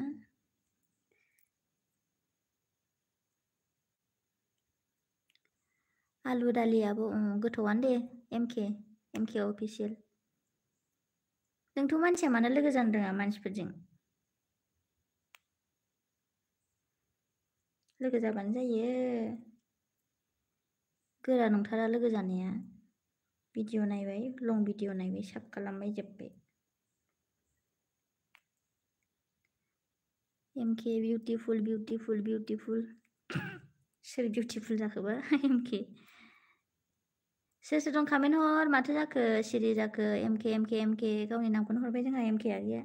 आलु दालियाबो गोथावआनो दे MK अफिसियेल नोंथ' मानसिया मानो लोगो जानो रोङा मानसिफोरजों लोगो जाबानो जायो गोरा नंथारा लोगो जानाया भिडिअ नायबाय लं भिडिअ नायबाय साब खालामबाय जोब्बाय MK बिउटिफुल बिउटिफुल बिउटिफुल सोर बिउटिफुल जाखोबा MK सोर सोर दं कमेन्ट हर माथो जाखो सिरि जाखो MK गावनि नामखौनो हरबाय जोंहा MK आगैया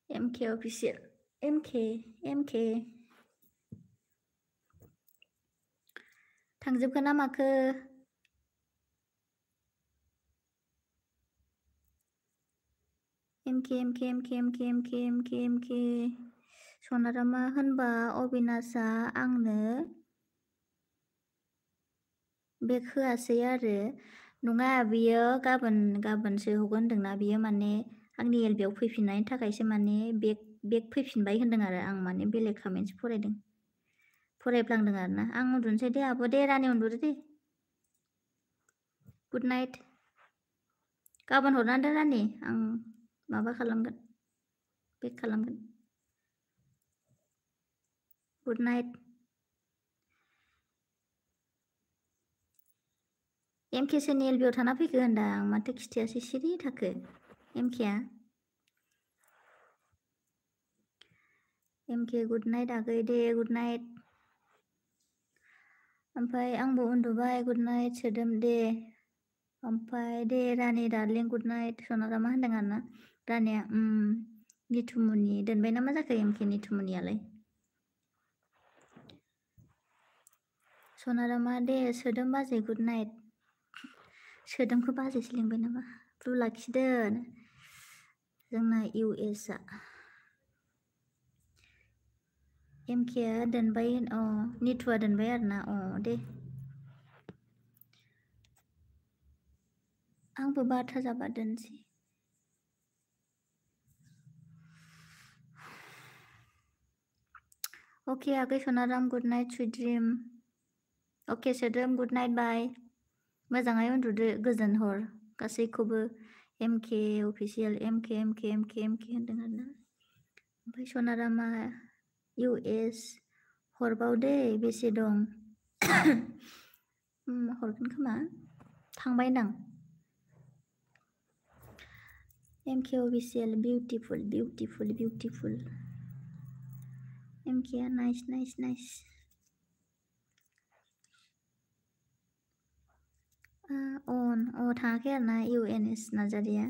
MK अफिसियेल MK थांजोबखो ना माखो MK सनारामा होनबा अबिनाशा आंनो बेग होआसै आरो नङा बियो गाबोनसो हगोन होनदोंना बियो माने आंनि LB आव फैफिननायनि थाखायसो माने बेग फैफिनबाय होनदों आरो आं माने बेलेग कमेन्टसो फरायफ्लांदों आरोना आं उन्दुनोसै दे आब' दे रानि उन्दुदो दे गुड नाइट गाबोन हरना दोन रानि आं माबा खालामगोन बेक खालामगोन गुड नाइट MK सोरनि LB आव थाना फैखो होनदां माथो खिथायासै सिरि थाखो MK आ MK गुड नाइट आगै दे गुड नाइट ओमफ्राय आंबो उन्दुबाय गुड नाइट सोदोम दे ओमफ्राय दे रानि डार्लिं गुड नाइट सनारामा होनदों आरोना रानिया निथुमुनि दोनबाय ना मा जाखो MK निथुमुनियालाय सनारामा दे सोदोम बाजै गुड नाइट सोदोमखौ बाजैसो लिंबाय नामा ब्लु लाखिदों जोंना US आ MK आ दोनबाय निथुआ दोनबाय आरोना दे आंबो 12 जाबा दोनसै अके आगै सनाराम गुड नाइट स्वीट ड्रिम अके सोदोम गुड नाइट बाय मोजाङै उन्दुदो गोजोन हर गासैखौबो MK अफिसियेल MK होनदों आरोना ओमफ्राय सनारामा US हरबाव दे बेसे दं हरगोन खोमा थांबायदां MK अफिसियेल बिउटिफुल MK आ नाइस थाङाखै आरोना UNS नार्जारिया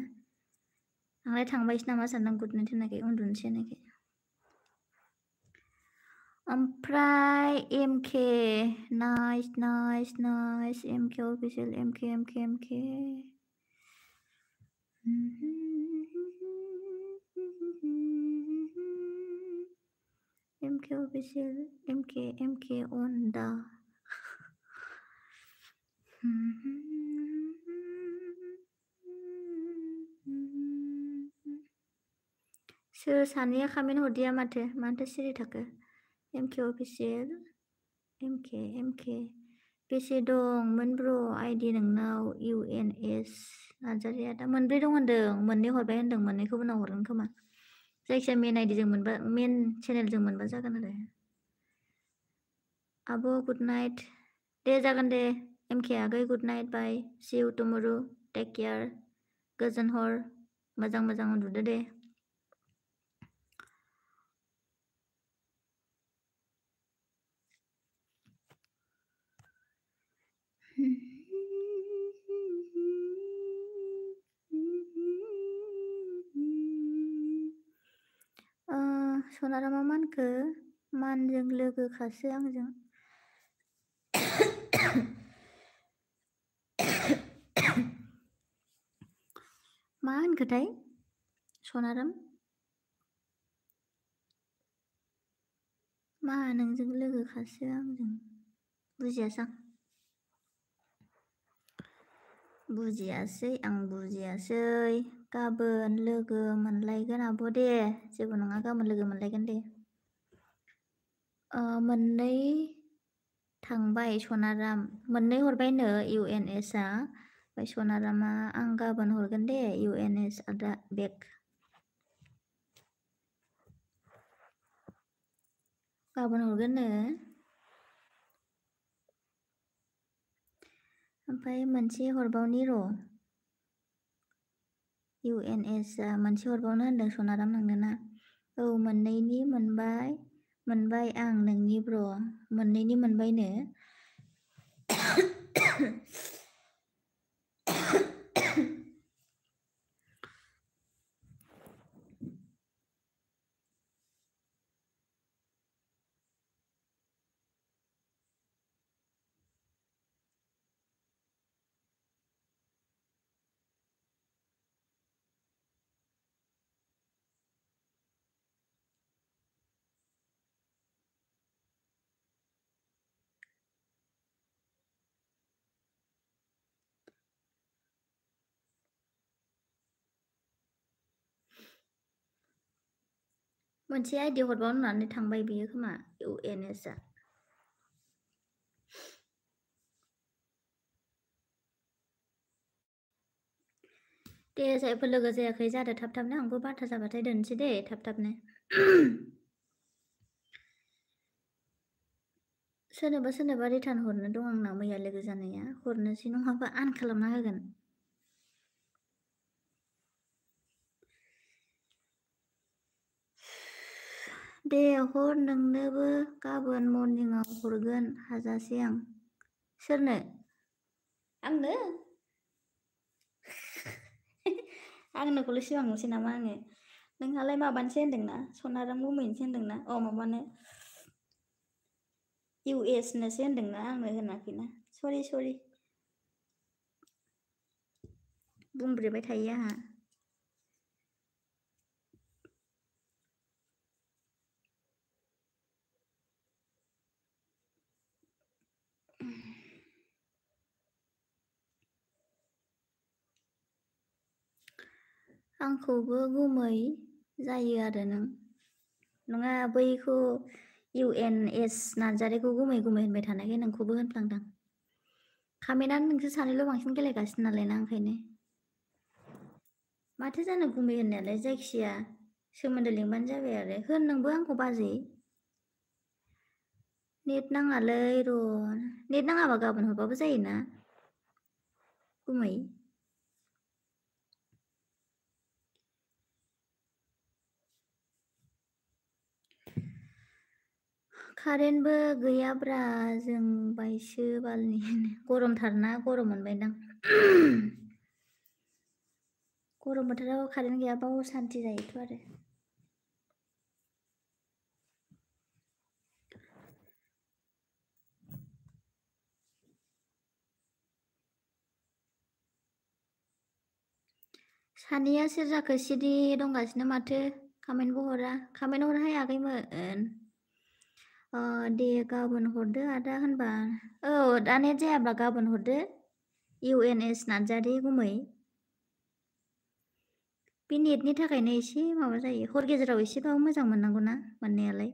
आंलाय थांबायसो नामा सानदों गुड नाइट होनाखै उन्दुनोसै होनाखै ओमफ्राय MK nice MK official MK official MK on the सोर सानैया कमेन्ट हरदिया माथो सिरि थाखो MK अफिसियेल MK बेसे दंमोन ब्र आइडि नोंनाव UNS नार्जारिया दा मोनब्रै दं होनदों मोननै हरबाय होनदों मोननैखौबो उनाव हरगोन खोमा जायखिजाया मेन आइडिजों मोनबा मेन चेनेलजों मोनबा जागोन आरो आब' गुड नाइट दे जागोन दे MK आगै गुड नाइट बाय सि इउ टुमरो टेक केयार गोजोन हर मोजां उन्दुदो दे सनारामा मा होनखो मानजों लोगोखासो आंजों। मा होनखोथाय सनाराम? मा नोंजों लोगोखासो आंजों बुजियासां। बुजियासै आं बुजियासै। गाबोन लोगो मोनलायगोन आब' दे जेबो नङा गाबोन लोगो मोनलायगोन दे। मोननै थांबाय सनाराम मोननै हरबायनो UNS आ ओमफ्राय सनारामा आं गाबोन हरगोन दे UNS आदा बेग। गाबोन हरगोननो ओमफ्राय मोनसे हरबावनि र' UNS आ मोनसे हरबावनो होनदों सनाराम नोंनोना। औ मोननैनि मोनबाय आं नोंनि ब्र' मोननैनि मोनबायनो। मोनसे आइडि हरबावनो होननानै थांबाय बियो खोमा UNS आ। दे जायफोर लोगो जायाखै जादो थाब थाबनो आंबो बारथा जाबाथाय दोनसै दे थाब थाबनो। सोरनोबा रिटार्न हरनो दं आंना मैया लोगो जानाया हरनोसै नङाबा आन खालामना होगोन। दे हर नोंनोबो गाबोन मर्निंआव हरगोन हाजासे आं। सोरनो? आंनो? आंनोखौल' सिमां नुसै नामा आङो? नोंहालाय माबानोसै होनदोंना सनाराम गुमैनोसै होनदोंना माबानो US नोसो होनदोंना आंनो होनाखैना सरि बुंब्रेबाय थायो आंहा। आंखौबो गुमै जायो आरो नों नङा बैखौ UNS नार्जारिखौ गुमै होनबाय थानायखाय नोंखौबो होनफ्लांदां। खामेनानो नोंसोर सानैल' बांसिन गेलेगासिनो नालाय ना ओंखायनो। माथो जानो गुमै होननायालाय जायखिया सोमोन्दो लिंबानो जाबाय आरो होन नोंबो आंखौ बाजै। नेट नाङालै र' नेट नाङाबा गाबोन हरबाबो जायोना गुमै। कारेन्टबो गैयाब्रा जोंबायसो बालनि गरमथारना गरम मोनबायदां। गरम बोथोराव कारेन्ट गैयाबा असान्थि जायोथ' आरो। सानैया सोर जाखो सिरि दंगासिनो माथो कामेन्टबो हरा कामेन्ट हरहाय आगैमोन। दे गाबोन हरदो आदा होनबा औ दा नेट जायाब्ला गाबोन हरदो UNS नार्जारि गुमै। बे नेटनि थाखायनो एसे माबा जायो हर गेजेराव एसेबाबो मोजां मोननांगौ ना मोननायालाय।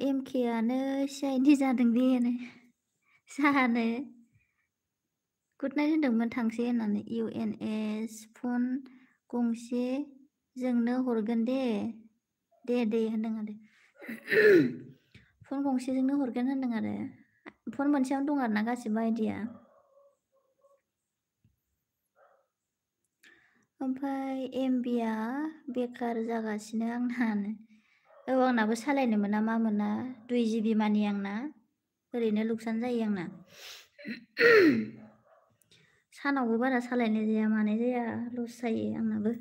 MK आनो CID जादों दे जानो गुड नाइट होनदोंमोन थांसै होननानै UNS फन गंसे जोंनो हरगोन दे होनदों आरो फन गंसेजोंनो हरगोन होनदों आरो फन मोनसेयावनो दं आरो ना गासिबो आइडिया। ओमफ्राय MBआ बेकार जागासिनो आंनानो। औ आंनाबो सालायनो मोना मा मोना 2 GB मानि आंना ओरैनो लुकसान जायो आंना। सानावबो बारा सालायनाय जाया मानाय जाया लस जायो आंनाबो।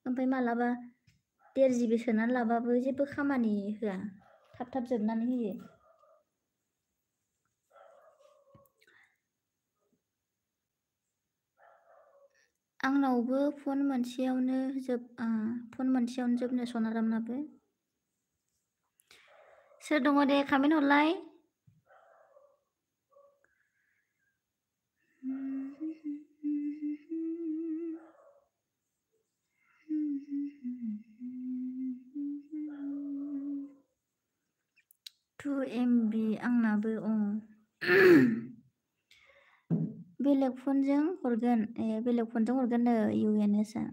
ओमफ्राय मालाबा 1.5 GB सोनानै लाबाबो जेबो खामानि होआ थाब थाब जोबनानै होयो। आंनावबो फन मोनसेयावनो जोबनो सनारामनाबो। सोर दङ दे कमेन्ट हरलाय। टु MB आंनाबो बेलेग फनजों हरगोन बेलेग फनजों हरगोन UNS आ।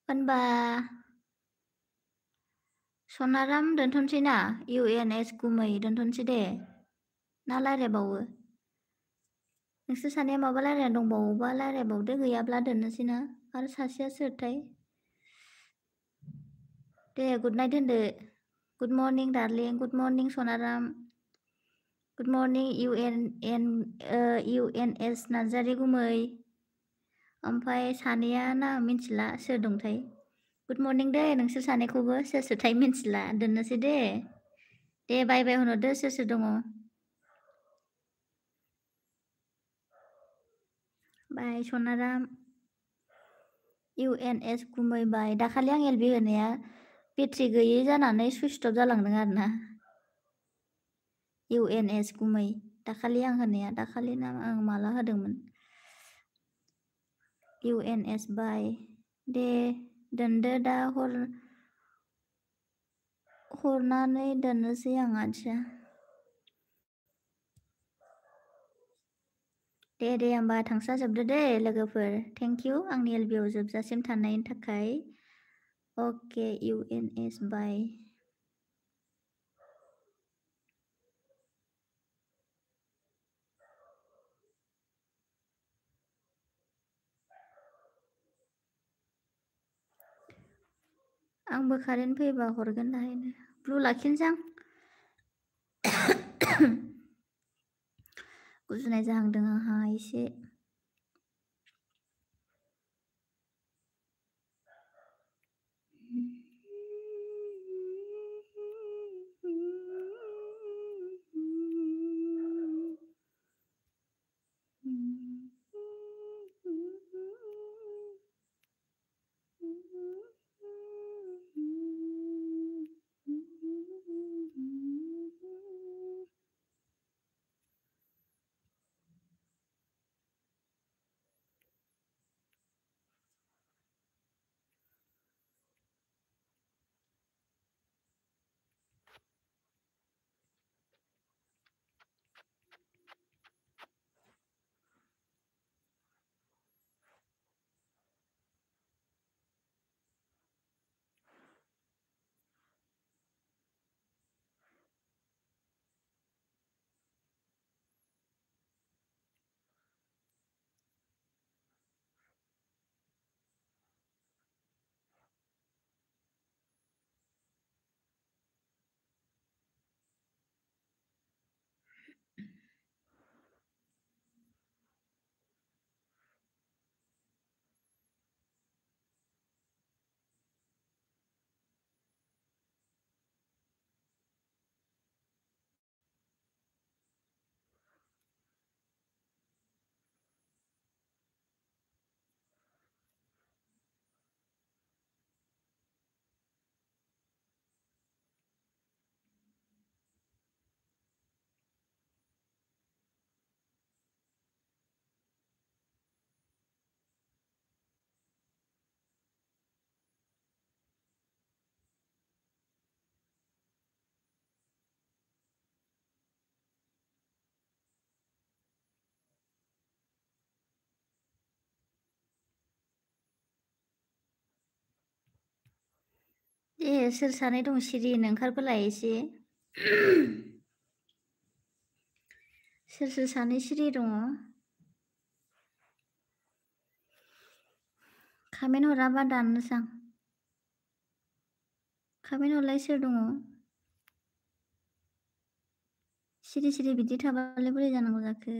होनबा सनाराम दोनथ'नोसै ना UNS गुमै दोनथ'नोसै दे ना रायज्लायबावो नोंसोर सानैया माबा रायज्लायना दंबावोबा रायज्लायबावदो गैयाब्ला दोननोसै ना आरो सासेया सोरथाय दे गुड नाइट होनदो। Good morning darling good morning Sanaram good morning UNS Narzary गुमै ओमफ्राय सानैया ना मिथिला सोर दंथाय। गुड मर्निं दे नोंसोर सानैखौबो सोर सोरथाय मिथिला दोननोसै दे बाय बाय होनहरदो सोर सोर दङ। बाय सनाराम UNS गुमै बाय। दाखालि आं LB होनाया बेटारि गैयै जानानै सुइच अफ जालांदों आरोना UNS गुमै दाखालि आं होनाया दाखालि ना आं माला होदोंमोन UNS बाय दे दोनदो दा हरनानै दोननोसै आं आदसा दे होमबा थांसा जोबदो दे लोगोफोर थेंक इउ आंनि LBआव जोबजासिम थानायनि थाखाय अके UNS बाय। आंबो कारेन्ट फैबा हरगोन दाहायनो ब्लु लाखिनोसै आं गुजुनाय जाहांदों आंहा एसे। सोर सानै दं सिरिनो ओंखारबोलाय एसे सोर सानै सिरि दङ कमेन्ट हराबा दाननोसै आं। कमेन्ट हरलाय सोर दङ? सिरि सिरि बिदि थाबालाय बोरै जानांगौ जाखो?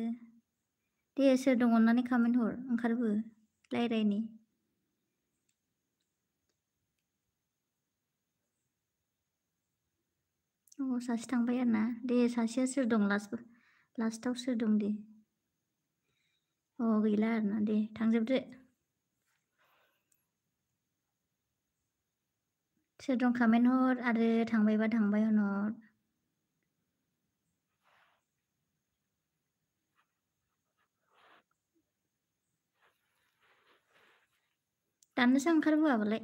दे सोर दं अननानै कमेन्ट हर ओंखारबो रायलायनि। अ सासे थांबाय आरोना दे सासेया सोर दं लास्टआव सोर दं दे? अ गैला आरोना दे थांजोबदो। सोर दं कमेन्ट हर आरो थांबायबा थांबाय होनहर। दाननोसो ओंखारबोआबालाय।